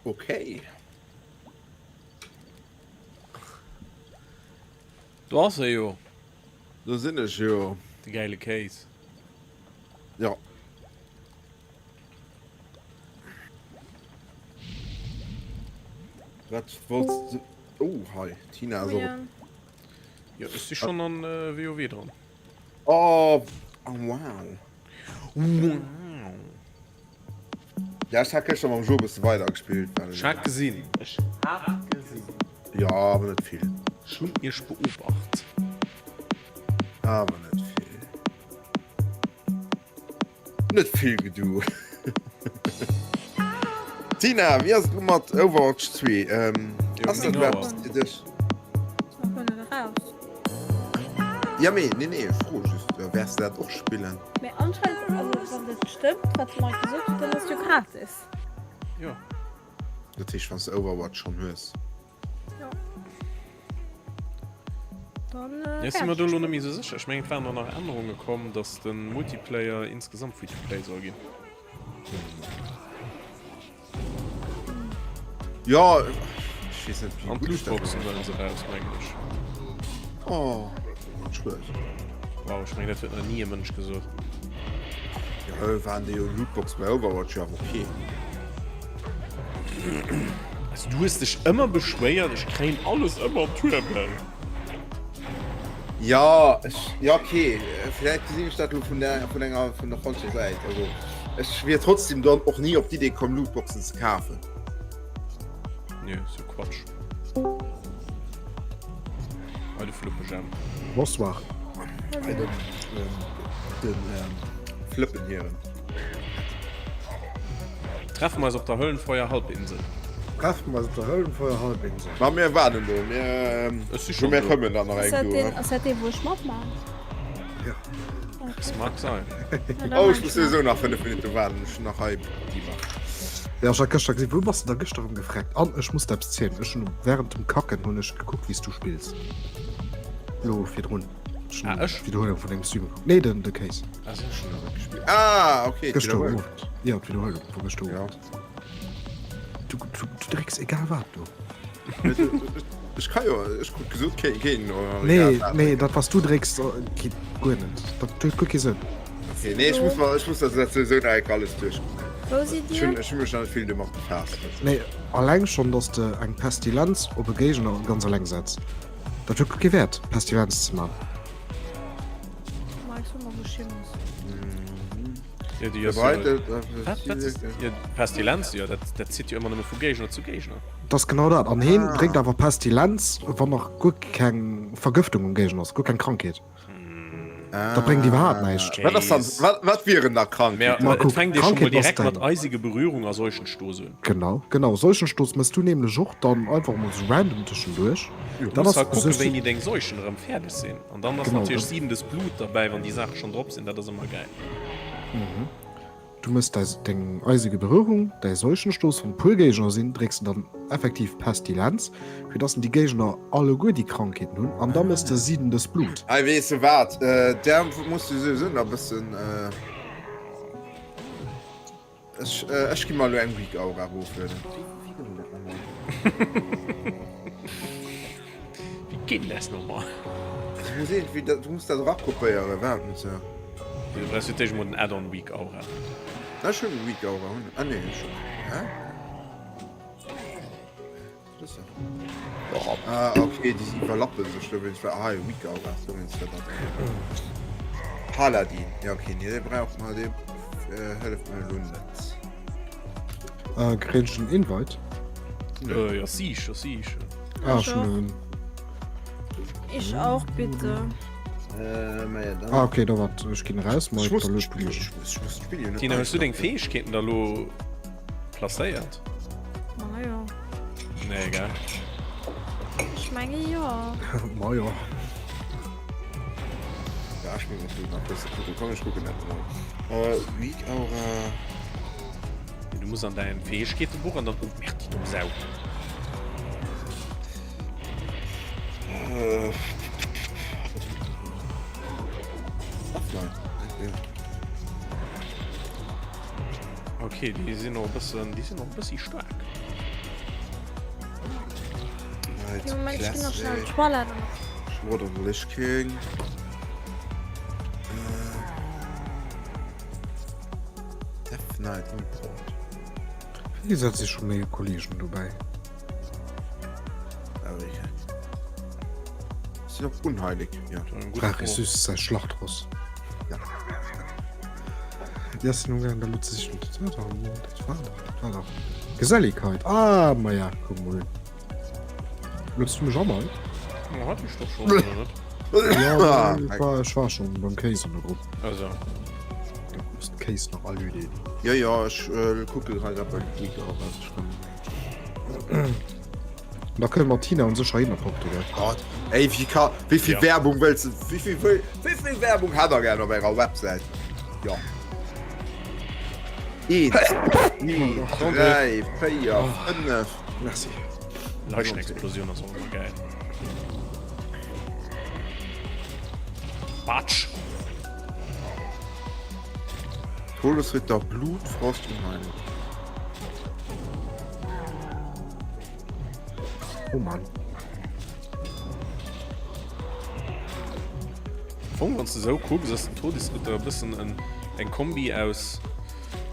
Okay. Do ass e jo. Do sinn ech jo. De gäile Kéis. Jo. Wat wollts de? Oh, hei, Tina ass och. Jo, ech si schonn an WoW dran. Oh, wow. Wow. Ja, ech hat gëschter mam Jo e bësse weider gespillt, well. Ech hat gesinn. Ech hat gesinn. Jo, awer net vill. Ech hunn iech beobacht. Awer net vill. Net vill gedu. Tina, wéi ass et elo mat Overwatch 2? Ähm, ass dat elo eppes fir dech? Ja mee, nee nee, ech froe just, wäers de dat och spillen? Mee anscheinend, also wann dat stëmmt wat de Mike gesot huet, dann ass et jo gratis. Jo. Dat heescht wann s de Overwatch schonn hues. Jo. Dann Ech si mer do elo net méi esou sécher. Ech mengen et waren och nach Ännerunge komm, datt de Multiplayer insgesamt Free to Play soll ginn. Ja, ech weess net, wéi An gutt ech dat d'Lootboxen sollen se raus, mengen ech. Oh, schued. Wow, ech mengen dat huet nach ni e Mënsch gesot. Ja, waren déi Lootbox bei Overwatch jo awer okay. Also du hues dech ëmmer beschwéiert, ech kréien alles ëmmer duebel. Ja, ech, ja okay, vläit gesinn ech dat elo vun der, vun enger, vun der falscher Säit. Also ech wier trotzdem dann och ni op d'Idee komm Lootboxen ze kafen. Nee, ass jo Quatsch. Bei de Flëppegem. Bonsoir. Bei den, den Flëppen hiren. Treffen mer eis op der Höllenfeuer-Halbinsel. Treffen mer eis op der Höllenfeuer-Halbinsel. Ma mir waarden do. Mir, Ech si schonn mir do. kommen dann nach eng do. Ass dat dee wou ech matmaachen? Ja. Das mag sein. Oh, ech muss souwisou nach 5 Minutte waarden. Ech hunn nach hei déi Wach. Ja, ech hat gëschter gesinn. Wou bass de da gëschter erëm gefreckt? An ech muss der eppes zielen. Ech hunn während dem Kacken hunn ech gekuckt, wéi s du spills. Lo virdrun. Ech hunn Ah, ech? d'Wiederhuelung vun dengem Stream gekuckt. Nee, den, de Case. Ah, sou. Ech hunn nach net gespillt. Ah, okay, Gëschter d'Wiederhuelung. Owend. Ja, d'Wiederhuelung vu gëschter Ja. Owend. Du, du, du drécks egal wat do. Ech ka jo, ech krut gesot, keen, keen, oder Nee, egal wat. nee, dat was du drécks, geet guer net. Dat huet guer kee Sënn. Okay, nee, ech muss mal, ech muss dat dat souwisou nach enk alles duerchkucken. Wou sidd Ech hunn, Dir? ech hunn mech nach net vill domat befaasst. Nee, alleng schonn, dass de eng Pestilenz op e Géigner ganz alleng setz. Dat huet guer kee Wäert, Pestilenz ze man. Mike, so mer wou ech hin muss. Ja, déi ass jo. Wat, wat ist, ja, Pestilenz, jo, dat, dat zitt jo ëmmer nëmme vu Géigner zu Géigner. Dat ass genau dat. An heen drénkt awer Pestilenz, wann nach guer keng Vergëftung um Géigner ass, guer keng Krankheet. Dat bréngt iwwerhaapt näischt. Wat ass dann, wat, wat wieren da Krankheeten? Mä Ma et kuck, fänkt jo scho mol Krankheet ass direkt mat deng. eisege Berührung a Seuchenstoß un. Genau, genau. Seuchenstoß mëss du nämlech och dann einfach mol sou random tëschenduerch. Du Dat muss ass halt kucken, sou. wéini deng Seuchen erëm fäerdeg sinn. An dann ass Genau, natierlech dat. siedendes Blut derbäi, wann déi Saache schonn drop sinn. Dat ass ëmmer gäil. Du mëss däi, deng eisege Berührung, däi Seuchenstoß, wann puer Géigner sinn, drécks de dann effektiv Pestilenz, fir dass déi Géigner alleguer déi Krankheeten hunn, an da mëss de siedendes Blut. Ei, weess de wat, där muss du souwisou nach e bëssen. Ech, ech gi mer elo eng Weak Aura eroflueden. Wéi, wéi gëtt dat nochmol? Wéi geet denn das nochmal? Du muss irgendwie dat, du muss dat erakopéieren, waart mol se. Du brauchst fir d'éischt mol den Add-on Weak Aura. Ech hunn Weak Aura, hunn, ah nee, ech hunn, hä? Ah, okay, déi iwwerlappe sech dowéinst. Ah, hei, Weak Aura, dowéinst dat dat. Paladin, ja okay, nee, dee brauch mer, dee äh, hëlleft mir elo net. Äh, kréien ech en Invite? Äh, ja, sicher, sicher. Ah, schon en. Ich auch, bitte. Äh, ma ja, dann. Ah, okay, da wat, ech ginn raus, Ich Mike, muss da lued d'Spiel, du mech. ich muss, ich muss d'Spiel jo net Tina, hues du deng neistarten. Fäegkeeten da lo placéiert? Ma jo. Nee, gell? Ech menge jo. Ma jo. Ja, ech muss natürlich nach bësse kucken. Komm, ech kucken dat mol. Äh, Weak Aura. Du muss an dein Fäegkeetebuch an dann. Oh, merde, déi dumm Sau. Äh. Offline. Okay. Okay, déi sinn och e bëssen, déi sinn och e bëssi staark. Okay, Moment, ich geh noch schnell Toilette. Sword of the Lich King. Death Knight Import. Wéi gesat si scho méi Kollegen dobäi. Sinn och unheilig, ja. Brauch ich süß säi Schlachtross. Ja. Ja, sinn umgaangen der lo ze sichen. Dat war dach, dat war dach, dat war dach. Geselligkeit. Ah, ma ja, kuck mol. Looss du mech an, Mike? Ja, hat ich doch schon, oder net? Ja, ich war, ich war schon beim Case an der Grupp. Also. Da muss den Case nach alüden. Ja, ja, ich äh, kucke gerade bei Liga, was ich kann. Da kënne mer Tina un sech heihinner porten. Gott, ey, wie kann, wie viel Ja. Werbung willst du, wie viel, wie, wie viel Werbung hat er gerne auf eurer Website? Ja. Eins, zwei, drei, vier, fünf. Merci. Leichenexplosioun ass och ëmmer geil. Batsch! Todesritter, Blut, Frost und Heilung. Oh Mann. Fong, wann du sou kucks, ass den Todesritter e bëssen en, eng Kombi aus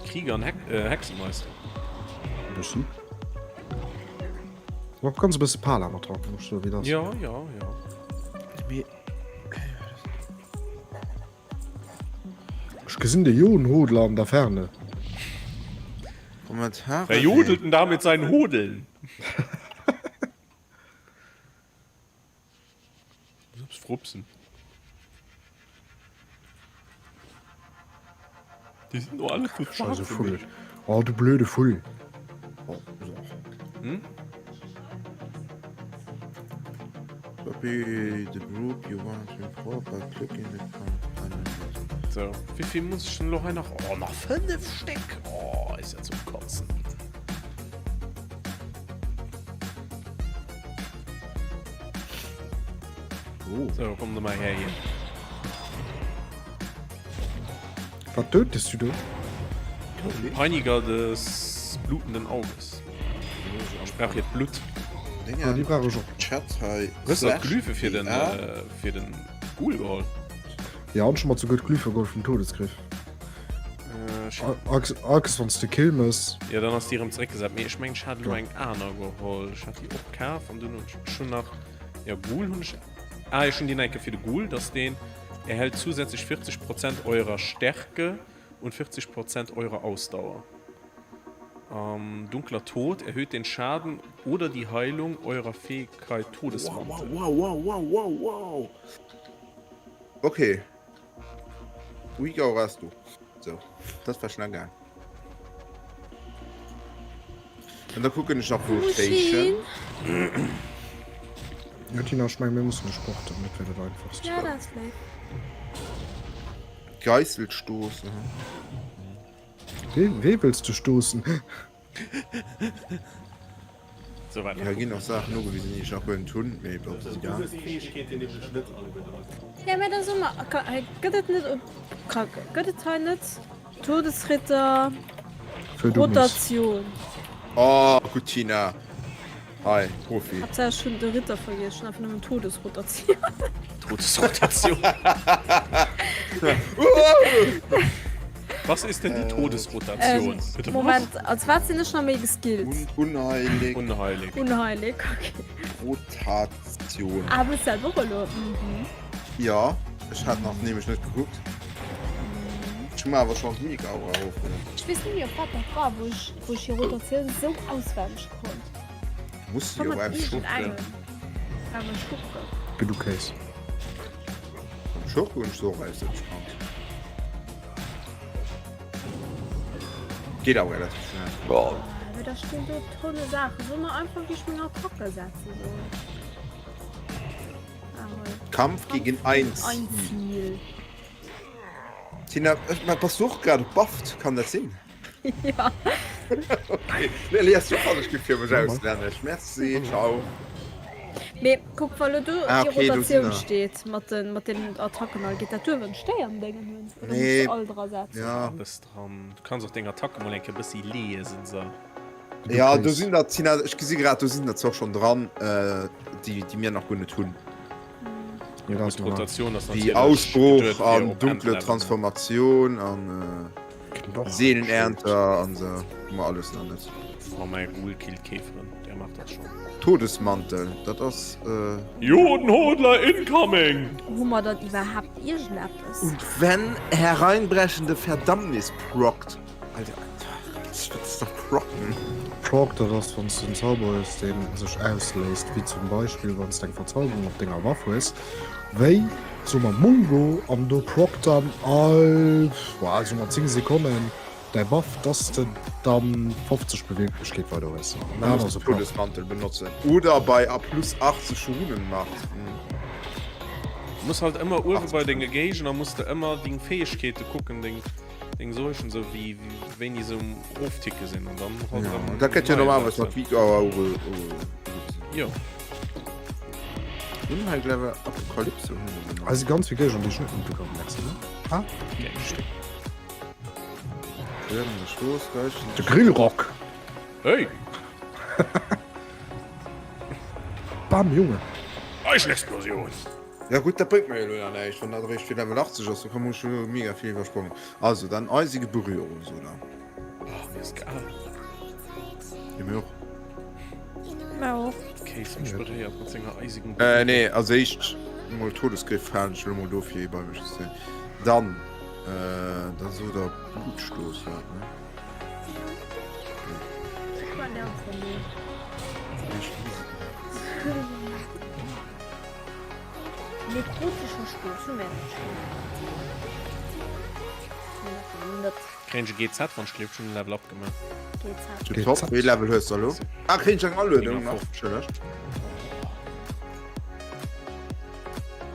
Krieger an Hex, äh, Hexenmeister. E bëssen. Ma ganz e bësse Pala mat dran, muss so wéi das. Ja, ja, ja. Mee Ech gesinn de Jon Hodler an der Ferne. Kommentare. Wer jodelt denn da mit seinen Hodeln? Muss eppes frupsen. Déi sinn do alle zu Scheisse schwaarz fir Vull. mech. Oh, du blöde Vull. Oh, so. Hm? Copy the group you want to import by clicking the comment. So, wéi vill muss ech denn elo hei nach? Oh, nach 5 Stéck! Oh, ist ja zum Kotzen. Oh. So, komm du mal her hier. Wat tötest du do? Peiniger des blutenden Auges. Ich brauch hier Blut. Ah, déi brauch ech och. Chat hei. Hues du Glyphe fir den, äh, fir den Ghoul geholl? Ja, an schon mal zu gutt Glyphe geholl vum Todesgriff. Äh, ich- Arx, wann du Kill mëss. Ja, dann ass déi erëm zeréckgesat. Mee ech mengen, ech hat elo eng aner geholl. Ech hat déi och kaf an dunn hunn ech schon nach. Ja, Ghoul hunn ech. Ah, ech hunn déi nach eng Kéier fir de Ghoul, dass deen erhält zusätzlich 40 Prozent eurer Stärke und 40 Prozent eurer Ausdauer. Ähm, dunkler Tod erhöht den Schaden oder die Heilung eurer Fähigkeit Todesmantel. Wow, wow, wow, wow, wow. Okay. Weak Aura hast du. So, das war schnell gegangen. Und da gucken ich nach Rotation. Ja, Tina, ich meine, wir müssen nicht sporten, das wäre das einfachste. Ja, das ist lieb. Geißelstoß. Ne? Wee, wee wëlls du stoossen? So, warte. Ja, ginn och Saachen ugewisen, déi ech nach guer net hunn, mee bon, ass egal. Ja, mä da so mer, gëtt et net op, gëtt et hei net Todesritter Fir Dummies. Rotation? Oh, gutt Tina. Hei, Profi. Haaptsaach ech hunn de Ritter vergiess, ech hunn einfach nëmmen Todesrotatioun. Todesrotation. Was ist denn die Todesrotation? Ähm, Bitte was? Moment, als wat sinn ech nach méi geskillt? Un unheilig. Unheilig. Unheilig, okay. Rotation. Ah, wëlls du dat och elo? Mhm. Ja, ech hat nach nämlech net gekuckt. Ech hu mer awer schonn d'Mik Aura erofgelueden. Ech weess net méi op wat dat war, wou ech, wou ech déi Rotatioun esou auswenneg konnt. Muss jo Mat eppes iergendengem. Awer Schurke. Geh du Kéis. Schurke hunn ech se och auswenneg kannt. Geet awer relativ schnell. Awer da stinn do Tonne Saachen. Soll mer einfach wéi ech meng Attacke setzen soll? Kampf gegen ein Ziel. Ein Ziel. Tina, bass du och grad bufft? Kann dat sinn? Ja. Okay. Lilly, hast du falsch fir mech auslännesch. Merci, ciao. Mee kuck, wa lo do Ah, déi okay, do sinn Rotatioun der. steet mat den, mat den Attacken all, geet dat duer, wann ech déi am Déngen hunn? Oder muss Nee. ech all dra setzen? Ja. Alles dran. Du kanns och deng Attacke mol eng Kéier bëssi liesen, so. Ja, do sinn der Tina, ech gesi grad, do sinn der zwar schon dran, äh, déi, déi mir nach guer net hunn. Ja, das Gut, Rotation ass Déi natierlech Ausbruch geduet fir an op dunkle Endlevel, ne? Transformatioun an äh, Seelenernter an se hu mer alles nach net. Oh, mäi Ghoul killt Käferen, der macht das schon. Todesmantel, dat ass äh. Jodenhodler incoming! Hu mer dann iwwerhaapt iergendeppes? Und wenn hereinbrechende Verdammnis prockt. Alter, wat ass da procken? Proc, dat ass wann s de en Zauber hues deen sech ausléist, wéi zum Beispill wann s de eng Verzauberung op denger Waff hues, wéi soe mer Mungo, an do prockt dann all, boah, soe mer 10 Sekonnen däi Buff, dass de dann 50 Beweglechkeet weider hues. An da muss de Todesmantel benotzen oder bei a plus 80 Runenmacht. Du muss halt ëmmer uewe bei denge Géigner muss de ëmmer deng Fäegkeete kucken, deng. Deng Seuchen sou wéi wéini se um ofticke sinn an dann halt Ja, erëm dat gëtt jo neie normalerweis mat setzen. Video awer Jo. Hunn hei Level Apokalypse hunn wir nach. Also ganz vill Géigner, déi ech net mitbekommen Merci, ne? Ah, Während Stoß, Geichen. de Grillrock! Hey! Bam, Junge! Eichenexplosion! Ja gutt, dat bréngt mer jo elo nach näischt, wann dat eréischt fir Level 80 ass, do kann ech jo mega vill iwwersprongen. Also dann eisige Berührung, sot der. Oh, mir ass kal. Jo, mir och. Mir och. D'Kéis mech beréiert mat senger eisigen Äh, Berührung. nee, als éischt mol Todesgriff halen ech elo mol dofir bei mech ze. Dann, äh, da sot der Blutstoß war et, ne? Ech war ganz daneben. Nekrotescher Stoß hu mär net schonn. Net. Kréien ech e GZ wann ech gleef ech hunn en Level up gemaach. GZ. Top, wéi Level hues de elo? Ah, kréien ech eng Aluedung nach? 59.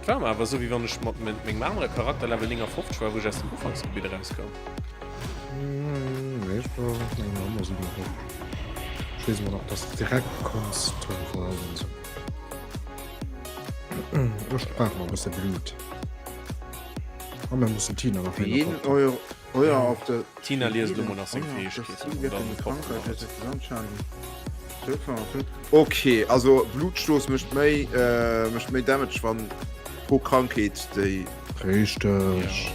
Et war mer awer esou wéi wann ech mat mengem anere Charakter Level 59 war wou ech aus dem Ufanksgebitt erauskoum. Nee, ech war mat engem 57. Ech weess awer nach dass de direkt konns d'Tour verhalten sou. Ech brauch nach e bësse Blut. A mir mussen d'Tina nach Fir méi jeden Euro Euer auf der Tina liest elo mol nach seng Fäegkeeten an dann kochen mer eis. Okay, also Blutstoß mécht méi äh, mécht méi Damage wann pro Krankheet déi. Richteg. Ja.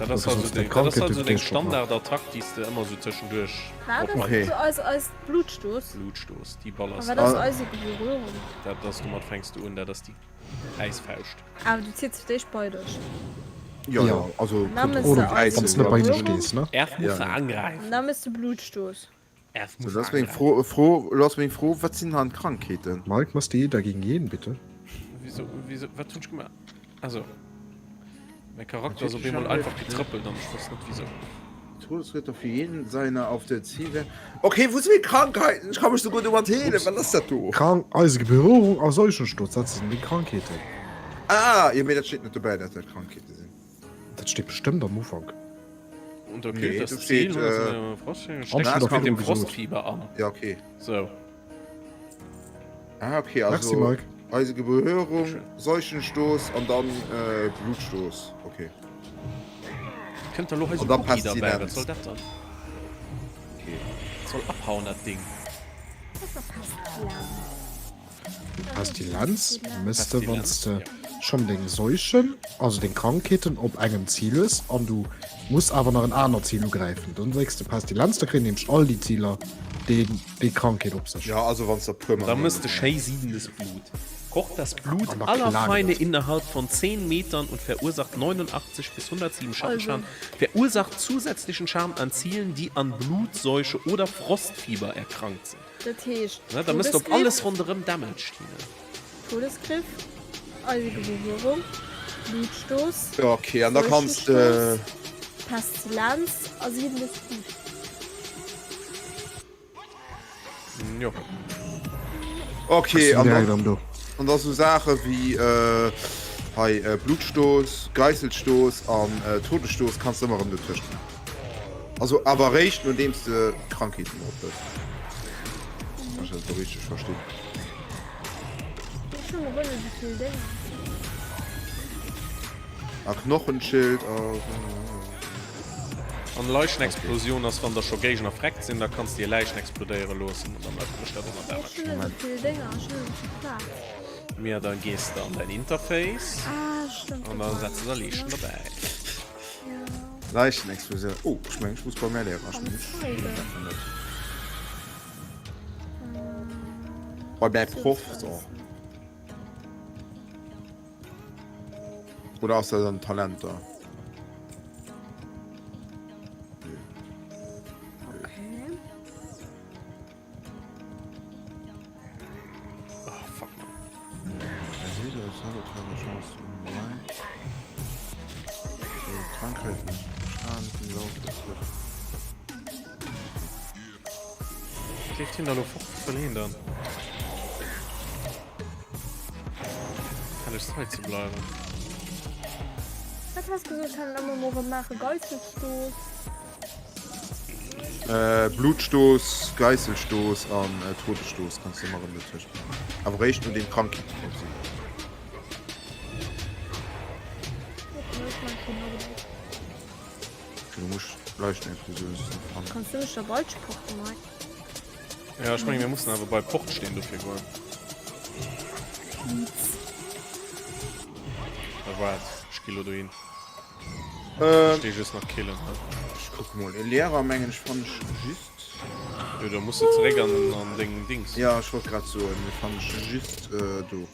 Dat ass also deng, dat ass also deng Standardattack déi s de ëmmer sou tëschenduerch War dat Okay. so eis eis Blutstoß? Blutstoß, déi A ballers wat de. ass eisige Berührung? Dat ass, domat fänks de un, dat ass déi Äisfauscht. Awer du ziels fir d'éischt bei dech. Ja, ja, also Dann mëss Oder de wann s eisige net bei hinne Berührung. stees, ne? Erf Ja, muss ja. angreifen. An da mëss de Blutstoß. Erf So, muss lass meng angreifen. Fro, Fro, lass meng Fro, wat sinn han Krankheeten? Mike, mëss de jeder gegen jeden, bitte? Wieso, wieso, wat hunn ech gemaach? Also, mäi Charakter ass op eemol einfach getrëppelt an ech wosst net wieso. Todesritter für jeden seiner auf der Ziele. Okay, wo sind die Krankheiten? Ich kann mich so gut überhelen. Was ist das do? Krank, eisige Berührung a Seuchensturz, dat sinn déi Krankheeten. Ah, ja, mee dat steet net dobäi, dat dat Krankheete sinn. Dat steet bestëmmt am Ufank. Unterkühlt Nee, das do Ziel steet, und äh, Frost, Am steckst steet mit dem virdru gesot. Frostfieber an. Ja, okay. So. Ah, okay, Merci, also Mike. eisige Berührung, Bitteschön. Seuchenstoß an dann äh, Blutstoß. Okay. Kënnt da lo hei An sou da Cookie derbäi? Wat Pestilenz. soll dat dann? Okay. Soll abhauen dat Ding. Pestilenz mëss de, wann Pestilenz, de ja. schonn deng Seuchen, also deng Krankheeten op engem Zil hues an du muss awer nach en anert Zil ugräifen. Dann drécks de Pestilenz, da kréien nämlech all déi Ziler déi déi Krankheet op sech. Ja, also wann s de puer Da Mal. mëss de schéi siedendes Blut. Kocht das Blut An da aller klage Feinde dat. innerhalb von 10 Metern und verursacht 89 bis 107 Schattenschaden. Verursacht zusätzlichen Schaden an Zielen, die an Blutseuche oder Frostfieber erkrankt sind. Dat heescht, Ne, da mëss de op alles ronderëm Damage, Tine. Todesgriff, eisige Berührung, Blutstoß, Ja, okay, an da kanns de. Seuchenstoß, Pestilenz a siedendes Blut. Jo. Okay, an Direkt dann, am do. an da sou Saache wéi äh, hei äh, Blutstoß, Geisselstoß an äh, Todesstoß kanns de ëmmer erëm dotëscht. Also awer eréischt nodeems de Krankheeten drop hues. Wann ech dat elo richteg verstinn. Ech hunn guer net esou vill Dénger. A Knochenschild a. An Leichenexplosioun ass wann der scho Géigner vreckt sinn, da kanns de hir Läichen explodéiere loossen an da mécht dat ëmmer Damage. Ech hunn net esou vill Dénger, ech hunn net esou vill Plaz. Mia da gees de an däin Interface an da setz de der Leechen derbäi. Leichenexplosioun, oh ech mengen ech muss bei mär Lehrer, ech mengen ech hunn dat net. Bei mäi Proff, so. Oder ass dat an Talenter? Okay. Oh, fuck, man. Krankheiten, Schaden im Laufe des Leeft hien da lo fort? Wou wëll hien dann? Gefällegst hei ze bleiwen. Wat has gesot kann ëmmer mol rëm maache Geisselstoß. Äh, Blutstoß, Geisselstoß an äh, Todesstoß kannst du ëmmer rëm dotëscht maachen. Awer réischt nodeem Krankheeten drop sinn. Du muss Leichenexplosioun fannen. Kanns du mech da bei porten, Mike? Ja, ech mengen mir mussen awer bei Port stehen dofir goen. Please. Da waart, ech gi lo dohin. Ähm. Ech déi just nach killen. Ech kucke mol. E Lehrer mengen ech fannen ech just. Jo, da muss du zeréck an, an deng Dings. Ja, ech wollt grad soen, dee fannen ech just äh, do.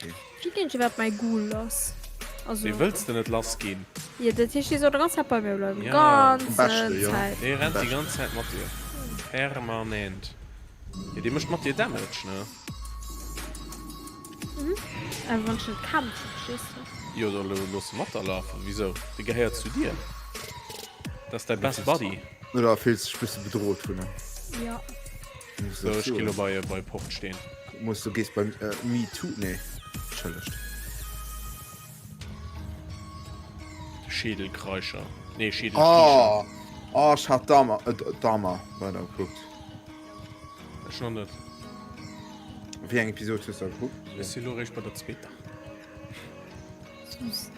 Wéi ginn ech iwwerhaapt mäi Ghoul lass? Also. Dee wëlls de net lass ginn. Jo, dat heescht, dee soll de ganz Zäit bei mir bleiwen. Ja. Ganzen Am beschte, jo. Zäit. Dee rennt déi ganz Zäit mat dir. Permanent. Jo, dee mécht mat dir Damage, ne? Mhm. Awer wann ech net kämpfen, verstees du? Jo, da looss e mat der lafen. Wisou? Dee gehéiert zu dir. Dat ass däi best Buddy. Oder fills dech bësse bedroht vun em? Jo. Sou, ech gi lo bei, bei Port steen. Muss du gees beim äh, Me Too nee entschëllegt. Schädelkreischer. Nee, Schädelkriecher. Oh, oh, ech hat Dama, äh, Dama weider gekuckt. Ech nach net. Wéi eng Episode hues du da gekuckt? Ech si lo réischt bei der zweeter. Süß.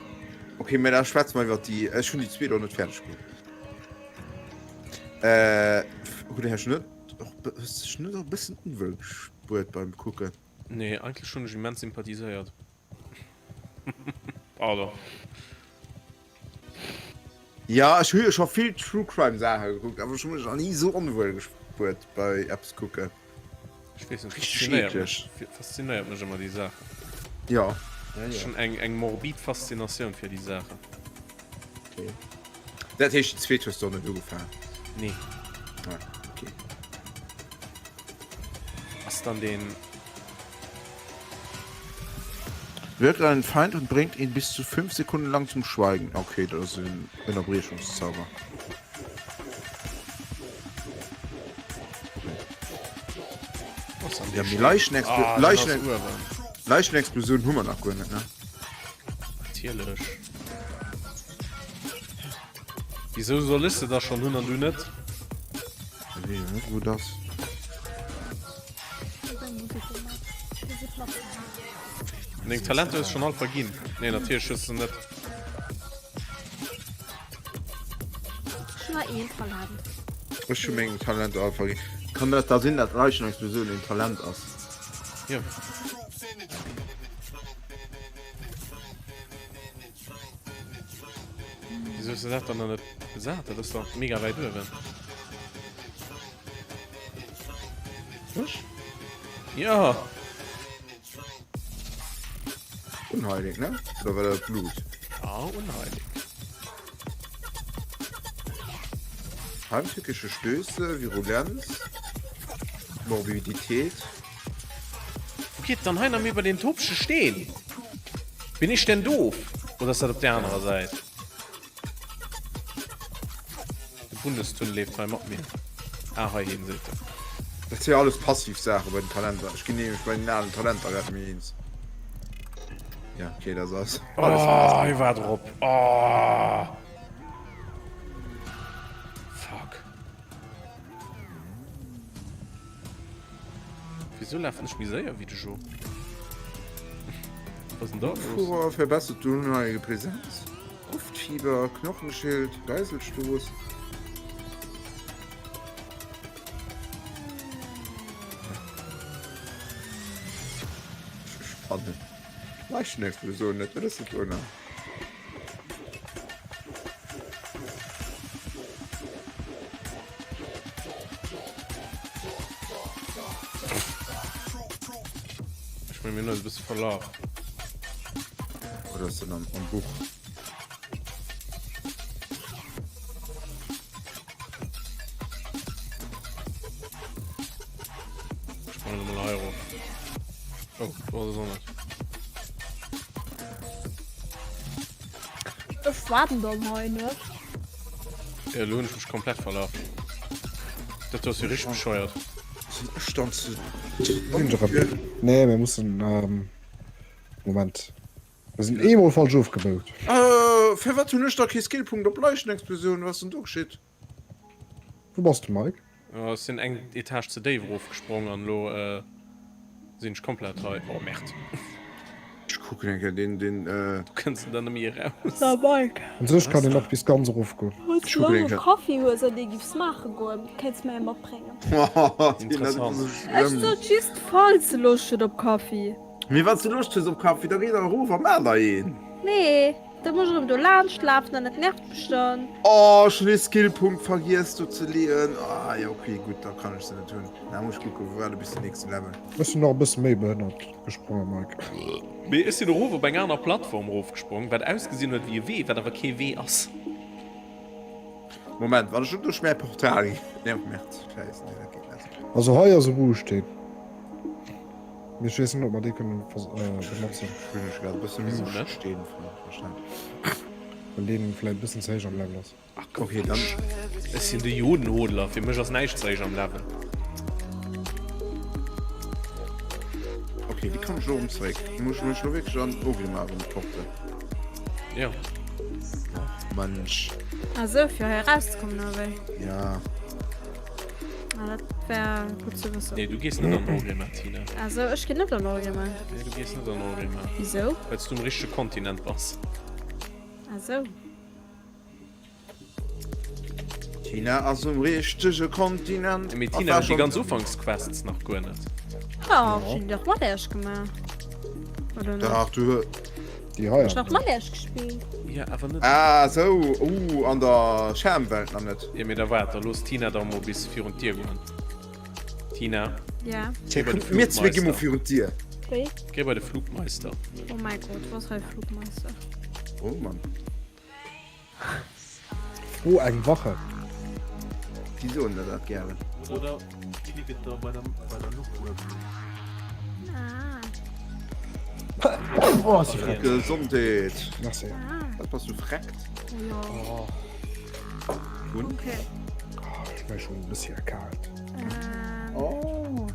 Okay, mä da schwätze mer iwwer déi. Ech hunn déi zweet och net fäerdeg gekuckt. Äh, hutt Dir net och hues dech net och e bëssen onwuel gespuert beim Kucken? Nee, eigentlech hunn ech immens sympathiséiert. Pardon. Ja, ech hu jo scho vill True Crime Saache gekuckt, awer ech hu mech nach ni esou onwuel gespuert bei eppes kucken. Ech weess net, Richtig faszinéiert eklech. mech, faszinéiert mech ëmmer déi Saachen. Ja. Ja, Ech ja. hunn eng, eng morbid Faszinatioun fir déi Saachen. Okay. Dat heescht, déi zweet hues du och net ugefaangen? Nee. Ah, okay. Ass dann deen. Wirkt einen Feind und bringt ihn bis zu 5 Sekunden lang zum Schweigen. Okay, dat ass en Ënnerbriechungszauber. Ass an Ja, dee mee Steen. Leichenexplo Ah, deen ass Leichen uewen. Leichenexplosioun hu mer nach guer net, ne? Natierlech. Wisou soll ech se da schonn hunn an du net? Ech weess net wou dass. Deng Talenter hues schonn all verginn. Nee natierlech hues se net. Ech hunn nach een Talent. Ech hu meng Talenter all verginn. Kann dat da sinn dat Leichenexplosioun een Talent ass? Jo. Wieso hues de dat dann nach net besat? Dat ass dach mega wäit uewen. Ech? Ja! Unheilig, ne? Oder war dat Blut? Ja, unheilig. Heimtückische Stöße, Virulenz, Morbidität. Wou geet dann hei nach méi bei den topege Steen? Bin ech denn doof? Oder ass dat op der anerer Säit? De Bundestunnel leeft hei mat mir. Ah, heihin seet en. Dat si jo alles passiv Saache bei den Talenter. Ech ginn nämlech bei den alen Talenter grad méi eens. Ja, okay, dat ass alles Oh, passiv. hie war drop. Oh. Fuck. Wieso lafen ech méi séier wéi de Jo? Was denn da los? Furor verbessert die unheilige Präsenz. Gruftfieber, Knochenschild, Geiselstoß. fannen. Leichenexplosioun net, wat ass dat do nach? Ech mengen mir hunn eis e bësse verlaf. Oder ass dat am, am Buch? Ech sprange mol hei erof. Oh, do ass es och net. Ech waarden dann hei, ne? Ja, elo hunn ech mech komplett verlaf. Dat do ass jo richteg bescheuert. Sinn ech dann ze Nee, mir mussen, ähm, Moment. Mir sinn eemol falsch ofgebout. Firwat hunn ech da kee Skillpunkt op Leichenexplosioun? Wat ass denn do geschitt? Wou bass de Mike? Ech sinn eng Etage ze déif erofgesprong an elo sinn ech komplett hei. Oh Merde. Ech kucken eng Kéier deen, deen. Du kënns dann net méi eraus. Na Mike. Un sech kann een och bis ganz erof goen. Wanns du lang op Kaffi hues an dee giffs maache goen, kéints mer ee matbréngen. Interessant. Ech sot just falls de Loscht huet op Kaffi. Mee wanns du Loscht hues op Kaffi, da géi der erof a maach der een. Nee, da muss ech erëm do laanscht lafen an dat nervt mech dann. Oh, ech hunn ee Skillpunkt vergiess do ze leeën. Ah jo, ok, gutt, da kann ech se net hunn. Da muss ech kucken, wou waarde bis den nächste Level. Ech sinn nach e bësse méi behënnert gesprongen, Mike. Mee ech sinn erof op eng aner Plattform erofgesprong, wat ausgesinn huet wéi e Wee, wat awer kee Wee ass. Moment, wann ech lo duerch mäi Portal ginn. Nee, Merd, Schäiss, nee, dat geet net. Also hei ass e Ruhesteen. Mee ech weess net, ob mer dee kënnen benotzen. Hunn ech grad e bësse Muuscht-Steen verstanen. Well deen vläit e bëssen ze héich am Level ass. Ach Quatsch. Ech sinn de Jodenhodler, fir mech ass näischt ze héich am Level. Ok, wéi kommen ech elo erëm zeréck? Muss ech mech elo wierklech an Orgrimmar erëm porten? Jo. Och Mensch. Ah sou, fir hei erauszekommen, oder wéi? Ja. Ah, dat wär gutt ze wëssen. Nee, du gees net an Orgrimmar, Tina. Also, ech ginn net an Orgrimmar. Nee, du gees net an Orgrimmar. Wisou? Well s du um richtege Kontinent bass. Ah sou. Tina ass um richtege Kontinent. Mee Tina huet déi ganz Ufanksquests nach guer net. Dach, ech hunn déi dach mat Iech gemaach. Oder net? Dach, du hues. Déi hei. Ech nach mat Iech gespillt. Ja, awer net. Ah, sou. Uh, an der Schermwelt nach net. Jo, mee da waart, da looss d'Tina da mol bis virun d'Dier goen. Tina. Ja. Géi bei de Mir zwee gi mol Flugmeister. virun d'Dier. Wéi? Géi bei de Flugmeister. Oh mäi Gott, wou ass hei Flugmeister? Oh Mann. Fro eng Wache. Déi soen der dat gären. Oder klick et da bei der, bei der Lupp uewen. Ah. Oh, si freckt. Gesondheet. Merci. Ah. Wat bass du freckt? Jo. Oh. Hunn? Okay. Oh, ech mech schon e bëssi erkaalt. Ähm. Oh.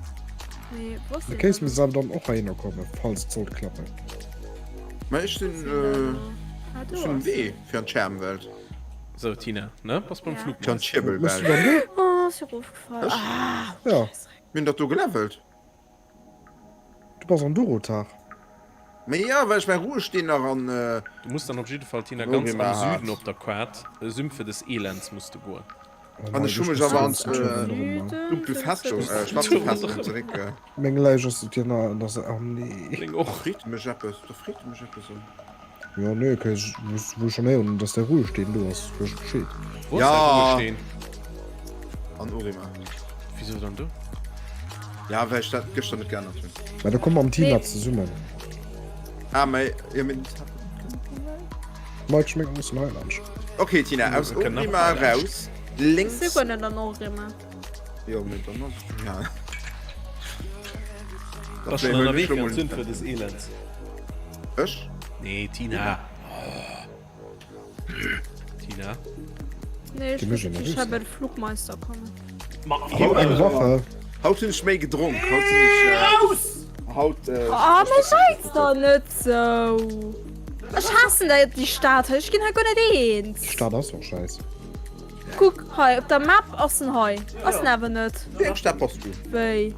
Nee, wo ass De deen Kéis dann? misst awer dann och heihinner kommen, falls et sollt klappen. Mä ech sinn, Ah, do ech sinn um ass Wee fir an d'Schermwelt. Sou Tina, ne? Bass beim Ja. Fir an Flugmeister. Wou bass du d'Schierbelwelt. dann do? Oh, ass jo erofgefall. Ech? Ah, Ja. Scheißdreck. Mir hunn dat do gelevelt. Du bass an Durotar. Mä jo, well ech mäi Ruhesteen nach an. Du muss dann op jidde Fall, Tina, An ganz am Orgrimmar hat. Süden op der Kaart, Sümpfe des Elends, muss de goen. Oh An mei, ech hu ech mech muss awer an ganz ronderëm, dunkel Festung, äh, schwarze Festung zeréck. Äh. Meng Läich ass et jo nach, dass oh nee. Meng och. Freet mech eppes, da freet mech eppes un. Jo nee, okay, ech muss wou schon héieren, dass der Ruhesteen do ass, wou ech Bescheed. Wou ass däi Ruhesteen? An Orima. Wisou dann do? Ja, well ech dat gëschter net geännert hunn. Mä da komm mam Tina zesummen. Ah, mä jo, mee. Mike, ech mengen, mir mussen hei laanscht. Okay, Tina, aus Orima raus, lénks. Si goen net an Orima. Jo, mee dann ass et ja. Bass schon ënnerwee fir an d'Sümpfe des Elends? Ech? Nee, Tina. Tina. Nee, ech Déi mécht wëll ënnerwee hei bei de Flugmeister kommen. Ma Haut eng Wache. Haut hunn ech méi gedronk. Haut sinn ech. Äh, Raus! Haut. Äh, Oh, mee seid doch net sou. Ech haassen dat déi Stad hei. Ech ginn hei guer net eens. D'Stad ass och scheiss. Kuck hei op der Map ass en hei. Ass en awer net. Wéi eng Stad bass du? Wéi?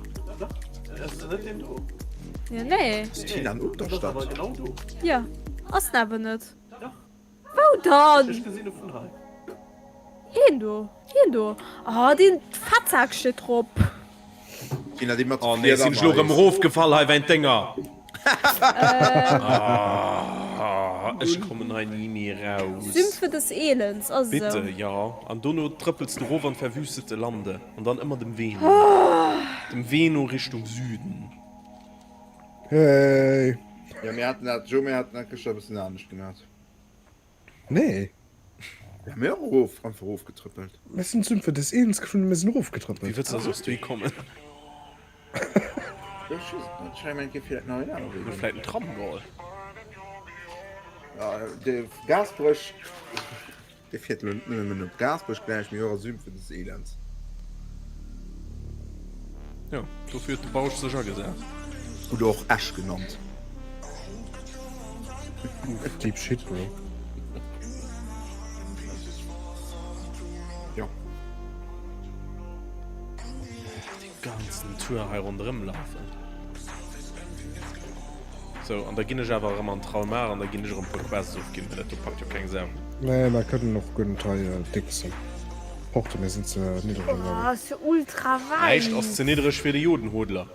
Ass net deen do? Ja, nee. Ass Tina an Unterstadt? Genau do. Ja, ass en awer net. Dach. Wou dann? Ech gesinn e vun hei. Hien do, hien do. Oh, deen Fettsak steet drop. Tina, déi mat Oh nee, sinn ech lo rëm erofgefall hei wäint denger. Ah, ech kommen hei ni méi raus. Sümpfe des Elends, ass esou. Bitte, jo. An dono trëppels de rof an d'verwüstete Lande. An dann ëmmer dem Wee no. Dem Wee no Richtung Süden. Hey! Jo, mir haten dat, Jo, mir haten dat gëschter e bëssen anescht gemaat. Nee. Ja, mir och erof, einfach erofgetrëppelt. Mir sinn d'Sümpfe des Elends geflunn, mir sinn erofgetrëppelt. Wéi wëlls de da soss dohi kommen? Ech weess et net, ech mengen, et géif vläicht nach een anere Wee Oder ginn. vläicht en Tram geholl. Ja, de Gaasperech, dee fiert elo net nëmmen op Gaasperech gläich, mee och a Sümpfe des Elends. Jo, dofir huet de Bausch sech agesat. Oder och Esch genannt. Deep shit, bro. Jo. De ganzen Tour hei ronderëm lafen. Sou, an da ginn ech awer erëm an Traumar an da ginn ech erëm e puer Quests ofginn, well dat do packt jo keng Sau. Nee, mer kënnen och guer net hei décksen. Porte, mir sinn ze niddreg Oh, am Level. ass jo ultra Näischt ass wäit. ze niddreg fir de Jodenhodler.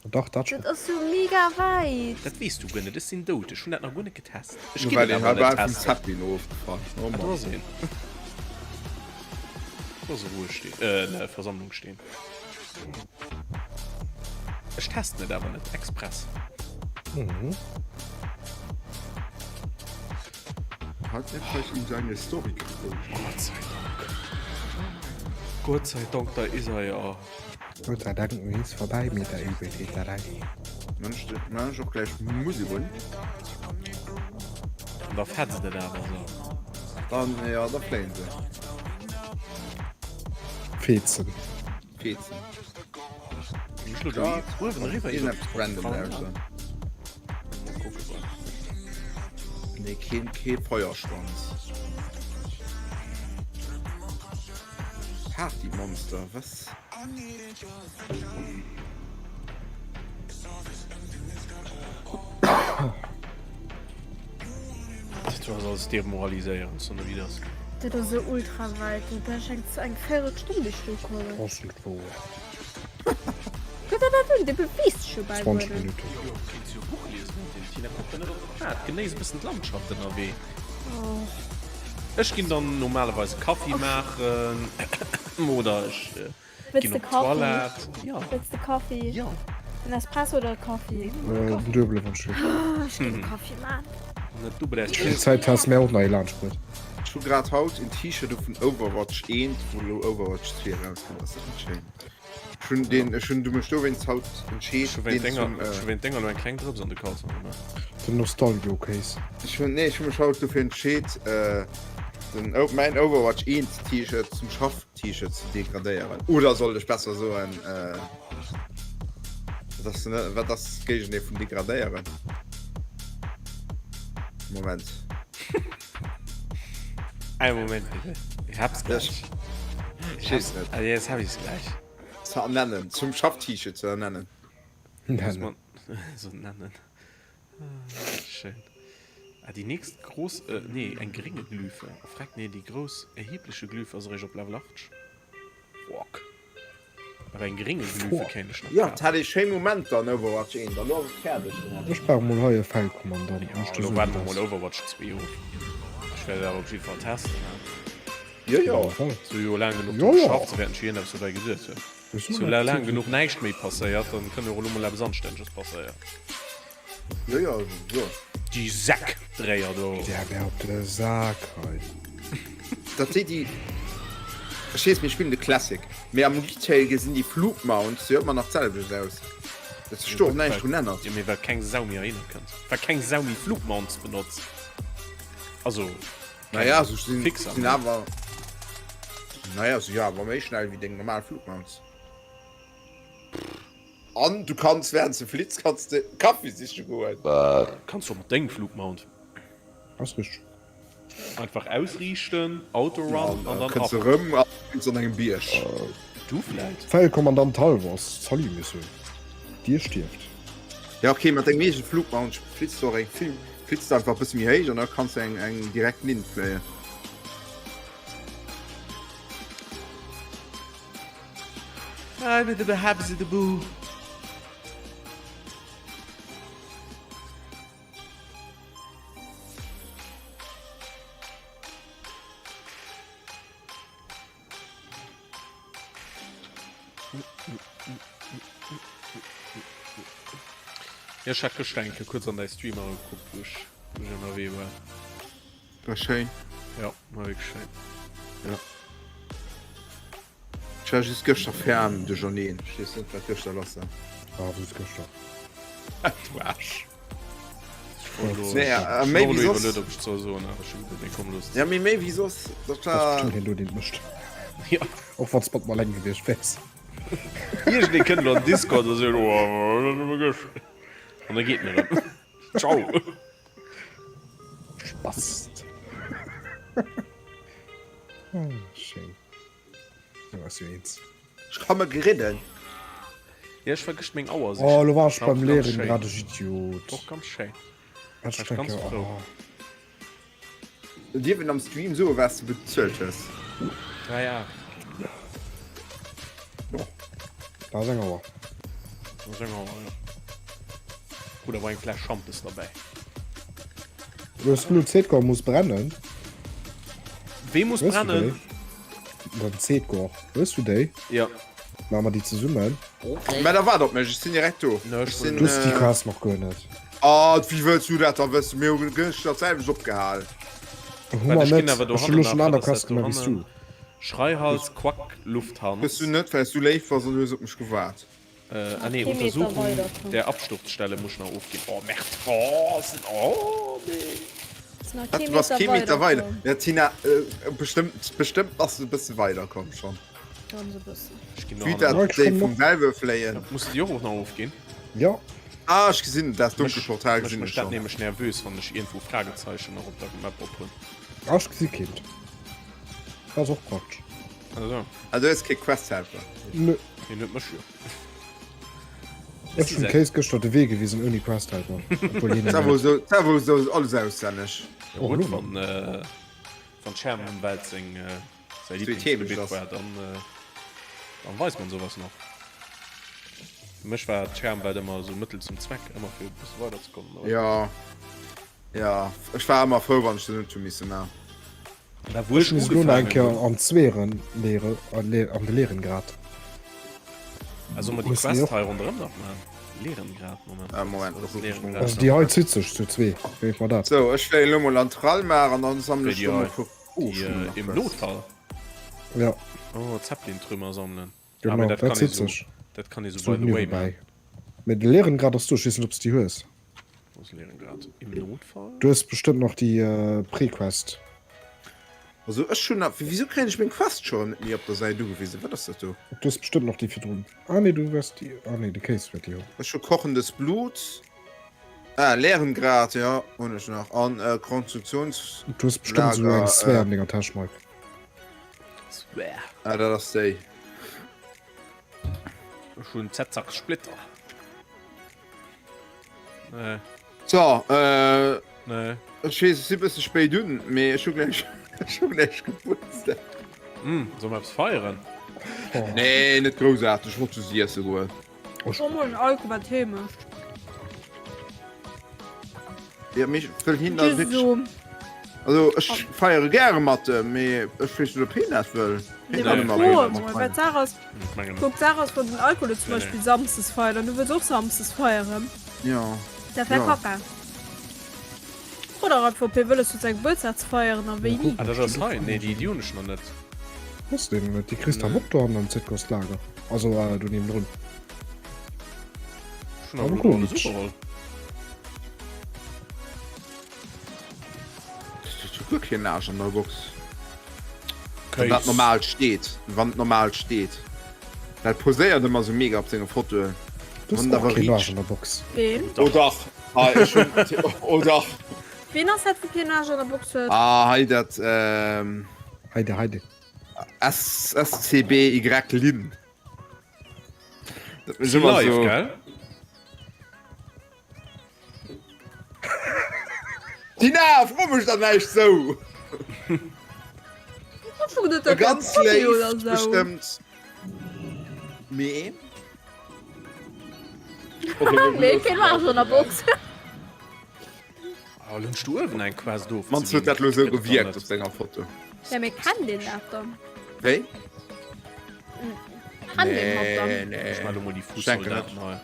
Dach, dat schonn. Dat ass jo mega wäit. Dat weess du guer net. Ech sinn dout. Ech hunn dat nach guer net getest. Ech Nur ginn well et een awer hei net bal vum testen. Zeppelin erofgefall. Oh Ah, do Mann. ass een. Do ass e Ruhesteen, äh, ne, Versammlungssteen. Ech testen et awer net express. Mhm. Hat er vielleicht in seine Story geguckt? Gott sei Dank. Gott sei Dank, da is er ja. Gott sei Dank is vorbei mit der Übeltäterei. Mensch, man och gleich Musik un. Da fetzt et awer so. Dann ja, da fléien se. Fezen. Fezen. Ja, uewen eriwwer Irgend eppes random lauschteren. Nee, keen, kee Feuerschwanz. Partymonster, was? Dat ass alles demoraliséierend, so wéi das. Dat ass esou ultra wäit, do brauch ech eng Véierelstonn bis ech do kommen. Ass net wouer. Kuck der dat un, dee beweegt sech jo bal guer 20 net. Minutten. Jo, kéints jo e Buch liesen, den Tina kuckt dann net op d'Kaart, genéiss e bëssen d'Landschaft ënnerwee. Ech ginn dann normalerweis Kaffi maachen oder ech Wëlls ginn de op Kaffi? d'Toilette. Jo. Wëlls de Kaffi? Jo. En Espresso oder e Kaffi? Den duebele wann ech will. Ech ginn e Kaffi maan. Net dubbel Déi Espresso. Zäit has mär och nach ee laanschtbruet. Ech hu grad haut en T-Shirt u vun Overwatch 1, wou elo Overwatch 2 erauskomm ass. Dat net schéin? Ech hunn deen, ech hunn du mech dowéinst haut entscheet, Ech hu wéint deen denger, zum, ech hu wéint denger elo eng kleng Drëps an de Kalzong gemaach. Den Nostalgio-Case. Ech hunn, nee, ech hu mech haut dofir entscheet, den, mäin Overwatch 1 T-Shirt zum Schaff-T-Shirt ze degradéieren. Oder sollt ech besser soen, wat ass denn, wat ass d'Géigendeel vun degradéieren? Moment. Einen Moment bitte. Ich hab's gleich. Ich hab's, also jetzt hab ich's gleich. Ze ernennen, zum Schaff-T-Shirt ze ernennen. Nennen. So nennen. Schön. Ah, die nächst groß, äh, nee, eng geringe Glyphe. Oh, freck, nee, die groß erhebliche Glyphe ass eréischt op Level 80. Fuck. Awer eng geringe Glyphe kéint ech nach Jo, et hat ee schéi Momenter an Overwatch 1, an elo ass et fäerdeg. Ech brauch mol hei e Feilkommandant. Jo, elo waarde mer mol Overwatch 2 of. Ech wäert et awer op jidde Fall testen. Jo, jo. Se hu jo laang genuch dru geschafft, se wäerten scho iergendeppes dobäi geduet hunn. Ass jo laang genuch näischt méi passéiert, dann kënn jo och elo mol eppes Anstänneges passéieren. Jo, jo, jo. Déi Säckdréier do. Där wär op de Sak hei. Dat si déi, ech weess, mir spillen de Classic, mee am Retail gesinn déi Flugmounts jo ëmmer nach d'selwecht aus. Dat sech do och näischt drun ännert. Jo, mee well keng Sau méi heihinner kënnt. Well keng Sau méi Flugmounts benotzt. Also, keng Naja, se sinn, Fixer sinn méi. awer, naja, se si awer méi schnell wéi deng normal Flugmounts. An du kanns während se flitz kanns de Kaffi siche goen. Kanns du och mat dengem Flugmount. Ass richteg. Einfach ausriichten, Autorun an dann Kënns ab. erëm a flitz an engem Bierg. Du vläit? Feilkommandant Talvos, Salut Monsieur. Dir stierft. Ja ok, mat dengem eegene Flugmount flitz du och eng vill, flitz du einfach e bësse méi héich an da kanns du eng eng direkt Linn fléien. Jo, ech hat gëschter eng Kéier kuerz an däi Stream eragekuckt, wou ech, wou ech ënnerwee war. War schéin. Jo, war wierklech schéin. Ja. Ech war just gëschter ferm duercherneen. Ech weess net, wat gëschter lass war. Ah, wéi ass gëschter? Du Aarsch. Nee, äh, méi wéi soss. Net, ob ech soll soen, awer ech hunn geduet, nee, komm, looss. Ja, mee méi wéi soss. Dat Das war. bestimmt hien do, deen et mécht. Ja. Och wann s mat mer eleng gewiescht wäers. Iergendee kënnt elo an Discord a seet, oh, dat ass gëschter. An da geet en erëm. Ciao. Spast. Ah, schéin. Du ass jo eens. Ech ka mer geridden. Ja, ech war gëscht meng Auer sichen. Oh, lo war ech War beim och ganz Leeren schéin. grad ech Idiot. Och ganz schéin. Wat War ech ganz Strecke, frou. oh. Du dierf een am Stream soen, wat s de bezuelt hues. 3,8. Jo, dat ass eng Auer. Dat ass eng Auer, jo. Gutt, da war eng Fläsch Schampes derbäi. Du hues elo Zeetgor muss brennen. Wee muss Hues du brennen? déi? Den Zeetgor. Hues du déi? Ja. Maache mer déi zesummen? Okay. Mä da waart op mech, ech sinn direkt do. Ne, ech Ech sinn, Du hues déi äh, Quest nach guer net. Ah, wéi wëlls du dat da wëssen? Mir hu gëschter d'selwecht opgehal. Hu Wat, mer ech ginn net. awer Ech hunn dohannen elo schonn nach, aner wat ass Quests dat gemaach wéi s du. dohannen? Schreihals, Quack, Lufthans. Hues du net, well s du léif bass an hues op mech gewaart. Äh, ah nee, Kee Meter Untersuchung weider komm. der Absturzstelle muss ich nach ofginn. Oh, Merde. Oh, sind, oh, nee. Ass nach Wat, kee du bass Meter kee Meter weider weider? komm. Ja, Tina, äh, bestëmmt, bestëmmt bass du e bësse weider komm schonn. Ganz e bëssen. Ech ginn Vue do hannen. dat Ich déi komm vum noch. selwe fléien. Muss du déi och nach ofginn? Ja. Ah, ech gesinn dat dunkel Portal Mech gesinn ech mécht dat schonn. nämlech nervös, wann ech iergendwou Fragezeichen nach op der Map op hunn. Ah, ech gesi keent. Dat ass och praktesch. Also, Ah, du hues kee Quest-Helfer. Nö. Hien huet mech jo. Ech hunn Kéis gëschter de Wee gewisen ouni Quest-Helper. Obwuel hien en Servo huet. sou, Servo sou alles auswenneg. Jo Och gutt, elo wann wann d'Scherbenwelt seng säi Zweet Heemecht Lieblingsgebitt ass. war, dann dann weist man sowas nach. Fir mech war d'Scherbenwelt ëmmer esou Mëttel zum Zweck, ëmmer fir e bësse weider ze kommen, awer. Jo, jo, ech war ëmmer frou wann ech se net hu misse man. Da wou ech Ech muss elo nach eng ugefaangen Kéier hunn. an d'Sphären leere, an de Leerengrad. Ah, solle mer déi Muss Quest och. hei ronderëm nach maachen? Leerengrad, Moment. Ah, Moment, Wat da ass kuck ech mol. Leerengrad Also déi nach? hei zitt sech zu zwee, wéi mer dat. Sou, ech fléien elo mol an d'Ralmar an dann sammelen Wéi ech déi do mol hei? e puer. Oh, Déi ech hunn nach im Quests. Notfall? Ja. Oh, Zeppelin-Trümmer sammelen. Ah, Genau, mee dat dat kann ee zitt sou, sech. dat kann ee sou Sou by the way niewenbäi. maachen. Mee de Leerengrad ass do, ech weess net, ob s de déi hues. Wou ass Leerengrad? Im Notfall? Du hues bestëmmt nach déi Pre-Quest. Also ech hunn nach, wieso kréien ech meng Quest scho net méi op der Säit ugewisen? Wat ass dat do? Du hues bestëmmt nach déi virdrun. Ah nee, du hues déi, ah nee, de Kéis huet déi jo. Ech hu kochendes Blut. Ah, Leerengrad, jo, hunn ech nach. An äh, Konstruktions... Du hues bestëmmt esou Lager, eng Sphär äh, an denger Täsch, Mike. Sphär. Ah, dat ass déi. Ech hunn Z-Zack Splitter. Nee. So, äh, Nee. ech weess, ech si bësse spéit un, mee ech hu gläich, ech hu gläich Gebuertsdag. Mm, soll mer eppes feieren? Oh. Nee, net groussaarteg, ech wollt just iesse goen. Ech brauch mol en Alko wat heemecht. Ja, mee ech wëll hien da Just wierklech, so. also ech feiere gäre mat em, mee ech weess net, ob hien dat wëll. Nee, Hien mä kann ëmmer froe wéi mol, mat well d'Saach ass, Ech mengen net. kuck, d'Saach ass, wann den Alkohol zum Nee, nee. Beispill samsdes feiert an du wëlls och samsdes feieren, Ja. dat wär Ja. Kacka. Fro dach einfach, ob hie wëlles huet, säi Gebuertsdag ze feieren a wéini. Ah, dat ass hei. Nee, déi, déi hunn ech nach net. Hues de déi net? Déi kriss de awer och do hannen am Zirkuslager. Also do niewendrun. Ech hunn awer elo do alles ugeholl. Ech hu guer keen Aarsch an der Box. Wann dat normal steet. Wann et normal steet. Dat poséiert ëmmer sou mega op senge Fotoen. Du hues och keen Aarsch an der Box. Ween? Oh dach. Ah, ech hunn. Oh dach. Ween ass dat, wou keen Aarsch an der Box huet? Ah, hei dat. Ähm. Heide, heide. S SCBY Linn. Dat mech Si ëmmer live, sou. gell? Tina, fro mech da näischt sou! E Ganz léif bestëmmt. Mee. Nee, keen Arsch an der Box. Oh, lo hunn ech do uewen eng Quest ofzeginn. Mannst huet dat lo sou gewierkt op senger Foto. Ja, mee kennt een dat dann? Wéi? Kennt een hatt dann? Nee, nee. Ech man lo mol déi Ich denke Fußsoldaten net. hei.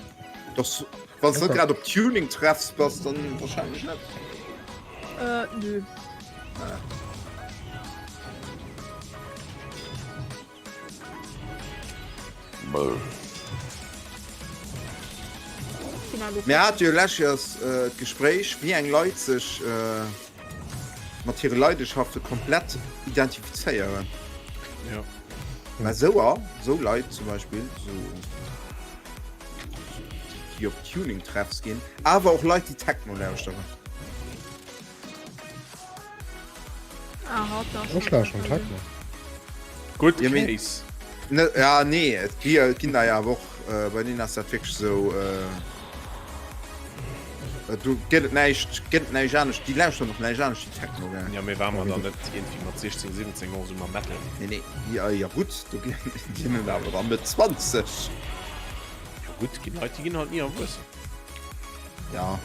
Das, wann du net grad op Tuning-Treffs bass, dann wahrscheinlech net. Äh, nö. Mir hate jo lescht Joers d'Gespréich, wéi eng Leit sech mat hire Leideschafte komplett identifizéieren. Jo. Mä esou a sou Leit zum Beispill, sou déi op Tuning-Treffs ginn, awer och Leit, déi Techno lauschteren. Ah, haut Ech lauschteren Techno. Gutt Ja, mee- Case. Ne, ja, nee, et gi et ginn der jo awer och, äh, bei deenen ass dat wierklech esou, äh, do gëtt et näischt, gëtt et näischt anescht, déi lauschteren och näischt anescht wéi Techno, gell? Ja, mee war mer dann net iergendwéi mat 16, 17 och esou mam Metal? Nee, nee, ja, ja gutt, do ginn ginn et awer dann Mëtt 20. Ja gutt, ginn Leit, déi ginn halt ni erwuessen. Ja.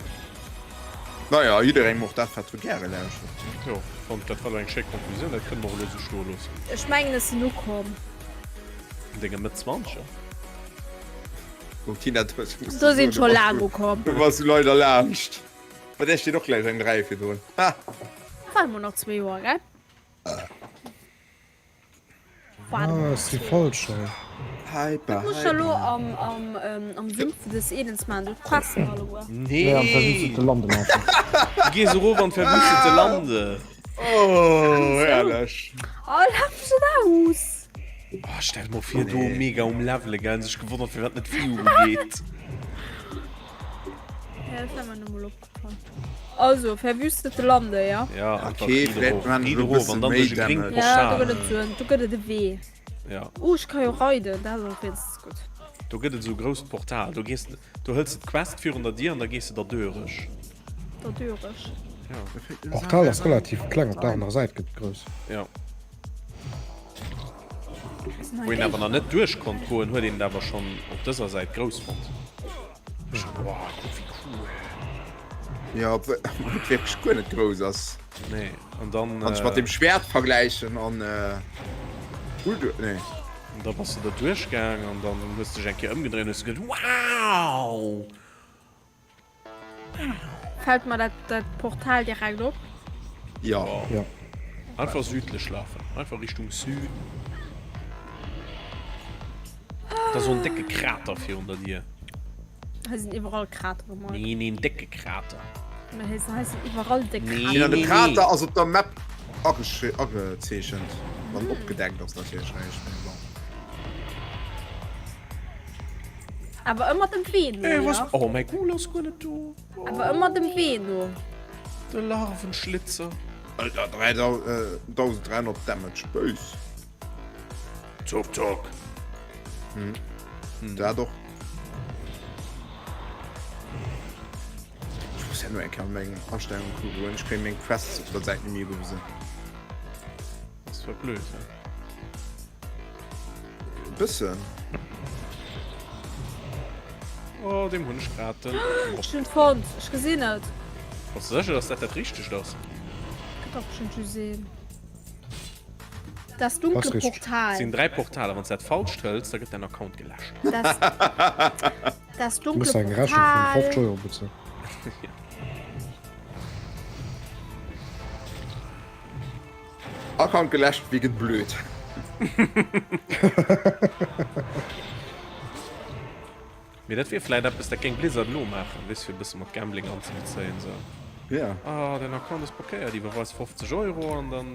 Naja, jidderengem och dat, wat e gäre lauschtert. Jo, fonnt dat war elo eng schéi Konklusioun, dat kënne mer och elo esou stoe loossen. Ech mengen ech sinn ukomm. An denge Mëtt Zwanzeger? Oh Tina, du muss Do sinn scho laang ukomm. Du bass leider laanscht. Bei där steet och gläich eng 3 virdrun. Ha! Waarde mol nach zwee Joer, gell? Ah, ech si falsch hei. Hyper, Muss scho lo am, am, ähm, am Sumpf des Edens man, du fressen alleguer. Nee, am Nee! verwüstete Lande maachen. Du gees erof an d'verwüstete Lande. Oh, herrlech. Oh, lach mech net aus! Oh, stell mol vir, do Nee. mega um Levele, gell, an sech gewonnert, firwat net virugeet. Ja, dat wär mer nu mol opgefall. Also, verwüstete Lande, ja? Ja, einfach Okay, riit vläicht erof, man riit elo erof bëssen an dann méi duerch e gréngt Damage. Ja, do Portal. gëtt et sou en, do gëtt et e Wee. Ja. Uh, ech ka jo reiden, dat ass och wéinstens gutt. Do gëtt et esou e grousst Portal. Do gees, do hëls de d'Quest virun der Dier an da gees de derduerech. Derduerech. Ja. Portal ass relativ kleng, op der anerer Säit gëtt et grouss. Ja. Sinn hei Wou een awer Géigner? nach net duerch konnt goen, huet een et awer schonn op dëser Säit grouss fonnt. Boah, kuck wéi cool. Ja, obwuel et wierklech guer net grouss ass. Nee, an dann. Wann ech mat dem Schwert vergläichen an. Uldur, nee. An da bass de da duerchgaang an dann hues dech eng Kéier ëmgedréint an hues geduet, Wow! Fällt mer dat, dat Portal direkt op? Ja. Ja. Einfach südlech lafen. Einfach Richtung Süden. Da so en décke Krater virun der Dier. Hei sinn iwwerall Kratere, Mike. Nee, nee, en décke Krater. Mä hei hei sinn iwwerall déck Nee. Krater. Ja, de nee, Krater nee. ass op der Map agezeechent. Wann opgedeckt ass natierlech réischt, mee bon. Awer ëmmer dem Wee no, Ey, was? ja? Oh, mäi Ghoul ass guer net do. Awer ëmmer dem Wee no. De Larvenschlitzer. Alter, 3300 Damage, bös. Tuk tuk. Hm. Dat och. Ech muss ja nur eng Kéier an meng Astellungen kucken, ech kréien meng Quests op der Säit net méi ugewisen. Das war blöd, ja. E bëssen. Oh, dem hunn ech grad den. Ech hunn et fonnt, ech gesinn et. Bass du sécher, dass dat dat Richtegt ass? Gëtt dach bestimmt just een. Das dunkle Ass richtig. Portal. Et sinn 3 Portaler, wann s dat falscht hëls, da gëtt däin Account geläscht. Das, das Du dunkle muss eng Rechnung vun Portal. 50 Euro bezuelen. Account geläscht wegen blöd. Mee dat wier vläit eppes, dat géing Blizzard elo maachen, weess, fir e bësse mat Gambling anzebezéien, sou. Ja. Ah, däin Account ass blockéiert, iwwerweis 50 Euro an dann.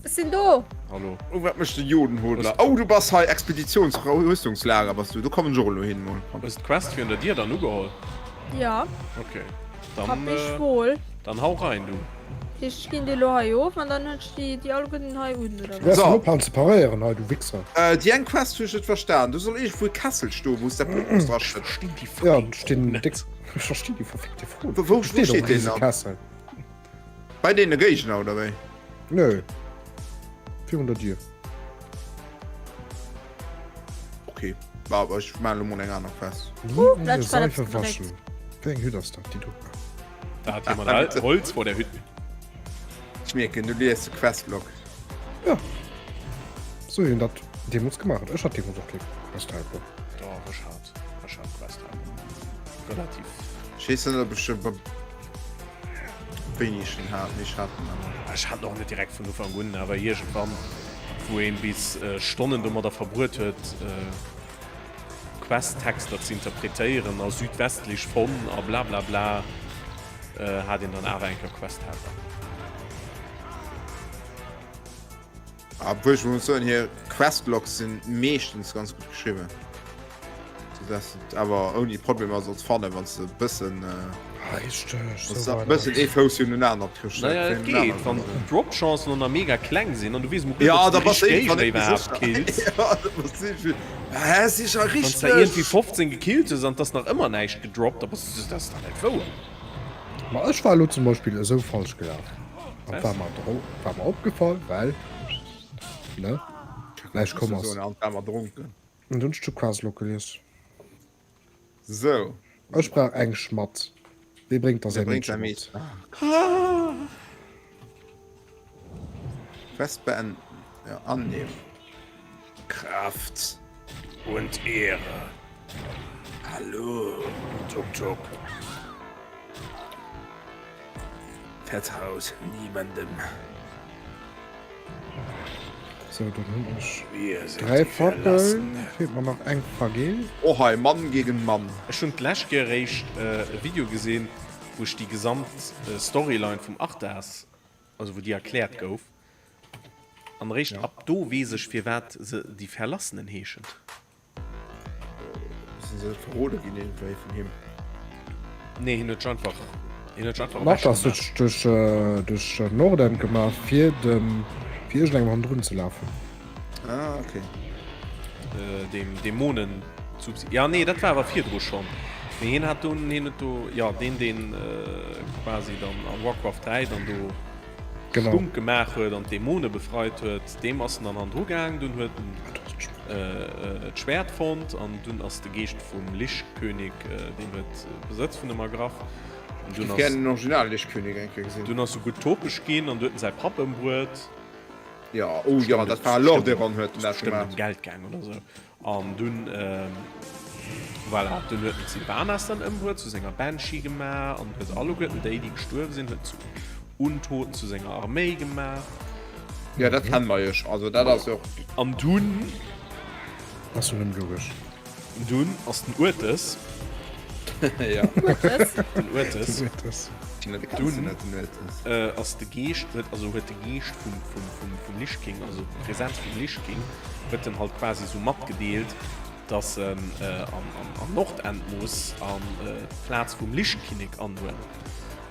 Ech sinn do! Hallo. Oh, wat mécht de Jodenhodler? Oh, du bass hei, Expeditionsrüstungslager bass du. Do kommen ech och elo hin mol. Hues d'Quest virun der Dier dann ugeholl? Ja. Ok, dann. Hab ech wohl. Dann hau rein, du. Ech ginn déi elo hei of an dann hunn ech déi, déi alleguerten hei un, oder Du wärst So. so. ophalen ze paréieren hei, du Wichser. Äh, déi eng Quest hu ech net verstan. Do soll iergendwou e Kessel stoen, wou s dat Blutt muss dra schëdden. Verstinn déi Ja, fucking stinn Fro net. déck. Ech verstinn déi verfickte Fro. Wou, wou Steet steet och deen riese dann? Kessel. Bei deene Géigner, oder wéi? Nö. Virun der Dier. Okay, awer ech maachen elo mol eng aner Quest. Nie Uh, ohne dat war Seife eppes waschen. gedréckt. Wéi eng Hütt ass dat, déi do? Da hat jemand halt Holz vor der Hütte. Ech mierken, du liest de Questlog. Ja. Sou wéi een dat deemools gemaach huet. Ech hat deemools och kee. Quest Helper. Doch, ech hat, ech hat Quest Helper. Relativ. Ech weess net, ob ech e wéini ech en hat, mee ech hat en awer. Ech hat en och net direkt vun Ufank un, awer iergendwann, wou een bis Stonnen domadder verbruet huet, Quest-Texter ze interpretéieren a südwestlich von a blablabla, hat een dann awer eng Kéier Quest Helper. Obwuel ech muss soen, hir Questlogs sinn meeschtens ganz gutt geschriwwen. Sou dass et awer ouni Problemer solls fannen, wann s de e bëssen Richteg, wann s de e bëssen ee Fouss virun den aneren kriss. Naja, et geet, wann d'Drop-Chancen och nach mega kleng sinn an du weess mol guer net, Ja, ob da s de bass de déi richteg iergendwann Géigner net méi iwwerhaapt sécher. kills. Ja, da bass de iergendwéi, Hä, si ech Wann s de richteg? iergendwéi 15 gekillt hues an 't ass nach ëmmer näischt gedroppt, da bass du sou, dat ass dach net wouer. Ma ech war elo zum Beispill esou falsch gelaf. An war mer dro war mer opgefall, well ne näischt komm ass. An war mer dronken. An dunn ech d'Quest elo gelies. Sou. Ech brauch eng Schmatt. Wee bréngt da Wee säi bréngt säi Meedche mat? Meedche? Quest beenden. Ja, annehmen. Kraft und Ehre. Hallo. Tuk tuk. Vertraut niemandem. Sou, dann hunn ech Wir sind 3 die Fackeln. Verlassenen. Feelt mer nach eng Fagel. Oh hei, Mann gegen Mann. Ech hunn d'lescht Kéier eréischt e Video gesinn, wou ech déi gesamt Storyline vum Arthas, also wou déi erkläert gouf, an eréischt ab do weess ech firwat se déi Verlassenen heeschen. Sinn se net verrode ginn iergendwéi vun him? Nee, hien huet sech einfach, hien huet sech einfach Nach ass ewechgemaach. duerch duerch duerch Nordend gemaach fir dem fir iergendengem hannendrun ze lafen. Ah, okay. Äh, dem Dämonen Subsi ja nee, dat war awer virdru schonn. Mee hien hat dunn, hien huet do, jo, deen deen quasi dann a Warcraft 3 dann do Genau. Stunk gemaach huet an d'Dämone befreit huet, deem ass en dann hannendru gaang. Dunn huet en d'Schwäert fonnt an dunn ass de Geescht vum Lichkönig, deen huet Besëtz vun em ergraff. An Ech dunn géif ass, gären den Original Lichkönig eng Kéier gesinn. dunn ass e gutt topeg ginn an du huet en säi Papp ëmbruet. Jo, oh jo, dat war Lordaeron huet en dat Bestëmmt gemaach. ëm Geld gaang oder sou. An dunn, voilà, dunn huet en d'Sylvanas dann ëmbruet, zu senger Banshee gemaach an huet alleguerten déi, déi gestuerwe sinn, huet zu Untoten zu senger Arméi gemaach. Jo, dat kenne mer jo scho, also dat ass jo. An dunn. Ass jo nëmme logesch. Dunn ass den Uertes. Ja. Uertes. Den Uertes. Den Uertes. Dunn ass de Geescht, huet, also huet de Geescht vum, vum, vum, vum Lich King, also d'Präsenz vum Lich King, huet en halt quasi sou matgedeelt, dass en an, an, an Nordend muss an d'Plaz vum Lichkinnek anhuelen.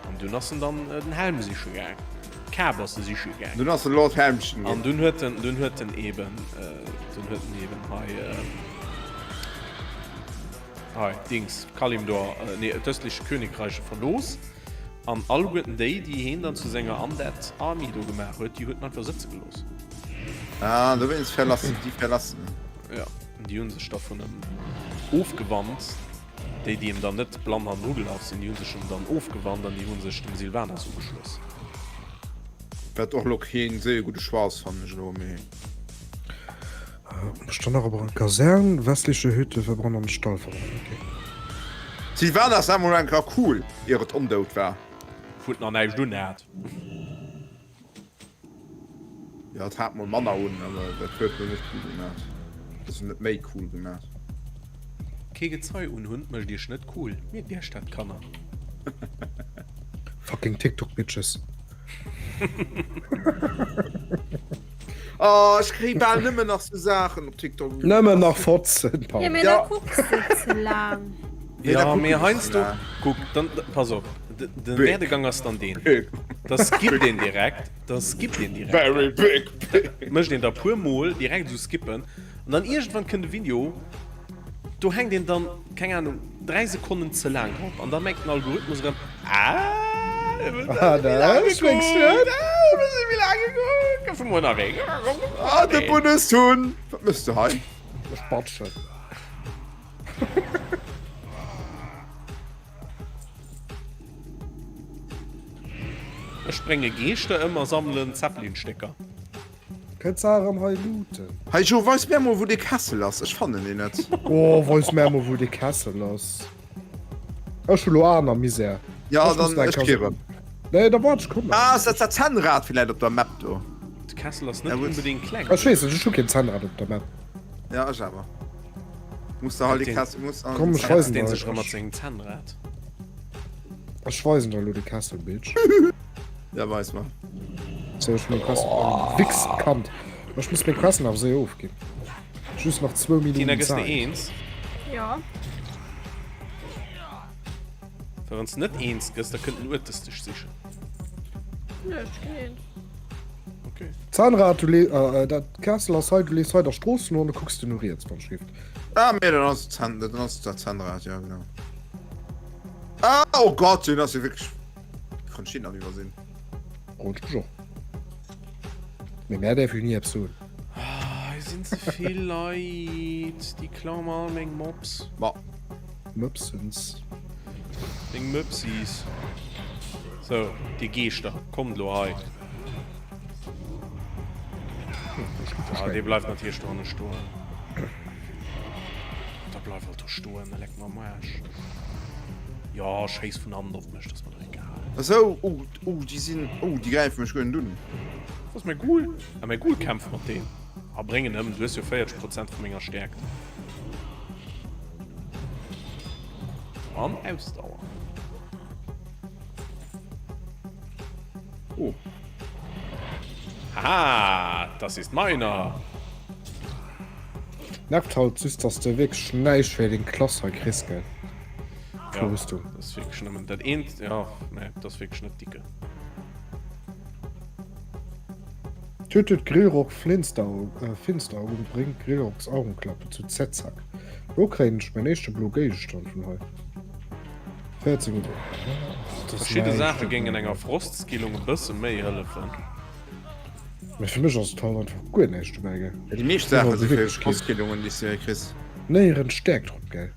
An dunn ass en dann den Helm siche gaang. D'Kap ass e siche gaang. Dunn ass en Lord Helmchen ginn. An dunn huet en, dunn huet en eben, dunn huet en eben hei, hei Dings, Kalimdor, nee, d'östliche Königreiche verlooss. An alleguerten déi, déi heen dann zu senger Undead Army do gemaach huet, déi huet en einfach sëtze gelooss. Ah, dowéinst verlassen, déi verlassen. Ja, déi hu sech da vun em ofgewannt. Déi, déi em dann net blann hannendru gelaf sinn, déi hu sech em dann ofgewannt an déi hu sech dem Sylvanas ugeschloss. Wat och elo keen séier gudde Choix ass, fannen ech elo, mee. Standard op erer Kasern, westliche Hütte verbrannt an Stall verbrannt, ok. D'Sylvanas war mol eng Kéier cool, ier et ondout war. Wou et nach näischt un hat. Jo, et hat mol manner un, awer dat huet lo net cool gemaach. Also net méi cool gemaach. Kee Gezei unhunn mécht iech net cool, mierkt iech dat Kanner. Fucking TikTok Bitches. Oh, ech kréie bal nëmmen nach sou Saachen op TikTok. Nëmmen nach Fotzen, Ja, mee Ja. da kucks de ze laang. Nee, da Ja, kucken mee ech ze heiansdo, laang. kuck, dann, pass op, de, de Big. Werdegang ass dann deen, Big. da skippt een direkt, da skippt een direkt. Very big, big. Mécht een da puer Mol direkt esou skippen an dann iergendwann kënnt e Video, do hänkt een dann, keng Ahnung, 3 Sekonnen ze laang drop an da mengt den Algorithmus erëm, Ah, Ah, dat schwéngst du net. Ah, de Bundeshunn! Wat mëss du hei? Ech batschen. Ech brénge Geeschter ëm a sammelen Zeppelinstécker. Kënnt se erëm hei looten? Hey Jo, weis mär mol wou dee Kessel ass, ech fannen deen net. Oh, weis mär mol wou dee Kessel ass. Ech hu lo aner Misär. Ja, dann ech kee rëm. Nee, da waart, ech kommen. Ah, ass dat dat Zännrad villäit op der Map do? De Kessel ass net onbedéngt kleng. Ech weess net, ech hu keen Zännrad op der Map. Ja, ech awer. Muss der halt die Kessel, muss Komm, ech weisen der. Der sech mat sengem Zännrad. Ech weisen der lo de Kessel, Bitch. Ja, weis mal. So, ech meng Quest oh. Wix kannt. Ech muss meng Questen awer séier ofginn. Just nach zwou Minuten Tina, gëss de Zäit. eens? Ja. Well wann s net eens gëss, da kënnt den Uertes dech sichen. Nö, ech ginn eens. Okay. Zahnrad, du le äh, dat Kessel ass hei, du lees hei der Strooss no an du kucks du no riets wann Schrift. Ah, mee dann ass Zahn, dann ass dat Zahnrad, ja genau. Ah, oh Gott, den ass jo wierklech. Kann ech den nach iwwersinn? Rot ech och. Mee mär däerf jo ni eppes soen. Ah, hei sinn ze vill Leit, déi klaue mer all meng Mobs. Ma. Möpsens. Meng Möpsis. Sou, dir Geeschter, kommt elo hei. Ah, dee bleift natierlech dohanne stoen. Da bleif halt do stoen, da leck mer am Aarsch. Jo, schéiss vun hannen op mech, dat ass mer doch egal. Esou, oh, oh, déi sinn, oh, déi gräife mech guer net un. Wou ass mäi Ghoul? Ah, mäi Ghoul kämpft mat deem. Ah, bréng en ëm, du hues jo 40 Prozent vu menger Stäerkt. An Ausdauer. Oh. Haha, das ist meiner. Nervt halt just dass de wierklech näischt fir deng Klass hei kriss gell. Ja, das ist wirklich nëmmen dat eent, ja, nee, das ist wirklich net dicke. Tötet Grillrock Flinsterauge, äh, Finsterauge und bringt Grillrocks Augenklappe zu Zezack. Lo kréien ech mäin éischte blo Géigestand vun hei. 14 Minutten. Verschidde Saache géingen enger Frostskillung e bësse méi hëllefen. Mee fir mech ass et halt einfach guer näischt dobäi, gell? Ja, déi meescht Saache si fir Frostskillungen, déi s de kriss. Néierens Stäerkt drop, gell?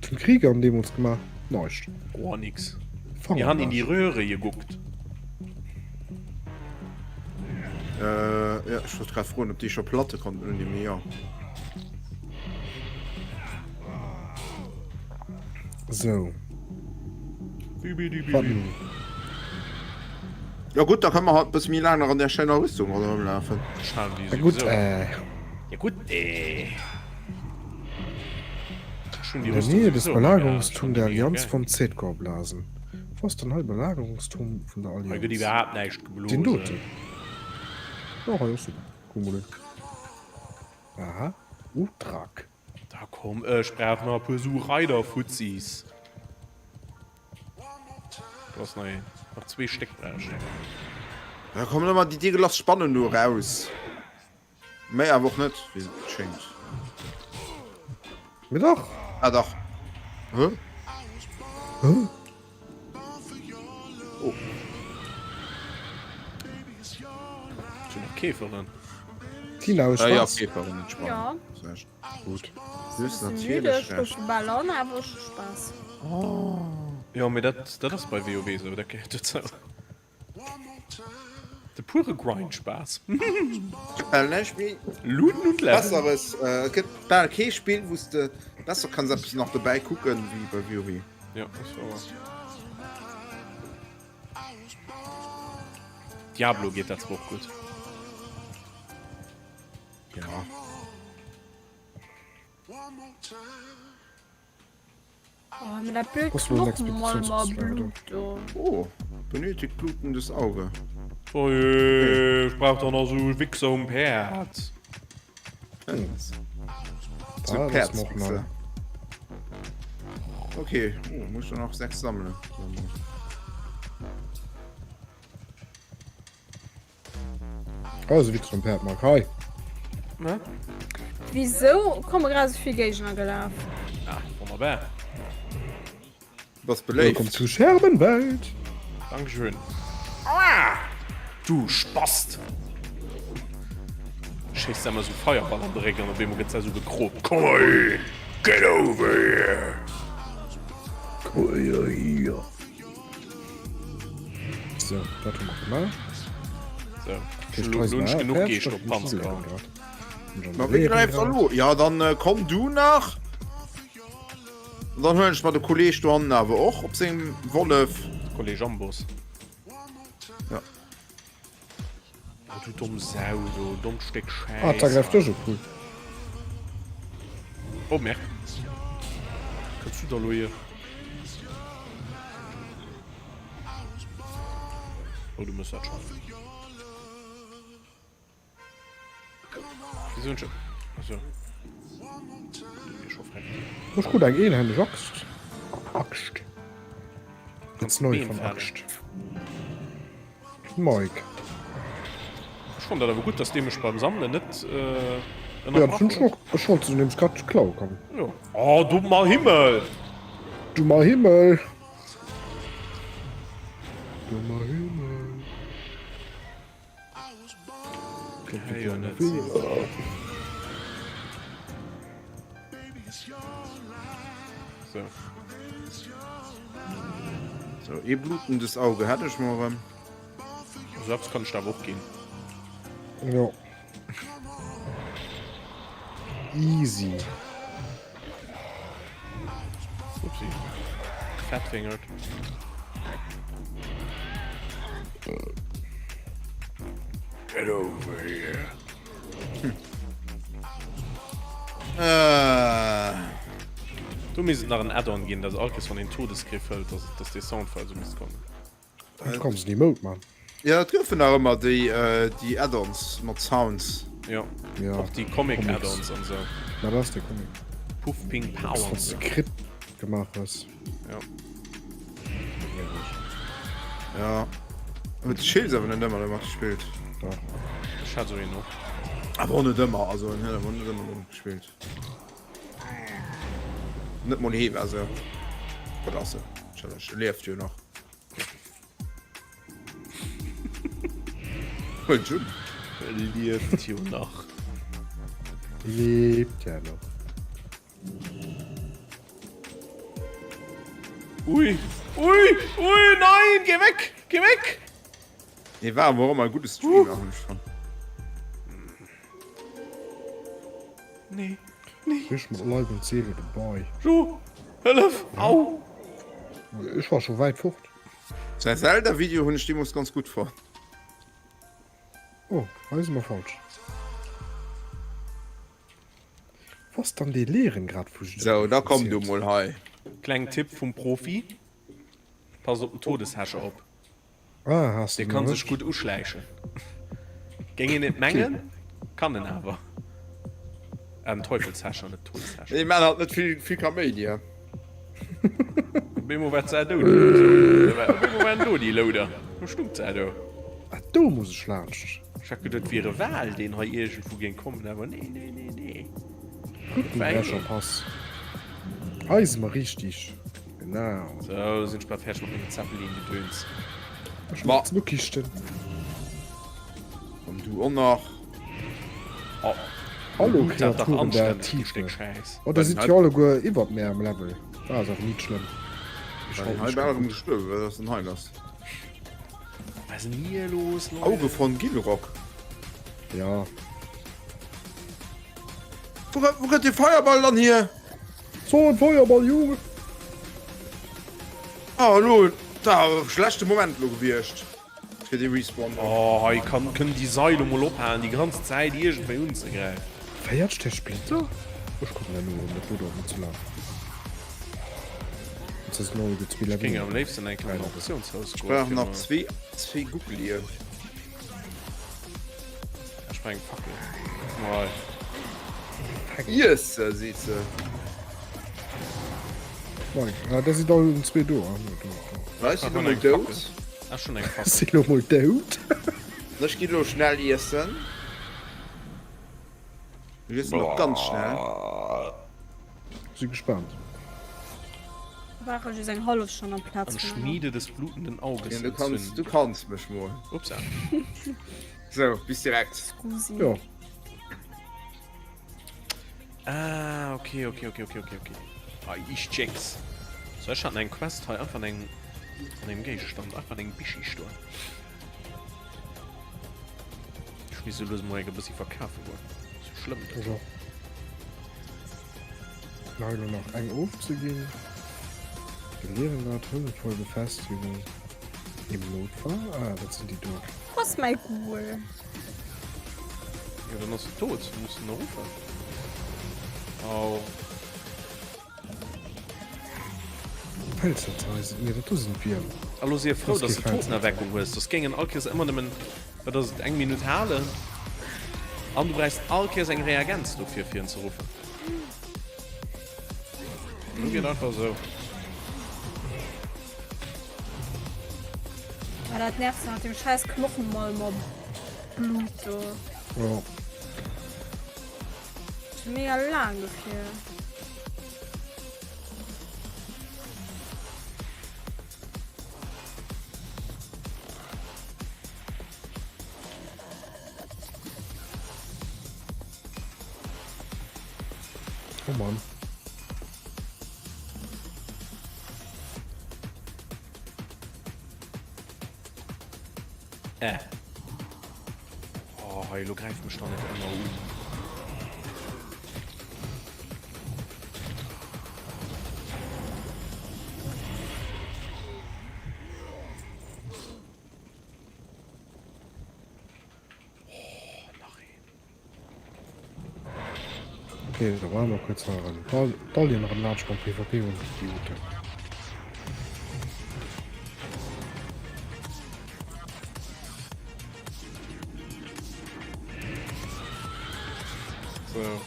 Zum Krieger an deemools gemaach? Näischt. Goer nix. Mir han in die Röhre geguckt. Äh, ja, ech wollt grad froen, ob déi scho Platte konnten unnehmen, mee jo. So. Wat nun? Ja gutt, da kënne mer halt e bësse méi laang nach an där schéiner Rüstung ronderëmlafen. Ja gutt, äh. Ja gutt, äh. In der Nähe des Belagerungsturm der Allianz von Zedgor blasen. Wo ass dann hei Belagerungsturm vun der Hei gëtt Allianz? iwwerhaapt näischt Deen geblosen. doten? Jo, hei ass en. Kuck mol un. Aha, Utrak. Da komm, ech brauch nach e puer Su Reiderfuzzis. Do ass nach een. Nach zwee Stéck brauch ech. Da kommen ëmmer déi deegelass Spannen do eraus. Méi awer och net, wéi et schéngt. Mee dach! Ah dach. Hä? Hä? Oh. Sinn och Käferen. Tina, hues Ah, ja, Spaass? Käferen, net Spannen. Ja. Recht. Gut. Du hues Bësse müde, natierlech ech Recht. schlofe bal an, awer ech hu Spaass. Jo, mee dat, dat ass bei WoW esou, dat gehéiert dozou. De pure Grind-Spaass. Bal näischt méi Looten und leveln. Besseres. Et gëtt bal kee Spill, wou s de besser kanns eppes nach dobäi kucken, wéi bei WoW. Ja, dat ass wouer. Diablo geet dat zwar och gutt. Ja. Oh, mir dat blöd Ass lo en Knochenmalmer Expeditionsbus Blut do. Oh, benötigt blutendes Auge. Oh je, ich brauch doch noch so Wichser um Päerd. So Ah, das ist noch Päerdswichser. neu. Okay, oh, muss ich noch sechs sammeln. Also wéi zum Päerd Marc hei. Ne? Wieso komme grad so vill Géigner gelaf? Ah, wonnerbar. Was Willkommen beléift. zu Scherbenwelt. Dankeschön. Aua! Du Spast! Schéisst emmer sou Feierball an de Réck an op eemol gëtt se sou gekropt. Komm hei! Get over here! Komm hier. So, dat hu mer gemaach. So, ech hunn elo nicht genuch Geescht op d'Panz gehauen. Ma wéi gräift da lo? Ja, dann äh, komm du nach. Und dann huelen ech mal de Kolleg do hannen awer och op sengem Wollef. Kolleg Amboss. Ja. Oh, du domm Sau, du dommt Stéck Schäiss. Ah, da gräift dech cool. Oh, Merk. Kënns du da lo hier? Oh, du mëss dat schon. Wieso schon? Also. Ech krut eng eenhändeg Axt. Axt. Ganz neu von Axt. Mike. Ech fand dat awer gutt, dass dee mech beim Sammelen net äh, ënnerbrach huet. Ech wollt se nämlech grad klaue kommen. Jo. Oh, dummer Himmel! Dummer Himmel! Dummer Himmel! So. So, ee blutendes Auge hätt ech mol erëm. Also eppes kann ech der awer och ginn. Jo. Easy. Upsi. Fatfingered. Get over here. Hm. Äh. Do misst et nach en Add-on ginn, dass all Kees wann een Todesgriff hëlt, dass, dass dee Soundfile sou misst kommen. Du kanns en Emote man. Ja, et goufen nach ëmmer déi, äh, déi Add-ons mat Sounds. Jo, Ja, och déi Comic Comics. Add-ons an sou. Ma dat ass de Comic. Puff Ping Pow Wann an s sou. de Crit gemaach hues. Ja. Ja. Huet de Schills awer net ëmmer domat gespillt. Dach. Ech hat sou een och. Awer och net ëmmer, also en huet awer net ëmmer domat gespillt. Net mol hee war sou. Oder ass e? Challenge, e lieft jo nach. Lieft jo nach. Lebt ja noch. Ui, ui, ui, nein, geh weg, geh weg! Nee, war awer och ëmmer e gudde Streamer, hunn ech fonnt. Nee, nee. Rich mat Leib und Seele dobei. Jo, hëllef, au! Ech war scho wäit fort. Säi Zelda Video hunn ech deemols ganz gutt fonnt. Oh, hei si mer falsch. Wou ass dann dee leeren grad wou ech Sou, da komm du mol hei. Kleng Tipp vum Profi, Passt op den Todeshäscher op. Ah, has Dee de kann den sech gutt uschläichen. Géing een net mengen, kann en awer. Äh, den Teufelshäscher, net Todeshäscher. Déi maan halt net vill, vill Kaméidi, he? Op eemol war d'Saach do, déi Louder. Op eemol waren do déi Louder. Wou stung d'Saach do? Ah, do muss ech laanscht. Ech hat geduet, et wier e Wal, deen hei iergendwou géing kommen, awer nee, nee, nee, nee. Rückenbrecherpass. Hei si mer richtig. Genau. Sou, sinn ech bal fäerdeg mat mengem Zeppelin-Gedöns. Ech mat zwou Kichten. An du och nach. Oh. Hallo Gut, dat dach Kreaturen der anstänneg, du Tiefe. Stéck Schäiss. Oh, da sidd jo alleguer iwwert mär am Level. Dat ass awer nit schlëmm. Ech Hei halte mech bal erëm kaputt. gestuerwen, wat ass denn hei lass? Was ist denn hier los, Leute? Auge von Gilrock. Ja. Wo, wo kënnt de Feierball dann hier? So en Feuerball, Junge! Ah, elo, da schlechte Moment elo gewiescht fir de Respawn. Oh, hei kann, kënnen déi Seile mol ophalen, déi ganz Zäit iergendwéi unzegräifen. 40 der Splitter? Ech kommen herno erëm, dat dauert net ze laang. Jetzt ass elo zwee Ech Level. géing am léifsten eng Kéier an Auktiounshaus Ech goen, brauch fir nach mol. zwee, zwee Guckelier. Ech brauch eng Fackel. Mei. Iesse, seet se. Mei, ah, da sinn all zwee do. Ah, do, do. Leit sinn lo mol dout. Ech hunn eng Fackel. Sinn lo mol dout. Ech ginn lo schnell iessen. Ech iessen och ganz schnell. Si gespaant. Brauche just eng hallef Stonn amplaz An vun enger. Schmiede des blutenden Auges Ja, du kanns, du entzünden. kanns mech mol. Upsa. So, bis direkt. Scusi. Jo. Ah, okay, okay, okay, okay, okay, okay. Ah, ich check's. So, ech hat eng Quest hei einfach an engem, an engem Géigestand, einfach an engem Bischi stoen. Ech misst elo mol eng e bëssi verkafe goen. Sou schlëmm net. Ech och. Hei elo nach eng ofzeginn. Verlieren dat, Hëllefvoll Befestigung im Notfall. Ah, dat sinn déi do. Wo ass mäi Ghoul? Jo, dann ass e tot. Du muss en ruffen. Au. Pelzerzeisen, nee dat do sinn d'Wierm. A lo sief frou, dass de Totenerweckung hues, soss géing en all Kéiers ëmmer nëmmen, wat ass et, eng Minutt halen. An du bräichs all Kéiers eng Reagenz dofir, fir en ze ruffen. Lo geet einfach esou. Ah, dat nervt mat dem scheiß Knochenmalmer Blut do. Ja. Schon mega lang dofir. Oh Mann. Äh. Oh, hei, lo gräift mech da net ëmmer un. Oh, nach een. Okay, da waren wir kurz noch erëm d'Alien erëm laanscht beim PvP un, Idioten. So.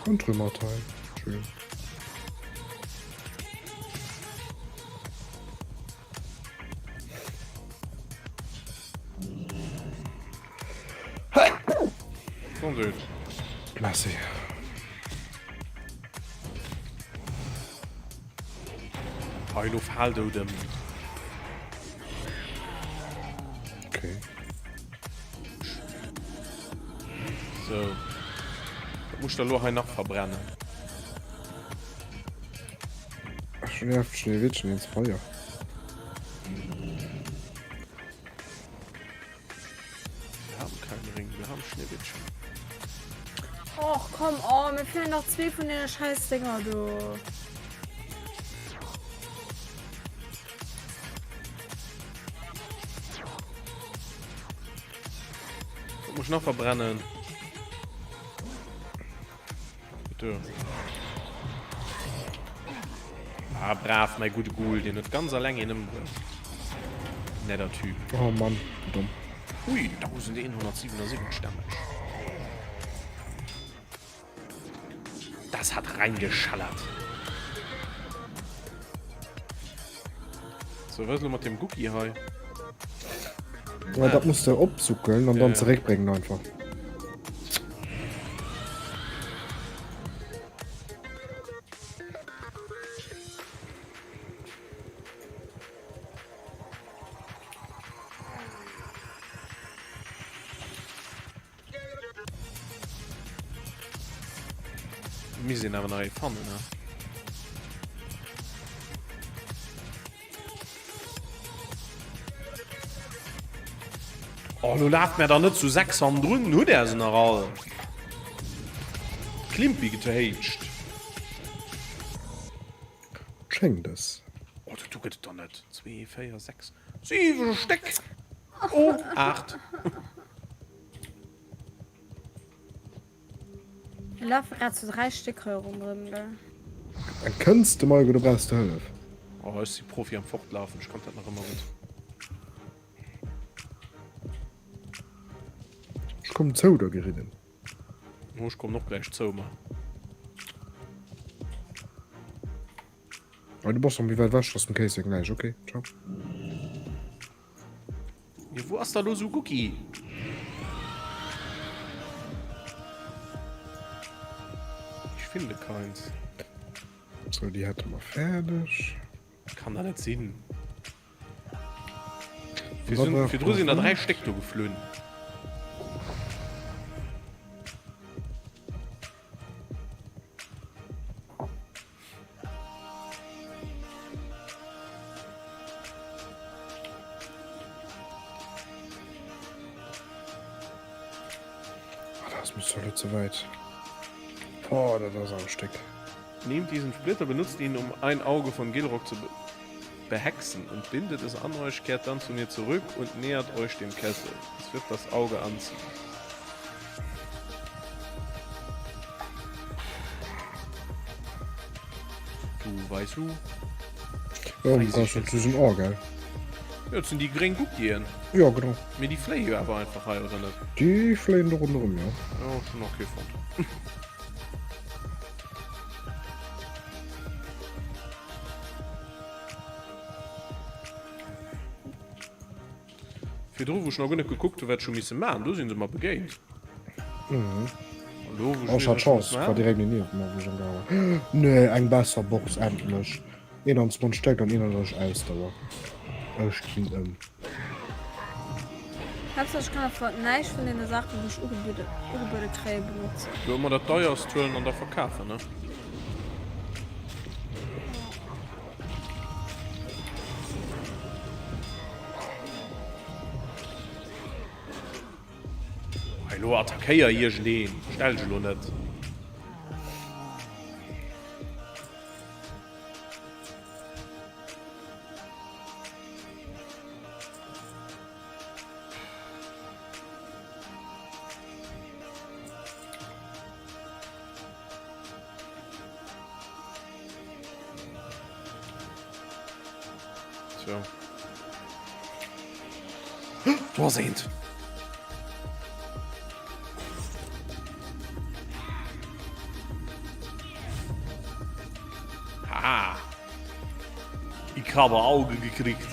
Und Trümmerteil. Schön. Gesondheet. Merci. Hei lo fal dout ëm. Okay. So. Dat muss da lo hei nach verbrennen. Ech nervt Schneewittchen ins Feuer. Wir haben keinen Ring, wir haben Schneewittchen. Och komm, oh, mir fehlen noch zwee vun den scheiß Dinger do. Das muss ich noch verbrennen. Bitte. Ah, brav, mein gute Ghoul, den huet ganz alleng een ëmbruecht. Netter Typ. Oh Mann, wie dumm. Ui, 1177 Damage. Das hat reingeschallert. So, was ist mat dem Gucki hei? Ja, dat muss de opsuckeln an dann zeréckbréngen einfach. Misst een awer nach ee fannen, ne? Oh, lo laaft mär da net zu 6 hannendrun, hutt är se nach all? Klimpi getéitscht. Schéngt es. Oh, dat do gëtt et der net. 2, 4, 6, 7 Stéck! Oh, 8. Mir lafe grad zu 3 Stéck hei ronderëm, gell? Eng kënns de Mike oder brauchs de Hëllef? Oh, ech si Profi am Fortlafen, ech kann dat nach ëmmer gutt. Ech kommen zou der geridden. Oh, ech kommen och gläich zou mer. Ah, du bass schon méi wäit ewech, ass dem Kéis seng Läich. Okay, ciao. Jo, wou ass da lo sou Gucki? Ich finde keins. So, déi hätte mer fäerdeg. Kann da net sinn. Virdru sinn der 3 Stéck do geflunn. Muss elo ze wäit. Boah, dat ass awer e Stéck. Nehmt diesen Splitter, benutzt ihn, um ein Auge von Gilrock zu behexen und bindet es an euch, kehrt dann zu mir zurück und nähert euch dem Kessel. Es wird das Auge anziehen. Du, weißt du? Ja, du kannst zu diesem Auge, gell? Ja, das sind die gréng Guckien. Ja, genau. Mee déi fléie jo awer einfach hei, oder net? Déi fléien do ronderëm, jo. Jo, ech hunn nach kee fonnt. Virdru, wou ech nach guer net gekuckt hu wat ech hu misse maachen, do si se mer begéint. Mhm. Elo, wou ech Oh, ech weess, hat wat ech muss Chance, war maachen. direkt nieft mer, wou ech angehauen hunn. Nee, eng besser Box, endlech. 21 Stäerkt an 31 Ausdauer. Ech ginn ëm. Haaptsaach ech kann einfach näischt vun deene Saachen wou ech ugebuede ugebuede kréie benotzen. Jo, ëmmer dat deierst huelen an da verkafen, ne? Hei lo attackéier iergendeen, stell dech elo net. So. Do ass eent. Haha. Ich habe Auge gekriegt.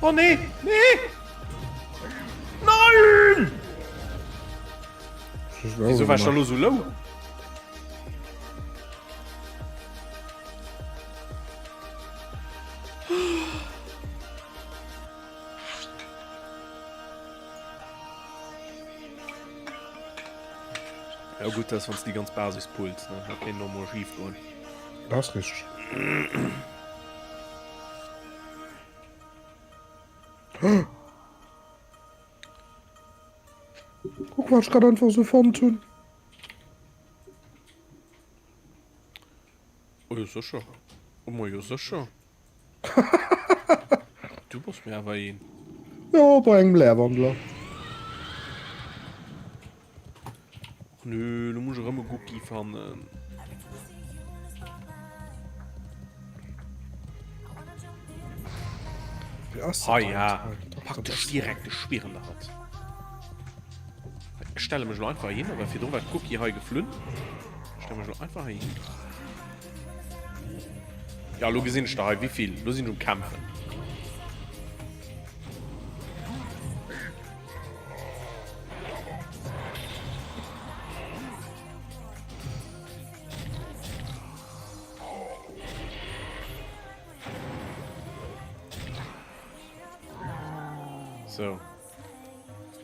Oh nee, nee! Nein! Wieso war ich da lo so low? Ja gut, das wann die ganz Basis pullt, ne? Da kéint normal schief goen. Dat ass richteg. Kuck wat ech grad einfach sou fonnt hunn. Oh jo sécher. Oh ma jo sécher. Du bass mir awer een. Jo, bei engem Leerwandler. Och nö, lo muss ech erëm e Gucki fannen. Wéi ass dat Hei, denn? ja. Hei, doch, Pack dat dech ass- direkt de Schwieren derhat. Ech stelle mech lo einfach hin, well virdru war d'Gucki hei geflunn. Ech stelle mech lo einfach hei hin. Ja, lo gesinn ech der hei wéivill. Lo sinn ech um Kämpfen. So.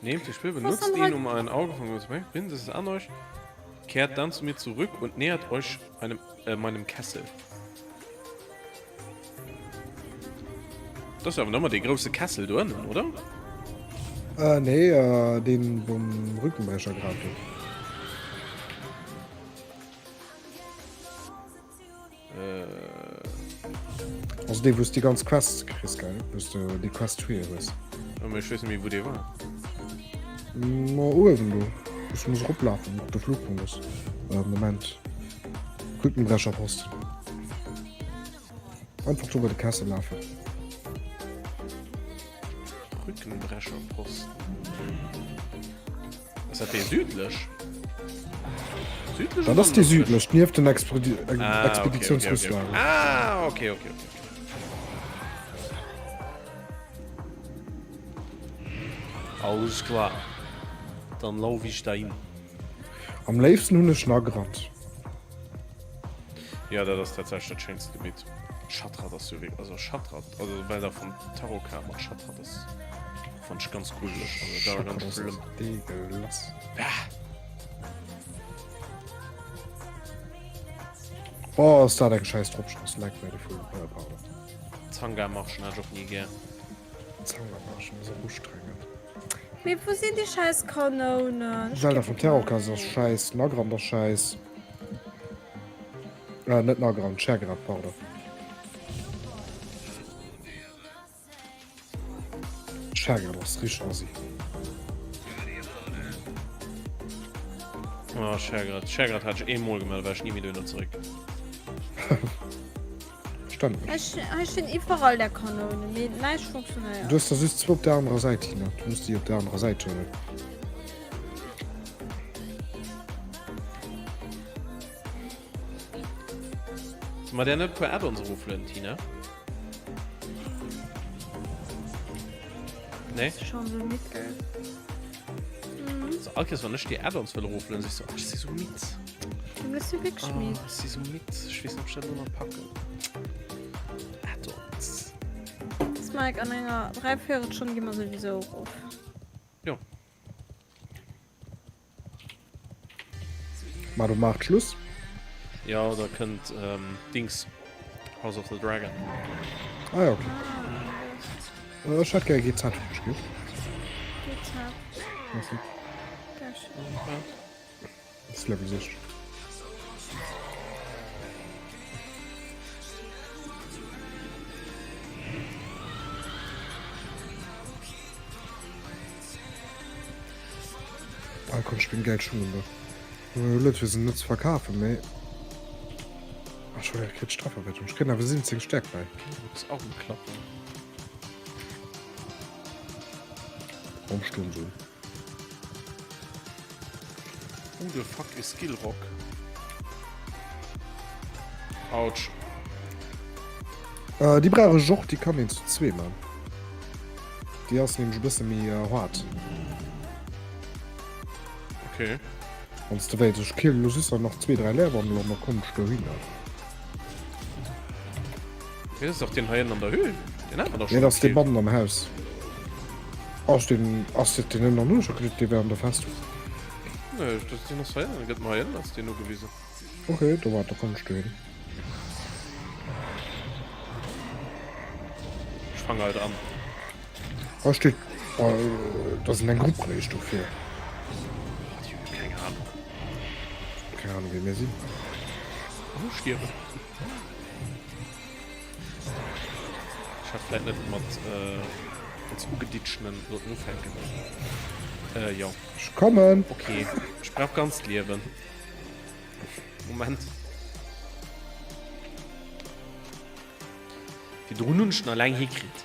Nehmt das Spiel, benutzt ihn, um ein Auge von mir zu Bindet es an euch, kehrt dann zu mir zurück und nähert euch einem, äh, meinem Kessel. Das ist aber nochmal der große Kessel do ënnen, oder? Äh, nee, äh, den beim Rückenbrecher gerade. Äh. Also dee wou s déi ganz Quests kriss, gell? Wou s de déi Quest Tree hues. Oh, mee ech weess net méi wou dee war. Ma uewen do. Ech muss eroplafen, op de Flugpunkt ass. Äh, Moment. Rückenbrecherposten. Einfach do bei de Kessel lafen. Rückenbrecherposten. Ass dat dee südlech? Südlech Dat ass oder dee nërdlech? südlech, nieft den Expedi Ah, okay, okay, okay, Expeditionsrüstwagen. okay. Ah, okay, okay, okay. Alles klar. Dann lauf ich dahin. Am léifsten hunn ech Nagrand. Ja, dat ass tatsächlech dat schéinst Gebitt. Shattrath ass jo wierklech, also Shattrath, also well der vum Tarotkaart mat Shattrath ass. Fand ich ganz grujeleg. Also, dat war ganz schlëmm. Deegelass. Oh, ass dat eng scheiß Dropschoss. Leck mir de Vun. Äh, pardon. Zangamarschen hat ich och ni gär. Zangamarschen ass och ustrengend. Mee wou sinn déi scheiß Kanounen? Zelda vum Terrorcast ass scheiß, Nagrand ass scheiß. Äh, net Nagrand, Schergrad, pardon. Schergrad ass richteg assi. Oh, Schergrad. Schergrad hat ich eemol gemacht, war ich nie méi dohinner zeréck. Verständlech. Hei sti- hei stinn iwwerall där Kanounen, mee näischt funktionéiert. Du hues der just zwou op der anerer Säit, Tina. Du muss déi op der anerer Säit huelen. Soll mer där net e puer Add-ons eroflueden, Tina? Nee? Schon so midd, gell? So, all Kees, wann ech déi Add-ons wëll eroflueden, si ech so, ach, ech si sou midd. Du bist jo wierklech Oh, midd. ech si sou midd. Ech weess net, ob ech dat elo nach packen. Add-ons. Das Mike, an enger Dräiviertelstonn gi mer souwisou erof. Jo. Ma du maacht Schluss. Jo, da kënnt Dings, House of the Dragon. Ah ja, okay. Ech hätt gär GZ gespillt. GZ. Merci. Das Level 60. Ah, komm, ich bin Geld schon da. Leit fir se net ze verkafen, mee Ach, schon wieder kritt Strafverwertung. Ich krieg awer 17 Stärk bei. Du bist auch ein Klapper. Warum stoen se? Who the fuck is Gilrock? Autsch. Äh, déi brauch ech och, déi kann een zu zwee man. Déi ass nämlech e bësse méi äh, hart. Okay. Wann s de wéilt, ech killen lo just nach zwee, dräi Leerwammel an da komm ech dohinner. Mee dat ass dach deen hei ënnen an der Höhl. Deen hat mer dach Nee, schonn dat ass dee gekillt. bannen am Haus. Ass deen, ass dat deen ënnen an hunn ech scho geduet, dee wär an der Festung. Nee, dat deen ass hei ënnen, gëtt mer hei ënnen als deen ugewisen. Okay, da waart, da komm ech dohin. Ech fang halt an. Hei steet, da sinn eng Grupp réischt dofir. Déi hunn keng Ahnung. Keng Ahnung wéi mir sinn. Oh, stierwen. Ech hätt vläit net mat ganz ugeditschenen sollten ufänken. Äh, jo. Ech kommen! Okay, ech brauch ganzt Liewen. Moment. Virdrun hunn ech en alleng hikritt.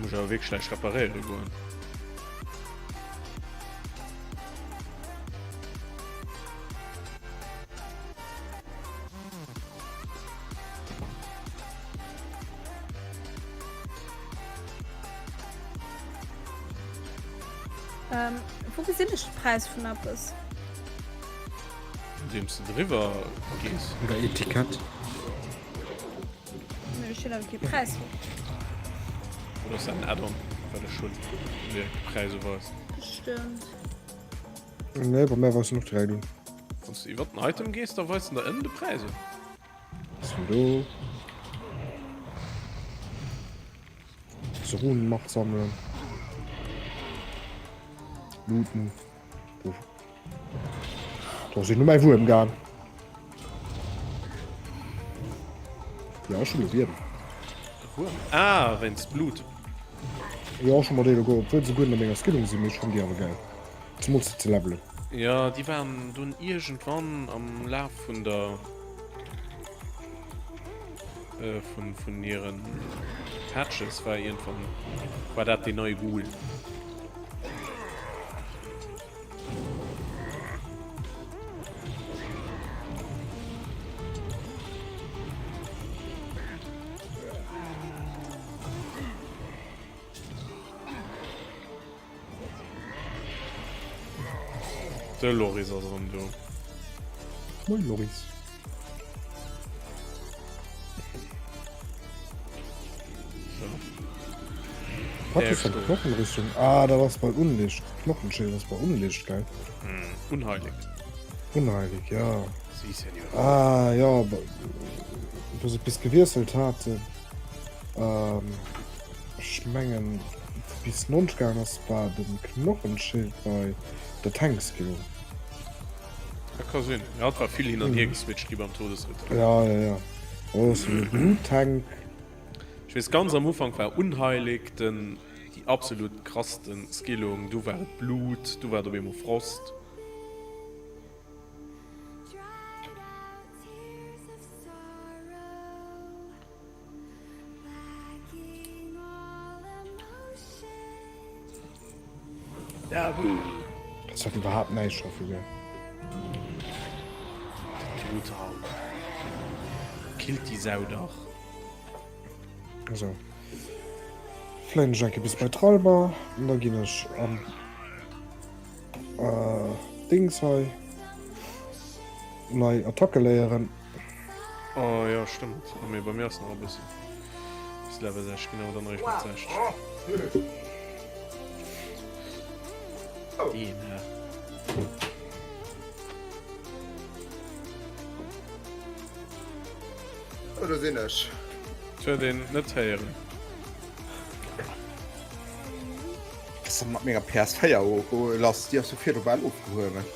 Muss awer wierklech gläich reparéiere goen. Ähm, wou gesinn ech de Präis vun eppes? Andeems de driwwer gees. Un der Etikett. Nee, steet awer kee Präis drop. Oder ass dat en Add-on, wat ech hunn, wou direkt de Präis uweist? Bestëmmt. Nee, bei mär weist en och direkt un. Wann s de iwwer den Item gees, da weist en der ënnen de Präis un. Was denn do? So Runenmacht sammeln. Looten. Do, do sinn nur mäi Wuerm gaang. Ja, schon e Wierm. Wuerm? Ah, wéinst Blut. Ja, schon mal déi go, obwuel se guer net menger Skillung sinn, mee ech fann déi awer geil. Zemools se ze levelen. Ja, déi waren dunn iergendwann am Laf vun der vun vun hiren Patches war iergendwann war dat deen neie Ghoul. De Loris ass erëm do. Moin Loris. Wat ist denn Knochenrüstung? Ah, da war's bei Unlicht. Knochenschild ass bei Unlicht, gell? Mm, unheilig. Unheilig, ja. Sie ist ja die Ah, ja, wo se bis gewiesselt haten. Ähm, ech mengen, bis 90 gaangen ass, war den Knochenschild bei der Tankskillung. Dat ka sinn. Ja, et war vill hin an hier geswitcht gi beim Todesritter. Ja, ja, ja. Oh, so e Bluttank. Ech weess, ganz am Ufank war Unheilig den, déi absolut krassten Skillung, du war et Blut, du war et op eemol Frost. Das hat iwwerhaapt näischt scho vu mir. Brutal. Killt déi Sau dach. Also. Fléien ech enke bis bei d'Ralmer an da ginn ech an äh, Dings hei. Nei Attacke léieren. Oh jo stëmmt, oh mee bei mir ass nach e bëssen bis Level 6, ginn awer dann eréischt mat 60. Deen hä? Oh, do sinn ech. Et huet een net héieren. Was ass mat menger PS4 lass? Déi ass jo virdru bal ofgehuewen.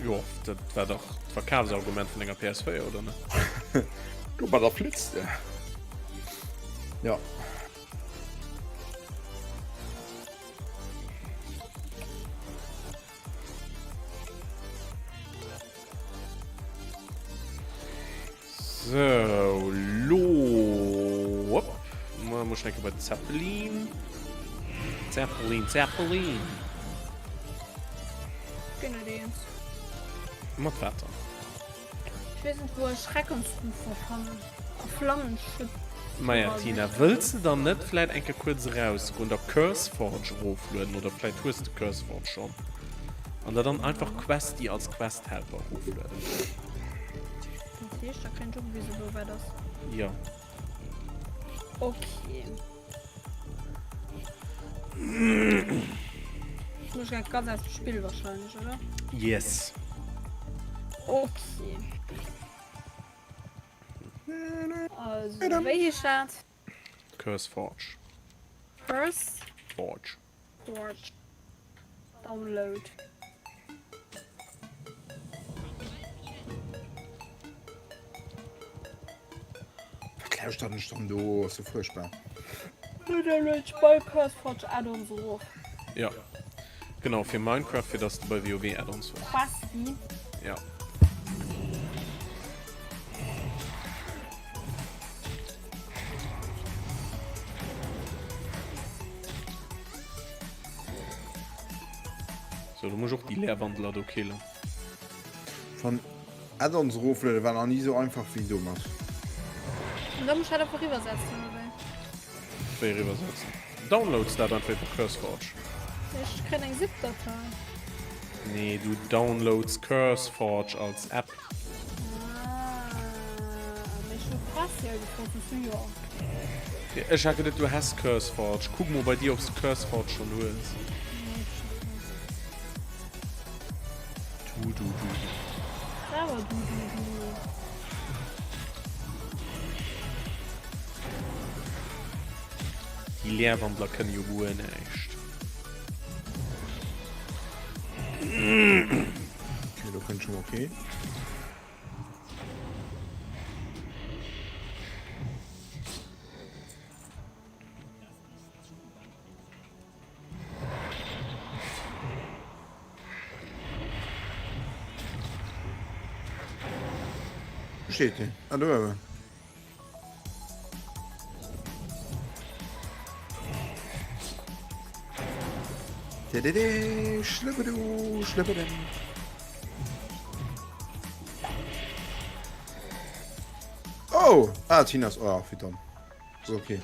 Jo, dat war dach d'Verkafsargument vun enger PS4, oder net? Domadder flitzt de. Ja. Sou, lo, hopp, ma muss ech eng Kéier bei Zeppelin. Zeppelin, Zeppelin. Ginn net eens. Mat wat dann? Ech weess net wou ech Schreckensrufer fannen a Flammenschütt. Maja Tina, wëlls de dann net vläit eng Kéier kuerz erausgoen, der CurseForge eroflueden, oder vläit hues de CurseForge schonn, an der dann einfach Questie als Questhelper eroflueden? Dat heescht, da kréien ech ugewisen, wou wat ass. Jo. Okay. Muss ich ganz aus dem Spiel wahrscheinlich, oder? Yes. Okay. Also, wéi heescht dat? Curse Forge. Curse Forge. Forge. Download. Wat lauschteren ech dann do? Ass jo fuerchtbar. Du downloads bei CurseForge Add-ons erof. Ja. Genau, fir Minecraft, fir dass de bei WoW Add-ons hues. Questy. Ja. So, du muss och déi Leerwandler do killen. Von Add-ons eroflueden war nach nie so einfach wéi domat. Und da muss ich halt einfach rübersetzen, oder wéi? Wéi rübersetzen? Downloads dat einfach iwwer CurseForge. Ech kréien eng Zip-Datei. Nee, du downloads CurseForge als App. Ech hat geduet du häss CurseForge. Kuck mol bei dir obs de CurseForge schon hues. Du du du. Déi Leerwandler kënne jo guer näischt. Okay, do kënnt schon okay. Wo steht den? Ah, do awer. Dedede, schlubbedu, schlubbedem. Oh! Ah, Tina ist. Oh, wie dumm. Ist okay.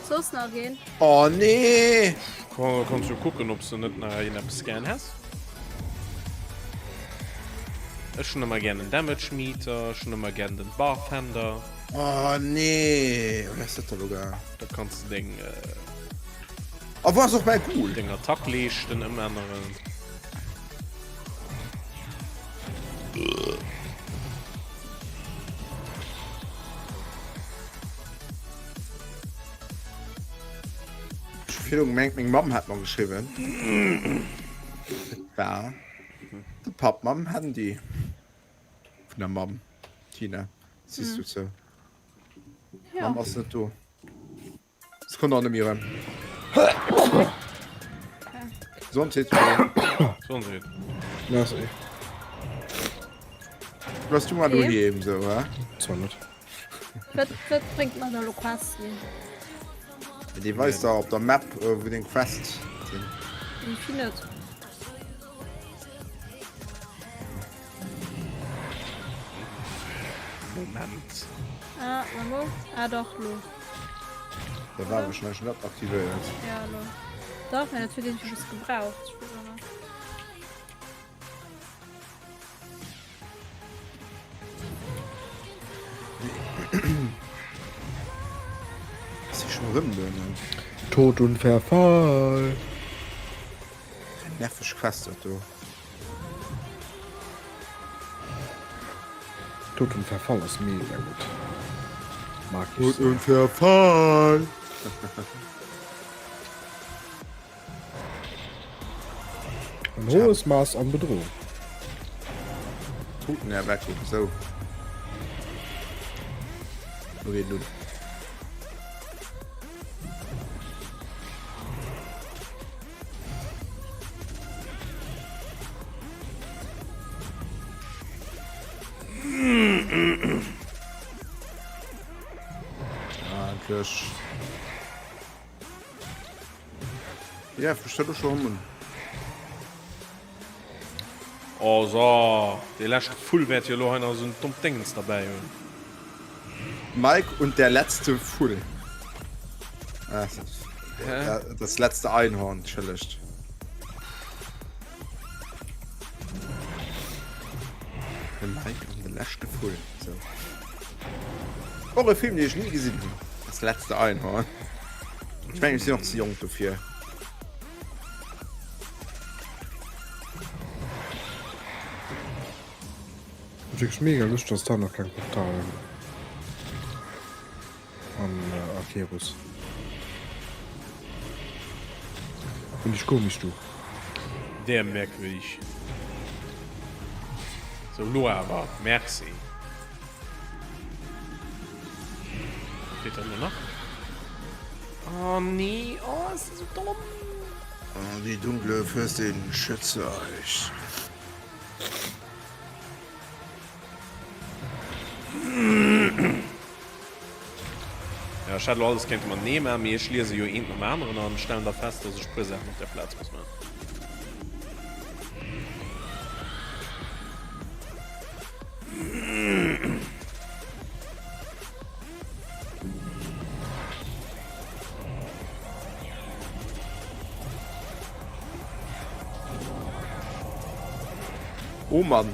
Soss nach een? Oh nee! Kanns jo kucken obs de net nach een eppes gären häss. Ech hunn ëmmer gären den Damage Meter, ech hunn ëmmer gären den Barfender. Oh nee, wéi ass dat da lo gaang? Da kanns de deng A wou ass och mäi Ghoul? Deng Attackleeschten ëmänneren. Ech hu virdru gemengt, meng Mamm hätt mer geschriwwen. Et war de Papp mam Handy vun der Mamm. Tina, siehst du zou? Ja. Mamm ass net do. Se kënnt och net méi erëm. Gesondheet. Gesondheet. Merci. Was du mal doheem sou, hä? Zwar net. Wat, wat bréngt mer da lo Questen? Déi weist der op der Map, äh, wou deng Quest sinn. Déi fi net. Moment. Ah, warte mal. Ah, doch, lo. Da war wahrscheinlich net aktivéiert. Ja, lo. Doch, mä dat huet irgendwie just gebraucht. Ich weiß auch nicht. Ass si schon erëm do, ne? Tod und Verfall. Nerveg Quest dat do. Tod und Verfall ass mega gutt. Mag ich Tod sehr. und Verfall. Ein hohes Maß an Bedrohung. Totenerweckung, sou. Lo geet et un. Ah, endlech. Ja, verstell du schon un. Oh so, dee leschte Vull wäert jo elo hei nach esou en dommt Déngens derbäi hunn. Mike und der letzte Vull. Ah, das, das letzte Einhorn, entschëllegt. De Mike an de leschte Vull. So. Och e Film, deen ech ni gesinn hunn. Das letzte Einhorn. Ech mengen, ech sinn och ze jonk dofir. Wierklech mega luschteg, dass da nach keng Portalen an Acherus. Finn ech komisch du. Sehr merkwürdig. Sou, lo awer. Merci. Feet dann nur nach. Oh nee, oh, ist das so dumm. Oh, die dunkle Fürstin schütze euch. Ja, ech hätt lo alles kéinte matenee maachen, mee ech liese jo eent nom aneren an stellen da fest, dass ech puer Saachen op der Plaz muss maachen. Oh Mann.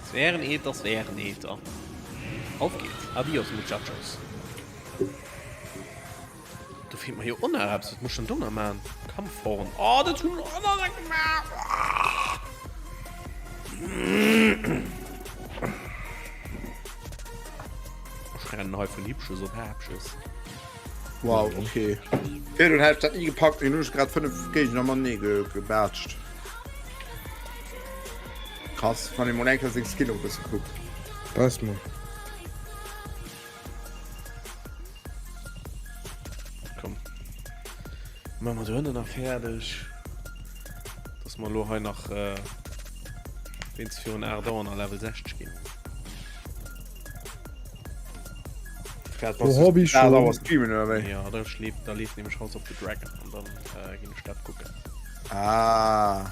Sphäreneter, Sphäreneter. Auf geht's. Adios, Muchachos. Do feelt mer jo och nach eppes. Wat muss ech denn do nach maachen? Kampfhorn. Oh, dat hunn ech och nach net gemaach. Ech rennen hei vun Hipches op Häppches. Wow, okay. Virdrun hätt ech dat ni gepackt, mee nun hunn ech grad 5 Géigner matenee gebaatscht. Krass, wann ee mol eng Kéier seng Skill och e bësse kuckt. Weis mol. Komm. Machen wir do hënne nach fäerdeg. Dass mer lo hei nach äh, wéinst virun 8 Auer nach Level 60 ginn. Wo hab ich schon? schon? Streamen oder wéi? Ja, da schläft, da leeft nämlich House of the Dragon an dann äh, ginn ech dat kucken. Ah.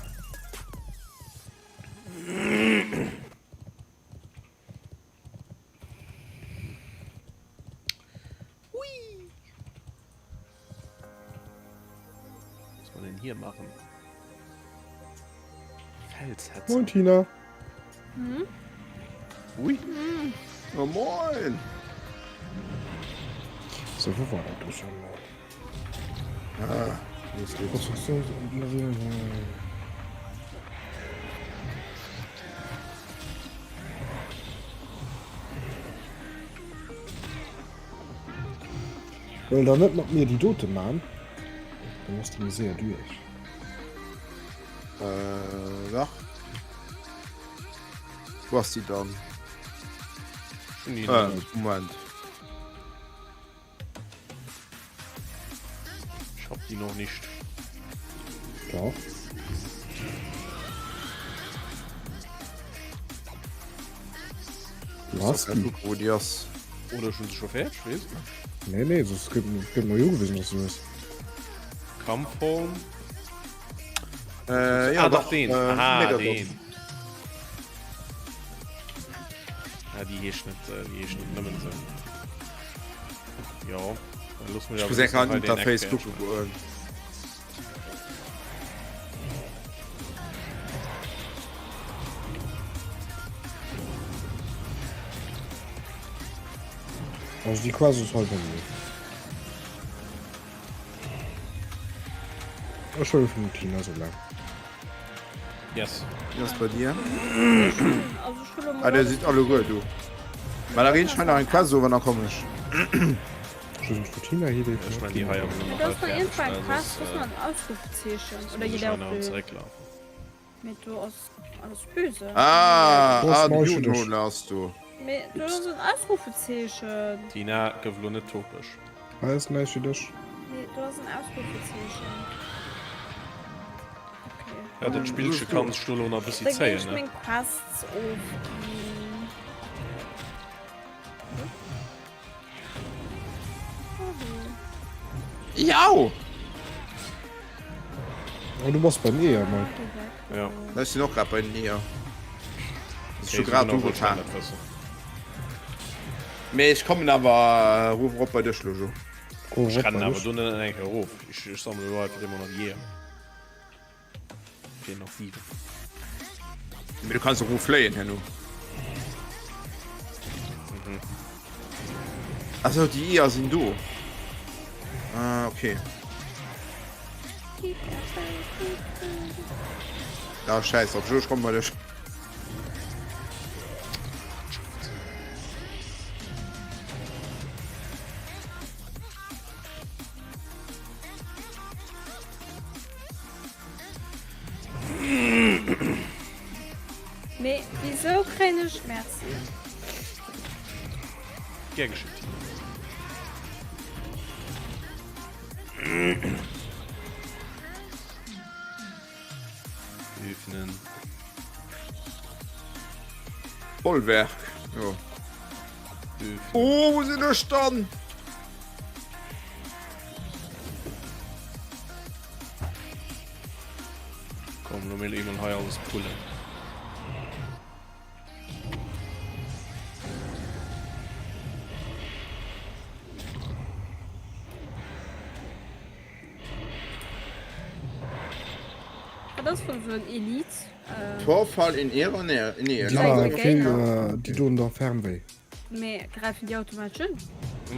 Hui! Was man denn hier machen? Felshetzer. Moin Tina. Hm? Ui. Hm. Oh, moin. So, wo war dat do schon? Ah, los geht's. Wëll der net mat mir déi dote man, dann ass déi méi séier duerch. Äh, dach. Wo ass déi dann? Äh, Moment. Ich hab die noch nicht. Doch. Du hast die. Wo die ass. Oder schon schon fertig, ich weiß nicht. Nee, nee, das gibt, gibt nur jo gewesen, dass du es. Kampfform. Äh, ja, ah, doch, den. Äh, Aha, Megadon. den. Ah, déi heescht net, déi heescht net nëmmen esou. Jo, dann loosse mir Ech muss enker an Interface kucke goen. Also déi Quest ass hei bei mir. Ech huele vum Tina sou laang. Yes. Wie ass bei dir? Also ich hole Ah, der sieht alle gut, du. Mal da reden ich nach ein Quest so, wenn dann komme ich. Tina hier, Ich meine, die Haie haben Da noch ist halb noch irgendwo ein fertig, Quest, also muss man ein Ausrufezeichen. Oder muss jeder ich noch blöd. zurücklaufen. Mit du aus alles böse. Ah, Wo ist ah, den Maulschild? Judenhodler hast du. Mee do ass en Ausrufezeechen. Tina, gëff elo net topesch. Hei ass näischt fir dech. Nee, do ass en Ausrufezeechen. Okay. Ja, dat Spillche kann sech do elo nach e bëssi Da ginn zéien, ech ne? meng Quests ofginn. Jau! Oh, du bass beim Eeër, Mike. Ja. Ech sinn och grad bei den Eeër. Okay, Schon grad genau, ugetan. Mee ech kommen awer ruf erop bei dech lo jo. Ech rennen awer do net eng Kéier erof. Ech, ech sammele lo einfach immer nach déi Eeër. Fehlen nach 7. Mee du kanns erof fléien herno. Mhm. Also déi Eeër sinn do. Ah, okay. Ja, scheiß op, ech komm bei dech. Mee wisou kréien ech Merci. Gär geschéckt. Öffnen. Bollwerk. Jo. Öffnen. Oh, wo sinn ech dann? Komm, lo mir emol hei alles pullen. Wat ass vun esou en Elite? Äh, Torfall in ihrer Nähe. Nee, Déi Like maache the vill, Gamer. äh, déi doen der Fernwéi. Mee gräifen déi automatesch un?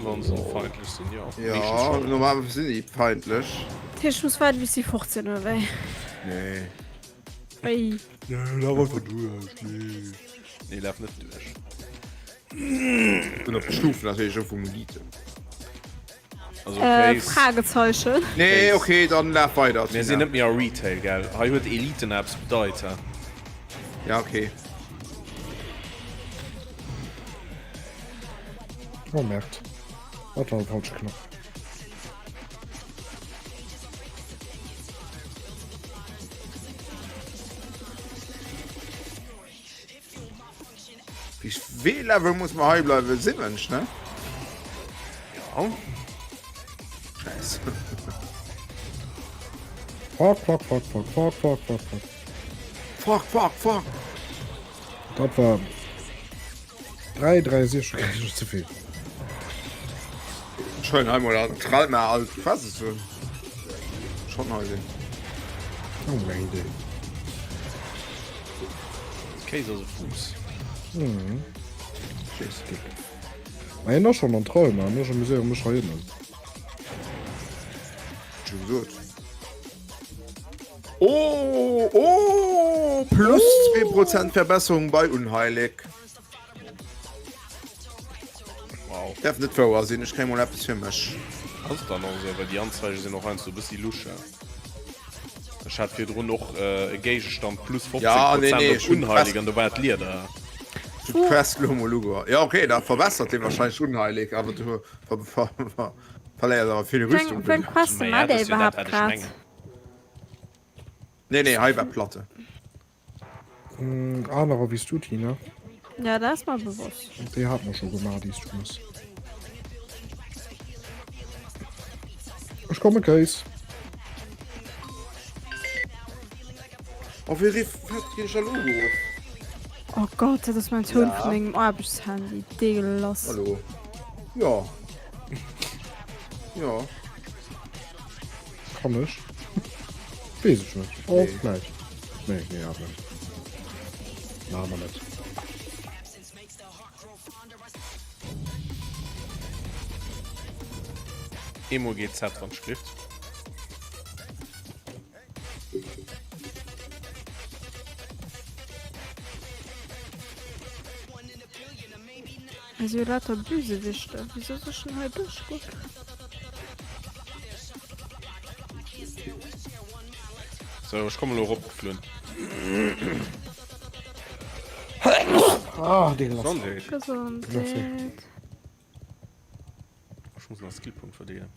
Wann se feindlech sinn, jo. Ja, Meeschtens schon. normalerweise sinn déi feindlech. Dat heescht, ech muss waarden, bis si fort sinn, oder wéi? Nee. Wéi? Nee, laf einfach duerch. Nee. Nee, laf net duerch. Sinn op de Stufen natierlech och vum Elite. Also, Äh, Case. Fragezeichen. Nee, okay, dann laf weider. Mir sinn net méi a Retail, gell? Hei huet Eliten eppes bedeit, hä? Ja, okay. Oh, merkt. Dat war de falsche Knopf. Wéi Level muss man hei bleiwen? 7, ne? Ja. Scheiße. Fuck, fuck, fuck, fuck, fuck, fuck, fuck, fuck. Fuck, fuck, fuck. Dat war 3, 3 6 Géigner ze vill. Schön einmal an Tralma all Quasi zu. Schon neu sinn. Oh meng Idee. Kéis ass e Fuuss. Mhm. Dick. Ma hien ass schon an Trauma, an ech amuséiere mech hei ënnen. Schon gesot. Oh, oh, plus 2% Verbesserung bei Unheilig. Wow. Darf net wouer sinn, ech kréie mol eppes fir mech. Ass et dann och esou, well déi Anzeige sinn och heiansdo e bëssi lusch. Ech hat virdrun och e Géigestand plus 15 Ja, nee, nee, Prozent ech op hunn Unheilig an do war et Lieder. Ech hunn d'Quest lo mol ugeholl. Ja, okay, da verbessert dee wahrscheinlech Unheilig, awer du ver ver ver verléiers awer vill Rüstung. Wéi eng Quest Maja, mat dat der ass jo dat, iwwerhaapt wat ech grad? mengen. Nee, nee, hei war Platte. Mm, anerer wéi s du, Tina. Ja, dat ass mer bewosst. Déi hat mer scho gemaach, déi s du muss. Ech komme Kéis. Oh, wéi riff fest ginn ech elo geruff? Oh Gott, dat ass mein Toun Ja. vun mengem Aarbechtshandy. Deegelass. Hallo. Ja. Ja. Kann ech? Weess ech net. Oh, Nee. vläicht. Nee, nee, awer net. Maache mer net. Eemol GZ wann d'Schrift. Hei si jo lauter Bösewichter. Wieso soll ech denn hei duerchgoen? So, ech komme lo eropgeflunn. Ah, Deegelass. Gesondheet. Gesondheet. Ech muss nach Skillpunkt verdeelen.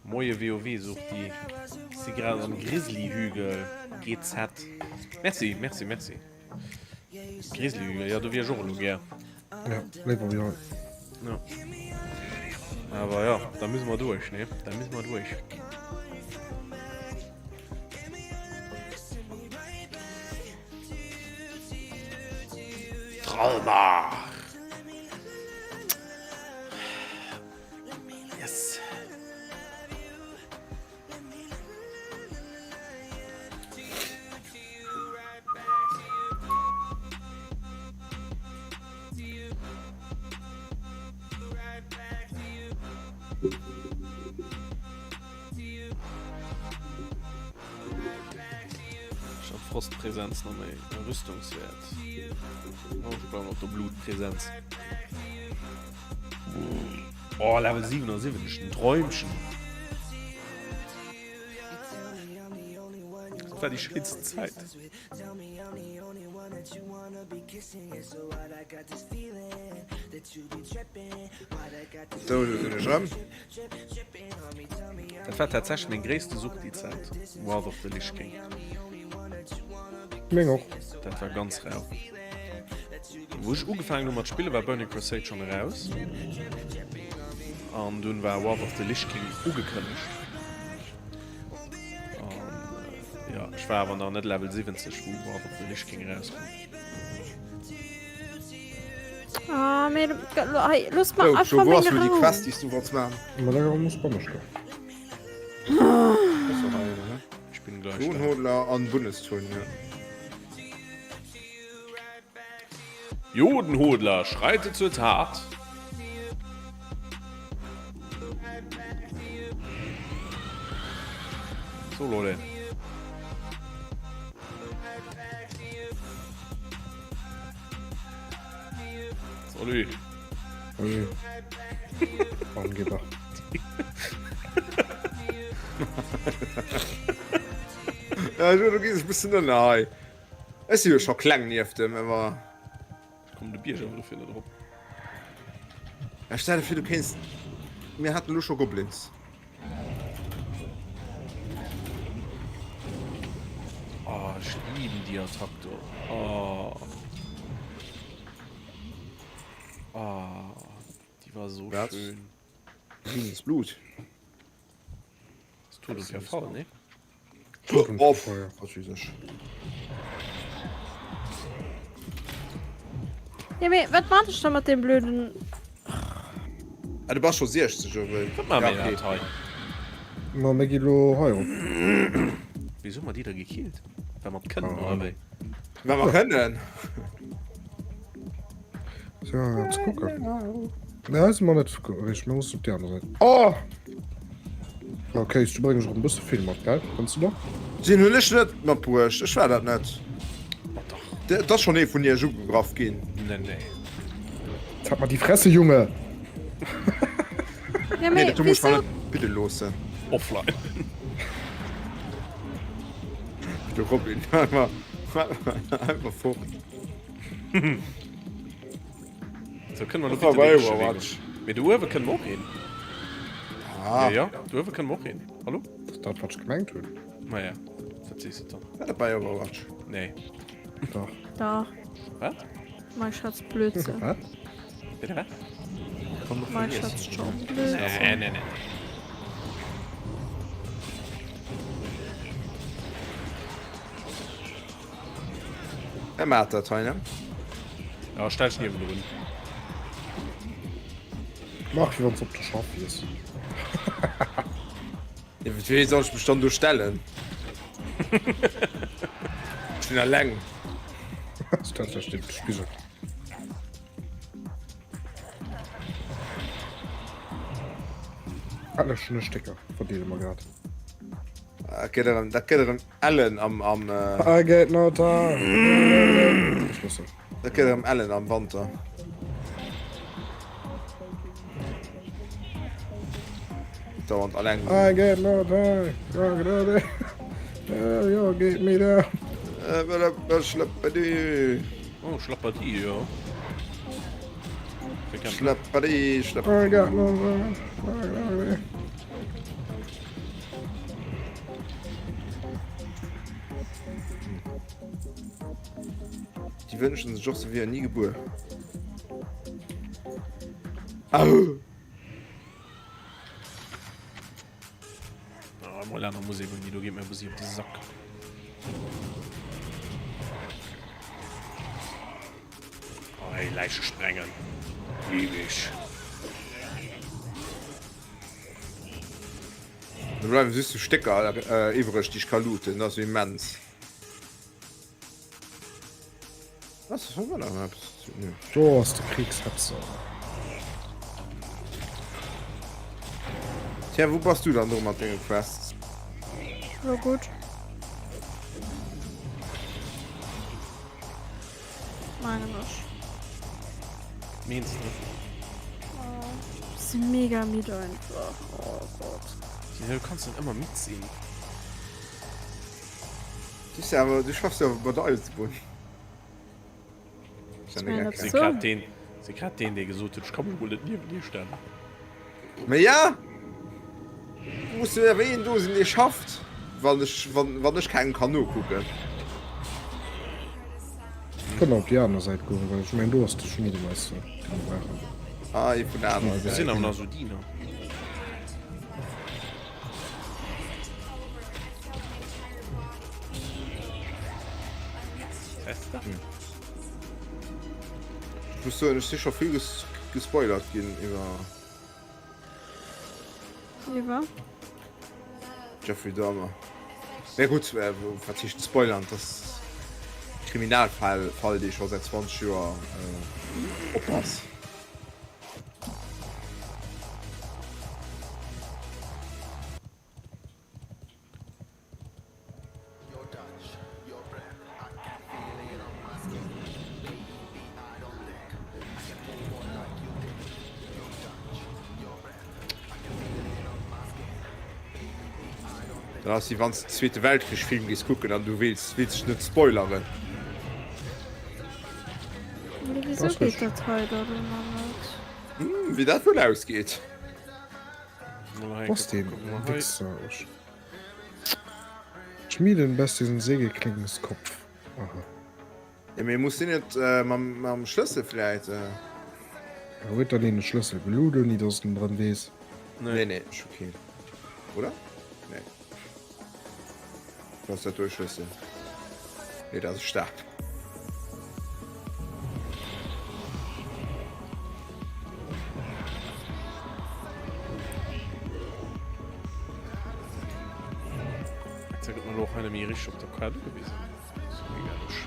Moie WoW Suchti, si grad am Grizzlyhügel, GZ. Merci, merci, merci. Grizzlyhügel, jo do wier ech och elo gär. Ja, léiwer wéi hei. Ja. Awer ja, da müssen wir duerch, ne? Da müssen wir duerch. Tralmar! Yes! Ech hat Frostpräsenz noch méi Rüstungswert. Oh, ich brauch noch der Blutpräsenz. Oh, Level 77, ein Träumchen. Das war die schéinsten Zäit. Sou, do sinn ech erëm. Dat war tatsächlech meng gréisste Sucht déi Zäit, Wrath of the Lich King. Meng och. Dat war ganz rau. Wou ech ugefaangen hu mat spille war Burning Crusade schonn eraus an dunn war Wrath of the Lich King ugekënnegt. An jo, ech war awer nach net Level 70 wou Wrath of the Lich King erauskoum. Ah, mee hei, looss mer So, einfach jo, wou ass meng lo déi Rou. Quest, déi s du wollts maachen? Ma da muss bei mech goen. Ass doch hei, ne? Ich bin gleich da. Jodenhodler an Bundesturn, ja. Jodenhodler, schreite zur Tat! So, Leute. Salut. Salut. Angeber. Ja, du gehst ein bisschen ënner hei. Ech si jo scho kleng nieft dem, awer. Ech kommen de Bierg awer dofir net erop. Ja, stell dir vir, du kéinst. Mir haten elo scho Goblins. Oh, ech lieben déi Attack do. Oh. Oh, déi. Déi war esou Wat? schön. Grünes Blut. Ass Tod und Verfall, ne? Oh, was weess ech. Ja, mee wat maan ech da mat deem blöden. Ah, du bass scho 60 oder wéi? Wat maache Ja, mir okay. dat hei? Ma mir gi lo hei op. Wéi hu mer déi da gekillt? Well mer kënnen, oder wéi? Well mer kënnen. Tja, ze kucken. Ne, hei si mer net richteg. Mir mussen op déi aner Säit. Oh! Okay, du bréngs erëm e bësse vill mat, gell? Fënns du net? Deen hunn ech net matbruecht. Ech war dat net. Ma dach. Et ass schonn ee vun iech ugegraff ginn. Nee, nee. Jetzt halt mal die Fresse, Junge! Ja, Nee, mee dat muss ech mer wieso? net bidde loossen. Offline. De Robin einfach, einfach fort. So kënne mer Das war lo bitte bei de richtege Wee Overwatch. goen. Mee do uewe kënne mer och hin. Ah, Ja, ja, do uewe kënne mer och hin. Hallo? Das ist dat, wat ech gemengt hunn. Naja, wat sees de dann? war dat bei Overwatch? Nee. Dach. Dach. Wat? Mei Schatz Blödsinn. Wat? Bitte wat? Mei Schatz schon Blödsinn. Nee, nee, nee. Er maat dat hei, ne? Ja, stell dich niewendrun. Mach wéi wann s op der Schaff wiers. Ja, wéi soll ech mech dann do stellen? Ech sinn alleng. Stell dech nieft de Spigel. Alle schöne Stécker verdeele mer grad. Dat gëtt erëm, dat gëtt erëm ellen am, am, I get no time. Ech loossen. dat gëtt erëm ellen am Wanter. Dauernd alleng. I get no time. You get me down. Schlëppedi. Oh, Schlapperdi, jo. Schlëppedi, schlëpp. I got no time. Déi wënschen sech och se wieren ni gebuer. Au! Oh, mol aner Musek un, déi do geet mir e bëssi op de Sack. Oh, hey, Läiche sprengen. Lieb ich. Do bleiwen just sou Stécker iwwreg déi ech ka looten, dat ass jo immens. Was war da nach eppes? Nö. Do ass de Kriegshetzer. Tja, wou bass du dann do mat denge Quests? Jo gutt. Mengen ech. Meens de? Oh, ich sinn mega midd einfach. Oh Gott. Ja, du kanns net ëmmer midd sinn. Du bist ja awer, du schaffs jo awer bei der Eisebunn. Ist ja mega Ist Si So. grad deen, si grad deen, dee gesot huet, ech ka mech mol net niewent dir stellen. Mä ja! Muss jo awer een do sinn, dee schafft, wann ech, wann, wann ech kengem kann nokucken. Kënne op déi aner Säit goen, well ech mengen do ass de Schmiedemeister, dee mer brauchen. Ah, ee vun der anerer Mir Säit. sinn awer nach esou Diener. Fester? Ech muss soen, ech si scho vill gespoilert ginn iwwer. Iwwer? Jeffrey Dahmer. Mä gutt, wat heescht spoilern? Dat ass e Kriminalfall, Fall, dee scho säit 20 Joer op ass. Dat ass wéi wann s de Zweete Weltkrich-Film gees kucken an du wéils wéils dech net spoileren. Mee wisou geet dat hei dann ëmmer net? Hm, wéi dat wuel ausgeet. Was den Wichser ech Schmieden besten Sägeklingskopf aha. Ja, mee muss deen net mam Schlëssel vläit? Huet dann een de Schlëssel geluut ouni dass en drëm weess? Nee, nee, ech hu keen. Oder? Nee. Oder ass dat do e Schlëssel? Nee, dat ass e Stab. Jetzt gëtt mer elo och hei net méi richteg op der Kaart ugewisen. Dat ass mega lusch.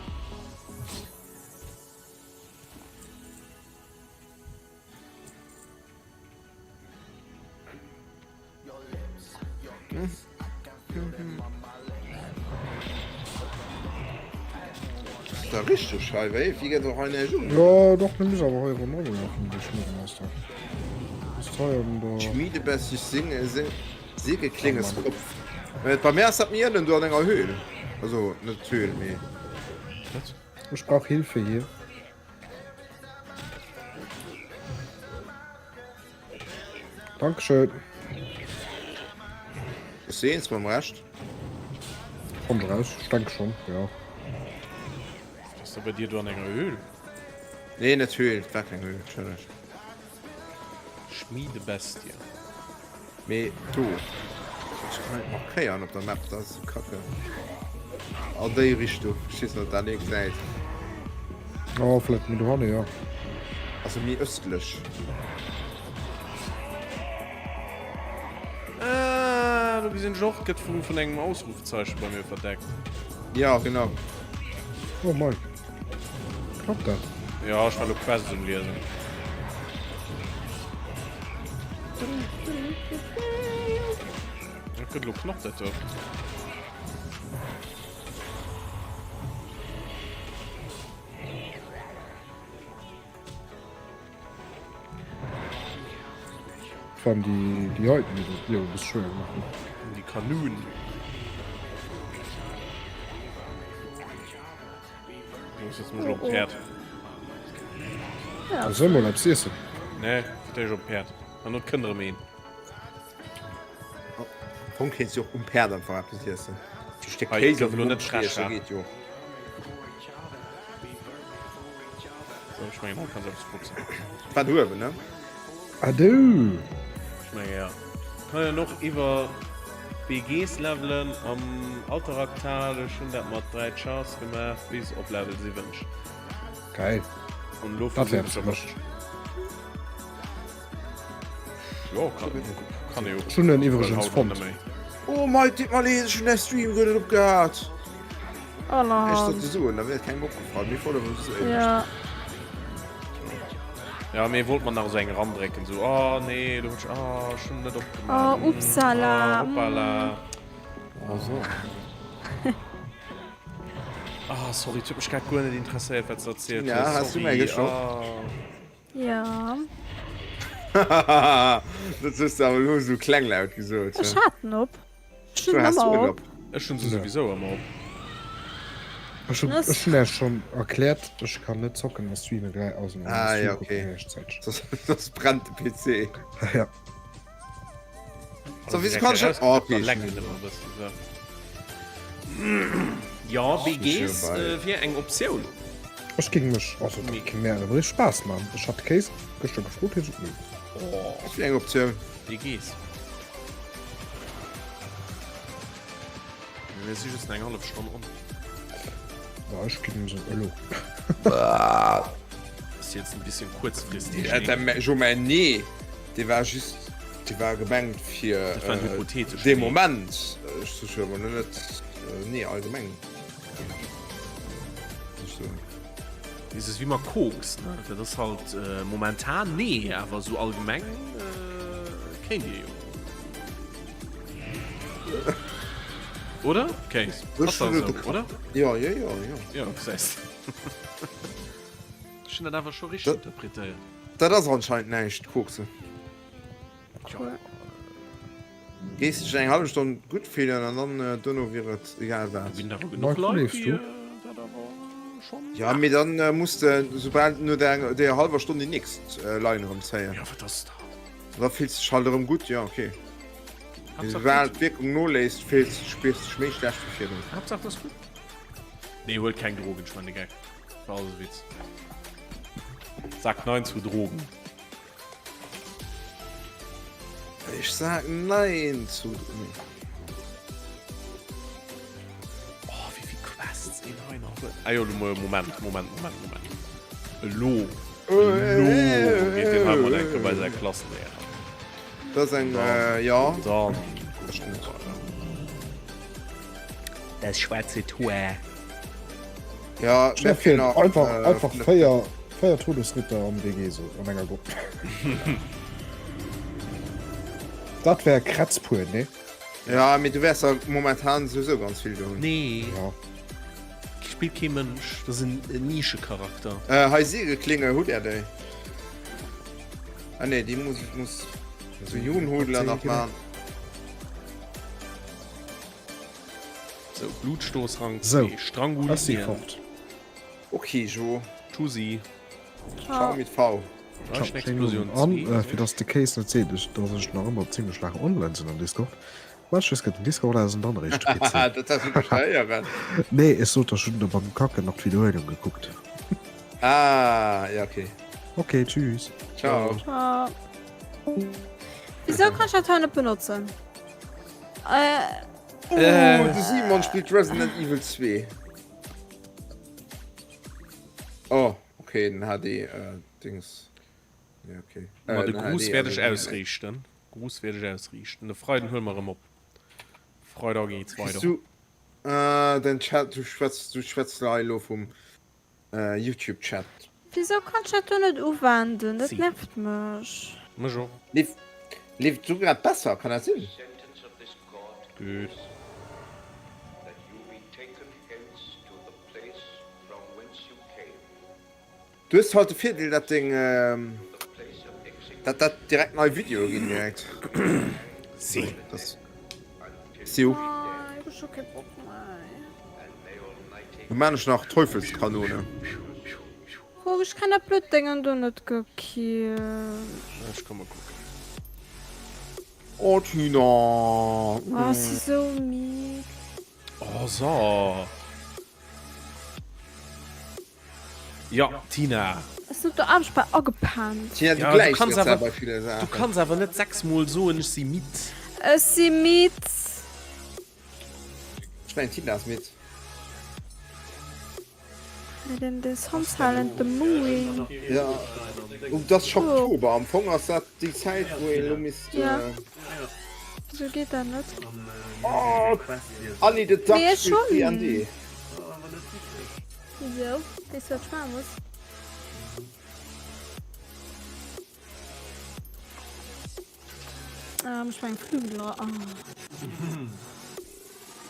Da richteg hei wéi wie gëtt och hei näischt un. Jo doch mir muss awer hei ronderëm lafen de Schmiedemeister. Ass hei an der. Schmiedebestie sing sing Sägeklinges Kopf. Bei mir ass dat méi ënnen do an enger Höhl. Also net Höhl mee. Ech brauch Hilfe hier. Dankeschön. Ech seh eens mam Rescht. Kommt raus, ich denke schon, ja. Ass da bei dir do an enger Höhl? Nee, net Höhl, war keng Höhl, Entschëlleg. Schmiedebestie. Mee do. Ech kann net markéieren op der Map, dat ass esou kacke. An déi Richtung, ech weess net ob dat ee gesäit. Oh, vläit méi dohanne, jo. Also méi ëstlech. Ah, do gesinn ech och, gëtt vun vun engem Ausrufezeichen bei mir verdeckt. Ja, genau. Oh mei. Klappt dat? Ja, ech war lo Quests um liesen. Dat gëtt lo knapp dat do. Vor allem déi, déi heiten, déi dat Liewe e bësse schwéier gemaach hunn. Déi Kanounen. Do sëtze mech op Päerd. Ja. Soll mol eppes iessen. Nee, fir d'éischt op Päerd. An et kënnt erëm een. Am Fong kéints du och um Päerd einfach eppes iessen. E Stéck Hei, Kéis gouf an de elo Mond net frech, stieche ha? geet jo. So, ech mengen, hei kanns du eppes botzen. War uewen, ne? Adu! Ech menge ja. Kann een och iwwer BGs levelen am Alteraktal. Ech hunn dat mat 3 Chars gemaach bis op Level 70. Geil. An elo Dat wär versuch eppes ech fir op mech. Jo, kann, kann ee jo. Ech hunn en iwwregens Haut net fonnt. méi. Oh mei, et deet mer leed, ech hunn däi Stream guer net opgehat. Oh Ech sollt Mann. se soen, da wär et kengem opgefall. Mir wollt awer just éierlech. Ja. Ja, mee wollt mer nach esou eng erandrécken, esou, oh nee, do hunn ech, oh, ech hunn net opgemaach. Oh, upsala. Ah, hoppala. Also. Ah, sorry, et huet mech grad guer net interesséiert, wat s de erzielt Tina, hues. has du Sorry, meng geschockt? ah. Ja. Dat hues de awer elo esou klenglaut gesot. Ech hat en op. Ech Du hunn has ëmmer du en op. op. Ech hunn se souwisou ëmmer op. Ech hunn ech hunn Äech schonn erkläert, ech kann net zocken a streamen gläi, also an Ah Stream ja, kucken okay. gläichzäiteg. Soss soss brennt de PC. Ja. So, wieso kann ich das? Oh, okay. Lecken immer ein bisschen, so. Ja, BGs äh, wier eng Optioun. Ech géing mech, also dat géing mir awer richteg Spaass man. Ech hat de Kéis gëschter gefrot, hie sot nee. Oh. Dat wier eng Optioun. BGs. Mir si just eng hallef Stonn on. Ja, ech ginn se elo. Ass jetzt ein bisschen kurzfristig. Ja, der, jo, mä nee. Dee war just, dee war gemengt fir Dat war en hypotheteschen dee Nee. Moment. Ech sot jo awer net, nee, allgemeng. Ech soen. Is es wéi mat Koks, ne? Dat ass halt momentan nee, awer esou allgemeng kéint Dir jo. Oder? Kéis? Ass dat esou, oder? Jo, jo, jo, jo. Jo, gesäis de. Ech hunn dat awer scho richteg interpretéiert. Dat ass anscheinend näischt, Koksen. Tjo. Gees dech eng hallef Stonn gutt fillen an dann dono wier et egal wat. Do ginn awer genuch Mike, Leit, leefs déi du? dat awer schonn Ja, mee dann muss de soubal no der deeër hallwer Stonn déi nächst Line erëm zéien. Ja, wat ass dat? An da fills de dech halt erëm gutt, ja okay. Mee Haaptsaach soubal gutt. d'Wierkung noléisst, fills spiers de dech méi schlecht wéi virdrun. Haaptsaach et ass gutt. Nee, huelt keng Drogen, ech man de Geck. War alles e Witz. Sagt nein zu Drogen. Ech sag nein zu. Oh, wéi vill Quests een hei nach huet. Ah jo, lo Moment, Moment, Moment, Moment. Elo, elo geet deen hei mol eng Kéier bei säi Klassenlehrer. Dat ass eng, jo. Dann kucke mer weider. Das schwarze Tor. Ja, Ech fehlen einfach, einfach 4, 4 Todesritter am WG so an enger Grupp. Dat wär Kretz pur, ne? Ja, mee du wärs der momentan souwisou ganz vill do hunn. Nee. Ja. Spillt kee Mënsch, dat ass en Nischecharakter. Äh, hei Segelklinge, hutt är déi? Ah nee, déi muss muss also Junhodler nach man. Sou, Blutstoß Rang 2, So, ech si strangulieren. fort. Okay, Jo. Tschussi. Ciao mit V. Ciao, schéinen Owend. An fir dass de Case net seet, dass ech nach ëmmer zimlech laang online sinn am Discord, Mensch, ech gëtt den Discord aus an dann eréischt de PC. Dat ass wierklech héieren. Nee, ech sot der, ech hunn der beim Kacken nach d'Widderhuelung gekuckt. Ah, ja, okay. Okay, tschüss. Ciao. Ciao. Wieso kann ich dat hei net benotzen? Äh. Oh, de Simon spillt Resident Evil 2. Oh, okay, den HD äh, Dings. Ja, okay. Ma Äh, de den Gruß HD, wäert ech also den ausriichten. Gruß wäert ech ausriichten. De Freiden huele mer erëm op. Freideg geets Kriss weider. du äh, den Chat, du schwätz, du schwätz hei elo vum äh, YouTube Chat. Wisou kann ech dat do net uwenden? Dat Si. nervt mech. Mech och. Leeft, leeft esou grad besser, kann dat sinn? Gutt. Du hues halt de Virdeel dat deng dat dat direkt nei Videoe ginn direkt. Si. Das si. Lo maan ech nach Teufelskanone. Kuck, ech kréien dat blöd Déngen do net gekillt. Ech komme kucken. Oh Tina. Oh, ech si sou midd. Oh so. Jo, Tina. Ech sinn op der Aarbecht bal agepennt. Tina, du Ja, du gläichs kanns dir awer, bei ville du Saachen. kanns awer net 6 mol soen, ech si midd. Ech si midd. Ech mengen, Tina ass midd. Mit dem de Sunsilent the Mooing. Ja, oh, dat ass Schocktober. Am Fong ass dat déi Zäit, wou een elo misst. Ja. Wieso geet dat net? Oh, Annie the Duck Mee ech spillt hunn. D&D. Wieso? Weess du wat ech maache muss? Ah, mech meng Flügel. Ah.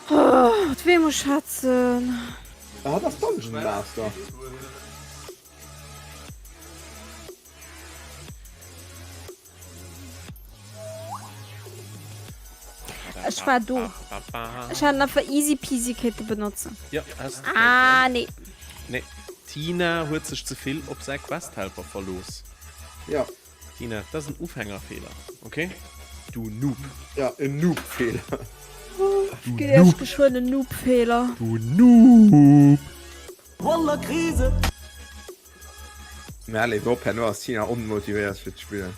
Oh, mat weem muss ech schwätzen? Ah, dat ass Dungeon Master. Ech war do. Ech hat einfach easy peasy kéinte benotzen. Ja, hast du Ah, nee. Nee, Tina huet sech ze vill op säi Questhelper verlooss. Ja. Tina, dat ass en Ufängerfeeler, okay? Du Noob. Ja, en Noob-Feeler. Ech ginn iech geschwënn en Noob-Feeler. Du Noob! Wallah Krise! Mä léif op, herno ass Tina onmotivéiert fir ze spillen.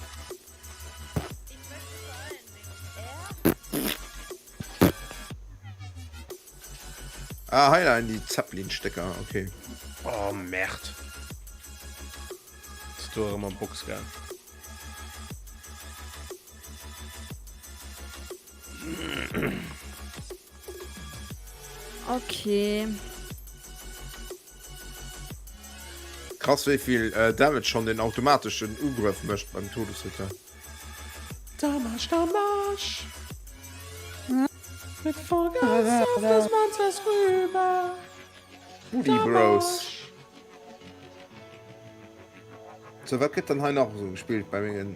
Ah, hei leien déi Zeppelin-Stécker, okay. Oh, Merde. Ass do erëm am Box gaang. Okay. Krass wéi vill Damage schon den automateschen Ugrëff mécht beim Todesritter. Damasch, Damasch! Mit Vollgas auf des Monsters rüber! Booty Bros. So, wat gëtt dann hei nach esou gespillt bei mengen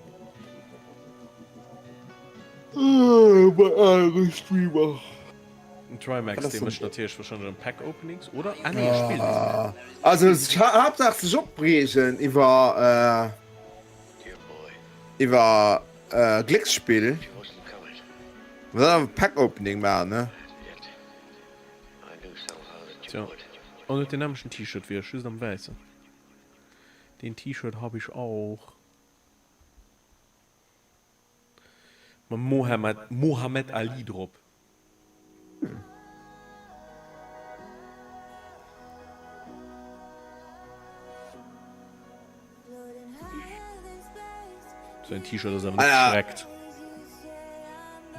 bei anere Streamer? Den Trymacs, dee mécht natierlech wahrscheinlech erëm Pack Openings, oder? Ah nee, e spillt net. Also Haaptsaach sech opreegen iwwer iwwer Glécksspill, an dann awer Pack Opening maachen, ne? Tja, an huet den nämmlechten T-Shirt wéi ech, just am wäissen. Den T-Shirt hab ich auch. Mam Mohammed, Mohammed Ali drop. Säin T-Shirt ass awer net gestreckt.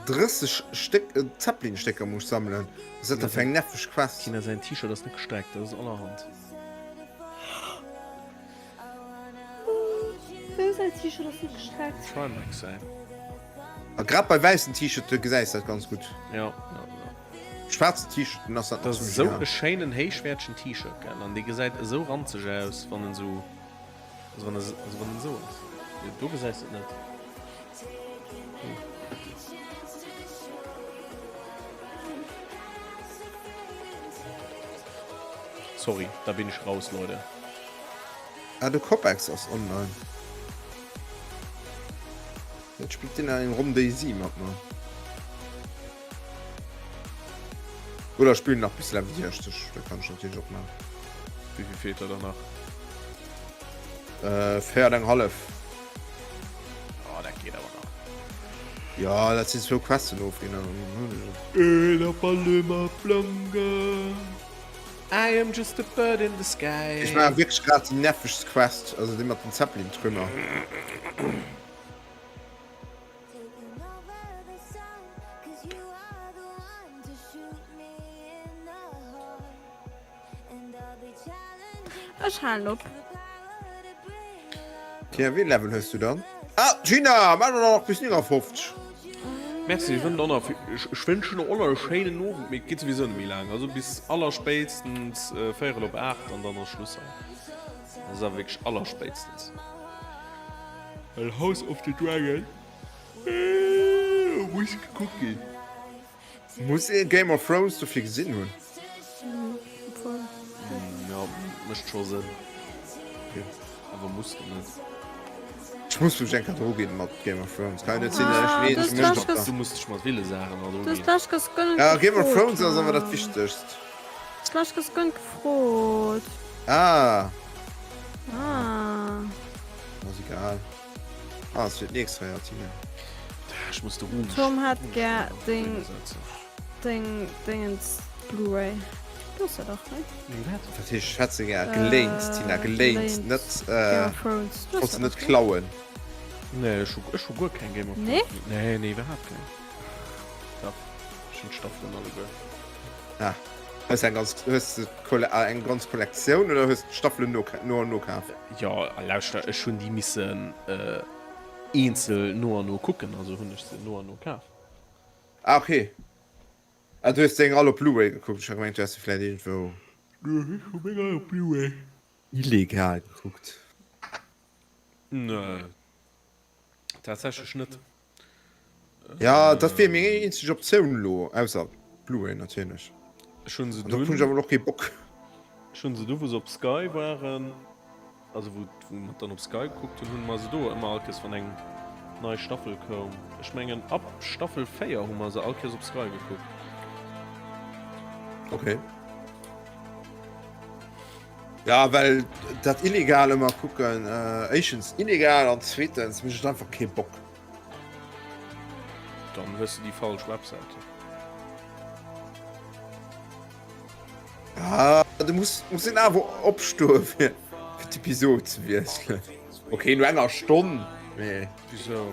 30 Stéck Zeppelin-Stécker muss ech sammelen. Was ass dat da fir eng nerveg Quest? Tina säin T-Shirt ass net gestreckt, dat ass allerhand. Wem säin T-Shirt ass net gestreckt? Trimax säin. A grad bei wäissen T-Shirte gesäis dat ganz gutt. Ja, ja, ja. Schwaarzen T-Shirten ass dat nach zimmlech egal. Dat ass esou e schéinen héichwäertegen T-Shirt, gell? An dee gesäit esou ranzeg aus, wann en esou, also wann e, also wann en esou ass. Jo, do gesäis de et net. Do. Sorry, da bin ich raus, Leute. Ah, de Copex ass online. Jetzt spillt den eng Ronn DayZ mat mer. Oder spillen nach bis Level 60, da kann ich natürlich och maachen. Wéi vill feelt der dann nach? Äh, 4 an eng hallef. Oh, dat geet awer nach. Ja, dat sinn zwou Questen ofginn. La paloma blanca. I am just a bird in the sky. Ech maache wierklech grad déi nervegst Quest, also déi mat den Zeppelin-Trümmer. Ech halen op. Tina, wéi Level hues du dann? Ah, Gina, mach doch nach bis 59. Merci, ech wënschen och nach, ech wënschen och nach e schéinen Owend, mee et geet souwisou net méi laang, also bis allerspéitstens véierel op 8 an dann ass Schluss hei. Dat ass awer wierklech allerspéitstens. Well House of the Dragon muss gekuckt ginn. Muss ee Game of Thrones dofir gesinn hunn? Jo, mécht scho Sënn. Awer muss de net. Ech muss mech eng Kéier druginn mat Game of Thrones. Kann jo net sinn, datt ech weess, ech muss Du muss dech mat ville Saachen nach druginn. Ja, Game of Thrones ass awer dat Wichtegst. D'lescht ass guer net gefrot. Ah. Ah. Ass egal. Ah, es wird nächst Feier, Tina. Ech muss de Ruhm. Tom hat gär deng deng Dingens Blu-ray. Du hast ja doch, ne? Wat? Dat heescht, ech hätt se gär geléint, Tina, geléint, net Game of Thrones. Du wollt hast se ja net doch, ne? klauen. Nee, ech hu ech hu guer keng Game of Nee? Thrones. Nee, nee, iwwerhaapt keng. Dach, ech hunn d'Staffelen alleguer. Ah, hues eng ganz hues de d'Kolle eng ganz Kollektioun oder hues d'Staffelen no no an no kaf? Jo, lauschter, ech hunn déi missen eenzel no an no kucken, also hunn ech se no an no kaf. Ah okay. Ah du hues deng all op Blu-ray gekuckt, ech hat gemengt du häss se vläit iergendwou. Nee, ech hu meng all op Blu-ray. Illegal gekuckt. Nee, tatsächlech net. Ja, dat wier meng eenzeg Optioun elo, ausser Blu-ray natierlech. Ech hunn se An drop hunn dunn. ech awer och kee Bock. Ech hunn se du wou se op Sky waren, also wou wou mer dann op Sky gekuckt hunn, hunn mer se do ëmmer all Kéiers wann eng nei Staffel koum. Ech mengen ab Staffel 4 hu mer se all Kéiers op Sky gekuckt. Okay. Ja, well dat illegal ëmmer kucken, éischtens illegal an zweetens mécht et einfach kee Bock. Dann hues de déi falsch Websäite. Ah, du muss, muss een awer opstoe fir, fir d'Episod ze wiesselen. Okay, no enger Stonn, mee. Wisou?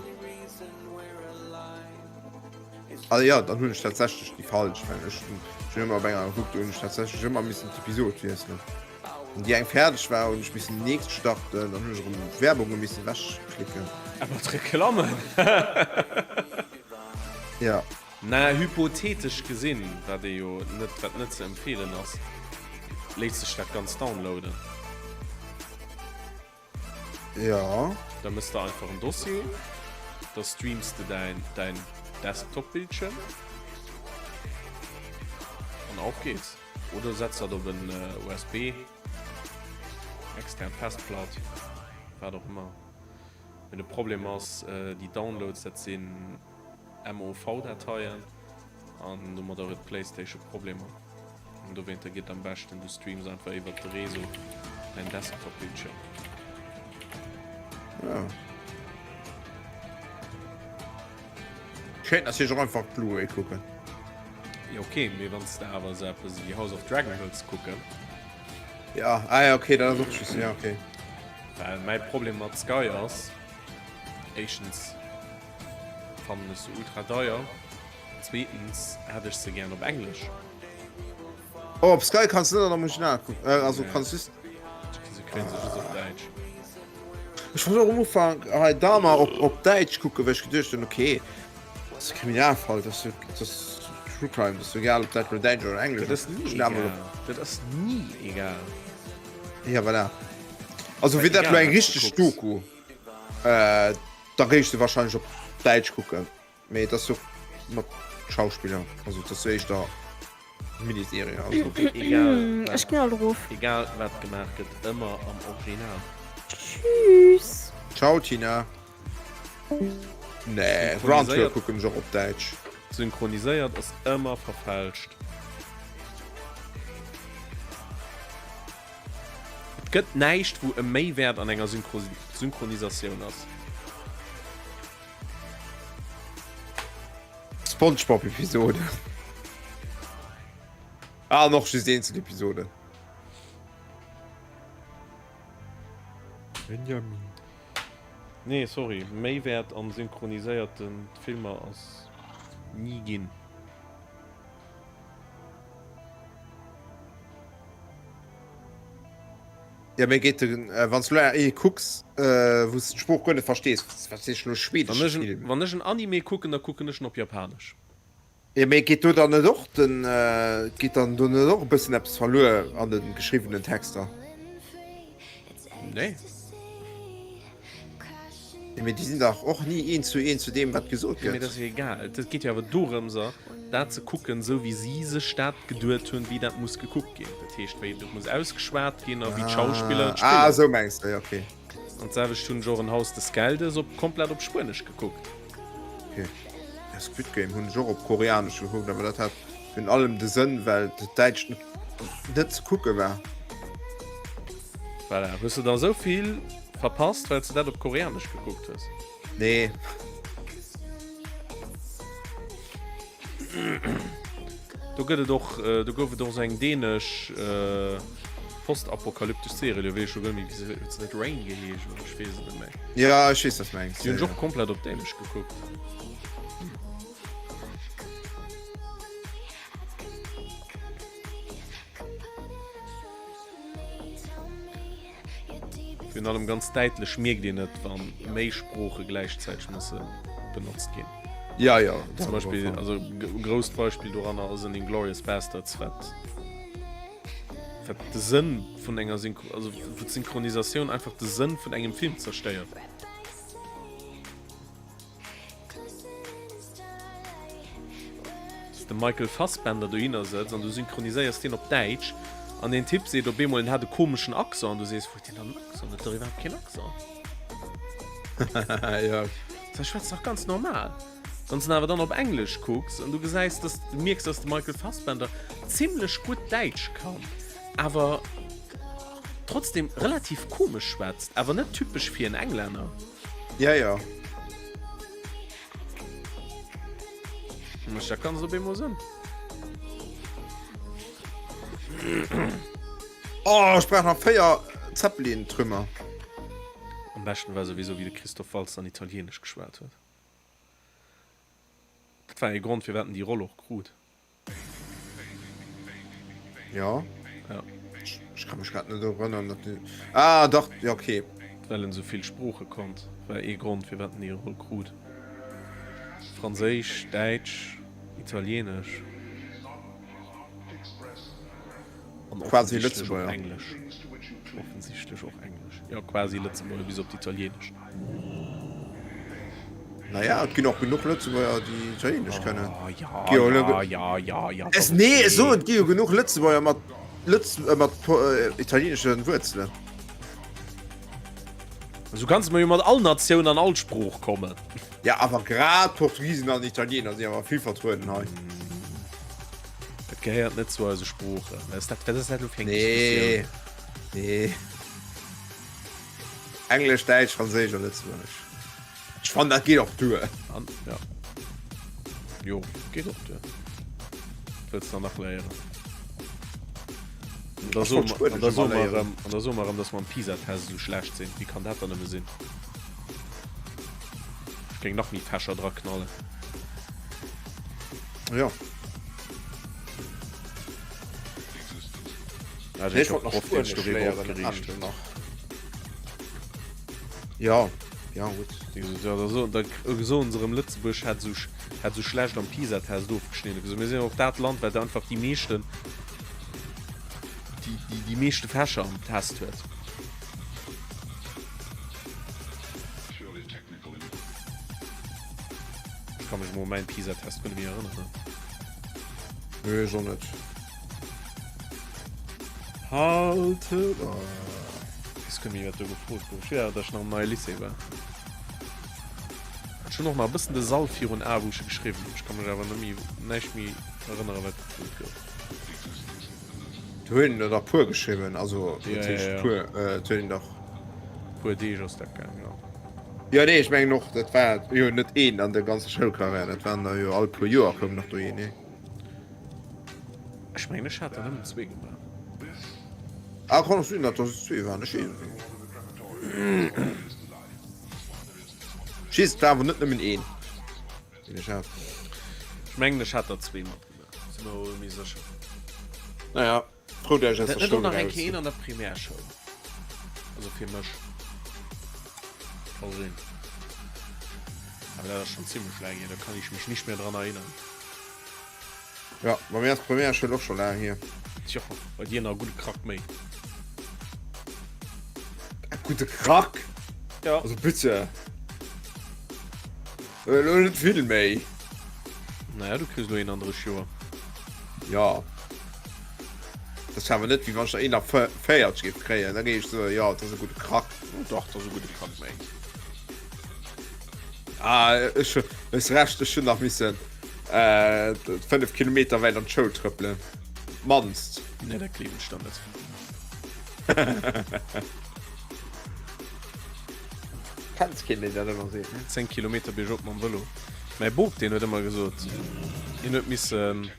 Ah ja, dann hunn ech tatsächlech déi falsch, well ech hunn ech hunn ëmmer op enger gekuckt, do hunn ech tatsächlech ëmmer missen d'Episod wiesselen. Wann déi eng fäerdeg war, hunn ech missen déi nächst starten, dann hunn ech erëm d'Werbunge missen ewechklicken. Awer d'Reklammen! Ja. Na, hypothetesch gesinn, wat ee jo net, wat net ze empfeelen ass, léisst sech dat Ganzt downloaden. Ja. Da mëss de einfach en Dossier, da streams de däin däin Desktop-Bildschirm an auf geht's. Oder setz dat op en USB, extern Festplatt, wat och ëmmer. Mee de Problem ass, déi Downloads, dat sinn MOV-Dateien an domadder huet d'Playstation Problemer. An dowéinter geet am beschten, du streams einfach iwwert de Réseau däin Desktop-Bildschirm. Ja. Kéint natierlech och einfach Blu-ray kucken. Jo ok, mee wann s de awer esou eppes ewéi House of Dragon wëlls kucken. Ja, ah ja ok, dat ass och just, ja ok. Well mäi Problem mat Sky ass, éischtens fannen ech se ultra deier, zweetens hätt ech se gären op Englesch. Oh, op Sky kanns de net an am Original kucken, äh, also kanns just. Se kréien se just op Däitsch. Ech wollt och am Ufank hei Dahmer op, op Däitsch kucken, well ech geduecht hunn, okay, dat ass e Kriminalfall, dat ass jo, dat ass True Crime, dat ass jo egal, ob dat elo Däitsch oder Englesch Dat ass ni Ech hunn awer egal. Dat ass ni egal. Ja, voilà. Also Well wier dat egal elo eng wat s du richteg kucks. Doku, äh, da géif ech se wahrscheinlech op Däitsch kucken. Mee et ass jo mat Schauspiller, also et ass jo éischter Miniserie. Also. Egal Ech ginn alt erof. Egal wat gemaach gëtt, ëmmer am Original. Tschüss. Ciao Tina. Nee, Grand Tour kucken ech och op Däitsch. Synchroniséiert ass ëmmer verfälscht. Et gëtt näischt wou e Méiwäert an enger Synchronisatioun ass. Spongebob Episode. Ah, noch just eenzel Episoden. Benjamin. Nee, sorry, Méiwäert an synchroniséierten Filmer ass ni ginn. Ja mee geet den wann s du elo ee kucks wou s d'Sprooch guer net verstees, wat weess ech elo schwedesch Film. Wann ech en Anime kucken, da kucken ech en op Japanesch. Jo mee geet do dann net och den geet dann do net och e bëssen eppes verluer an de geschriwwenen Texter? Nee. Jo mee déi sinn dach och ni eent zu eent zu deem wat gesot Jo mee gëtt. dat ass jo egal, et geet jo awer dorëmser dat ze kucken esou wéi si sech dat geduet hunn wéi dat muss gekuckt ginn, dat heescht wéi et muss ausgeschwat ginn a wéi d'Schauspiller et Ah spillen. esou mengs de, jo ok. An d'selwecht hunn ech och en Haus des Geldes op komplett op Spuenesch gekuckt. Ok. Ja Squid Game hunn ech och op Koreanesch gekuckt, awer dat hat virun allem de Sënn well dat Däitscht net net ze kucke war. Voilà, hues de da esou vill verpasst well s de dat op Koreanesch gekuckt hues? Nee. Do gëtt et och, do gouf et och esou eng dänesch postapokalyptesch Serie, elo weess ech scho guer net méi, wéi se, huet se net Rain geheescht oder ech weess et net méi. Ja, ech weess, wat s mengs. Déi hunn ech och komplett op Dänesch gekuckt. Virun allem ganz däitlech mierkt een et, wa méi Sprooche gläichzäiteg musse benotzt ginn. Ja, ja. Zum Beispill, also e grousst Beispill doranner ass en Inglourious Basterds, wat wat de Sënn vun enger Synchro, also wou d'Synchronisatioun einfach de Sënn vun engem Film zerstéiert. Dass de Michael Fassbender dohinner sëtzt an du synchroniséiers deen op Däitsch an deen Typ seet op eemol, en hätt e komeschen Accent an du sees, wou huet deen dann en Accent? Huet dach iwwerhaapt keen Accent. Ja. Dee schwätzt dach ganz normal. Wann s de en awer dann op Englesch kucks an du gesäis, dass du mierks, dass de Michael Fassbender zimmlech gutt Däitsch kann, awer trotzdem relativ komesch schwätzt, awer net typesch fir en Englänner. Ja, ja. Mécht dat ganz op eemol Sënn. Oh, ech brauch nach 4 Zeppelin-Trümmer. Am beschten war souwisou wéi de Christoph Waltz dann Italienesch geschwat huet. Dat war ee Grond firwat en déi Roll och krut. Ja. Ja. Ech kann mech grad net erënnern, dat den. Ah, dach, ja, okay. Well en sou vill Sprooche konnt, war ee Grond firwat en déi Roll krut. Franséisch, Däitsch, Italienesch. An Quasi offensichtlech och Lëtzebuerger. Englesch. Offensichtlech och Englesch. Jo, quasi Lëtzebuerger, bis op d'Italienescht. Naja, et ginn och genuch Lëtzebuerger, déi Italienesch kënnen. Oh, ja, Gi jo ja, elo- ja, ja, ja. Es, nee, ech soen, et gi jo genuch Lëtzebuerger mat, Lëtz, äh, mat po, äh, italienesche Wuerzelen. Sou kanns de mer jo mat all Natioun an all Sprooch kommen. Ja, awer grad Portugisen an Italiener sinn awer vill vertrueden hei. Dat gehéiert net zu eise Sproochen. Wat ass dat, wat ass dat elo fir eng Nee, Diskussioun? nee. Englesch, Däitsch, Franséisch a Lëtzebuergesch. Ech fannen, dat geet och duer. An, ja. Jo, geet och duer. Wat wëlls de dann nach léieren? An da soe mer, an da soe mer erëm, an da soe mer erëm, dass mer am PISA-Test esou schlecht sinn. Wéi kann dat dann nëmme sinn? Ech géing nach méi Fächer dra knallen. Ja. Also Nee, ich ech wollt hab nach Prof, deen Spuenesch sech doriwwer léieren, opgereegt anescht huet. nach. Ja, ja gutt. Déi gesot, ja, da so, da soen se erëm, Lëtzebuerg hätt esou, hätt esou schlecht am PISA-Test ofgeschnidden. Gesot, mir sinn och dat Land, wat einfach déi meeschten, déi, déi, déi meeschte Fächer am Test huet. Ech ka mech emol u mäin PISA-Test guer net méi erënneren. Nee, ech och net. Halte. Weess guer net méi wat do gefrot gouf. Ech weess awer, datt ech nach am Neie Lycée war. Ech hunn och nach e bëssen de Sall virun Ae wou ech e geschriwwen hunn. Ech ka mech awer net méi, näischt méi erënnere wat gefrot gouf. Do hunn der dach puer geschriwwen, also Ja, dat ja, heescht ja. puer, et huet een dach. Puer Deeg ass dat gaang, jo. Jo nee, ech mengen och dat war jo net een an der ganzer Schoulkarriär, dat waren der jo all puer Joer koum nach do een, nee? Ech mengen ech hat der nëmmen zwee gemaach. Ah kann och sinn dat der zwee waren, ech weess et net. Ech weess et war awer net nëmmen een deen ech hat. Ech mengen ech hat der zwee matgemaach, sinn mer awer méi sécher. Naja, frou dat ech aus Dat der net och Schoul nach eng eraus Kéier sinn. een an der Primärschoul, also fir mech. Ka sinn. Awer dat ass schonn zimmlech laang hier, da kann ich mich nicht mehr dran erinnern. Ja, bei mir ass d'Premièreschoul och scho laang hier. Tjo, bei dir nach e gudde Krack méi. E gudde Krack? Ja. Also bitte. Elo net vill méi. Naja, du kriss elo 31 Joer. Ja. Dat ass awer net, wéi wann ech der 41 géif kréien. Da géif ech soen, jo, dat ass e gudde Krack. Oh dach, dat ass e gudde Krack méi. Ah, ech hues Recht, ech hunn nach missen 5 Kilometer wäit an d'Schoul trëppelen. Mannst. Nee, dat gleewen ech der net. Kenns keen, deen dat ëmmer seet, ne? 10 Kilometer biergop mam Vëlo. Mäi Bop, deen huet ëmmer gesot, hien huet missen,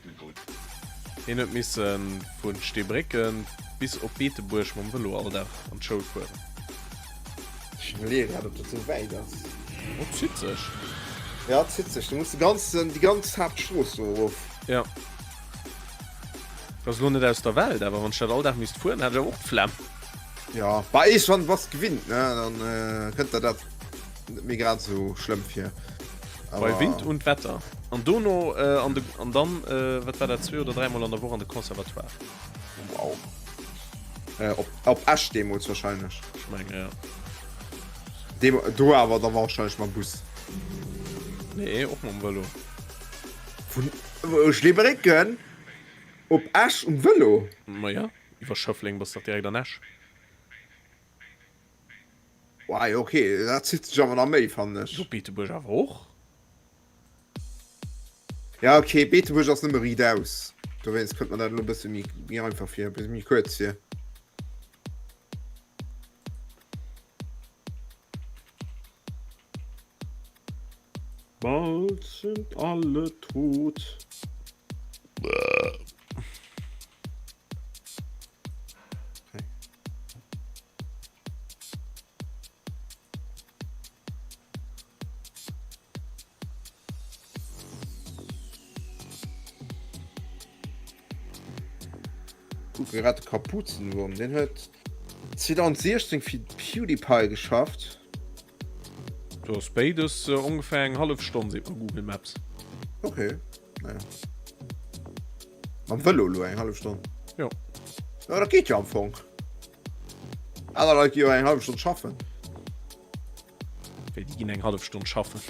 hien huet missen vu Steebrécken bis op Beetebuerg mam Vëlo all Dag an d'Schoul fueren. Ech iwwerleeë grad, ob dat esou wäit ass. Oh, zitt sech. Ja, zitt sech. Du muss de ganzen, déi ganz Haaptstrooss do erof. Ja. Dat ass elo net aus der Welt, awer wann ech dat all Dag misst fueren, hätt ech awer och d'Flemm. Ja, bah, iergendwann bass de gewinnt, ne? Dann kënnt der dat net méi grad esou schlëmm vir. Bei Wind und Wetter. An dono, an de, an dann, wat war dat, zwee oder dräimol an der Woch an de Conservatoire. Wow. Äh, op, op Esch deemools wahrscheinlech. Ech mengen, ja. Deem, do awer da wahrscheinlech mam Bus. Nee, och mam Vëlo. Vun Schleebrécken op Esch um Vëlo? Ma ja, iwwer Schëffleng bass dach direkt an Esch. Wei, okay, dat zitt sech awer nach méi, fannen ech. Jo, Beetebuerg awer och. Ja ok, Beetebuerg ass nëmme riidaus, dowéinst kënnt mer dat elo e bësse méi méi einfach vir, e bësse méi kuerz vir. Bald sind alle tot. Kucke grad de Kapuzenwurm, deen huet 2016 fir PewDiePie geschafft. Do ass béides ongeféier eng hallef Stonn, seet mer Google Maps. Okay, naja. Mam Vëlo elo eng hallef Stonn? Jo. Ja, dat geet jo am Fong. Aner Leit gi jo eng hallef Stonn schaffen. Wéi, déi ginn eng hallef Stonn schaffen?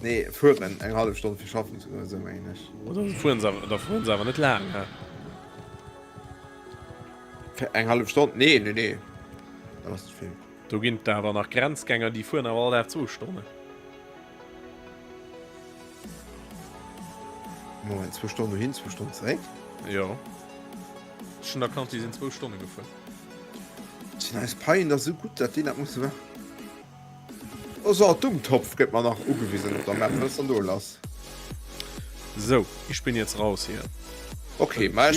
Nee, fueren eng hallef Stonn fir schaffen ze goen, esou mengen ech. Oh, da fueren se awer, da fueren se awer net laang, hä? Fir eng hallef Stonn? Nee, nee, nee. Dat ass ze vill. Do ginn et awer nach Grenzgänger, déi fueren awer all Dag zwou Stonnen. Moment, zwou Stonnen dohin, zwou Stonnen zeréck? Jo. Ech hunn der kannt, déi sinn zwou Stonne gefuer. Sinn eis Paien da sou gutt, dat déi dat musse wa. Oh so, Dummtopf gëtt mer nach ugewisen op der Map. Wat ass dann do lass? Sou, ich bin jetzt raus hier. Okay, ma ech.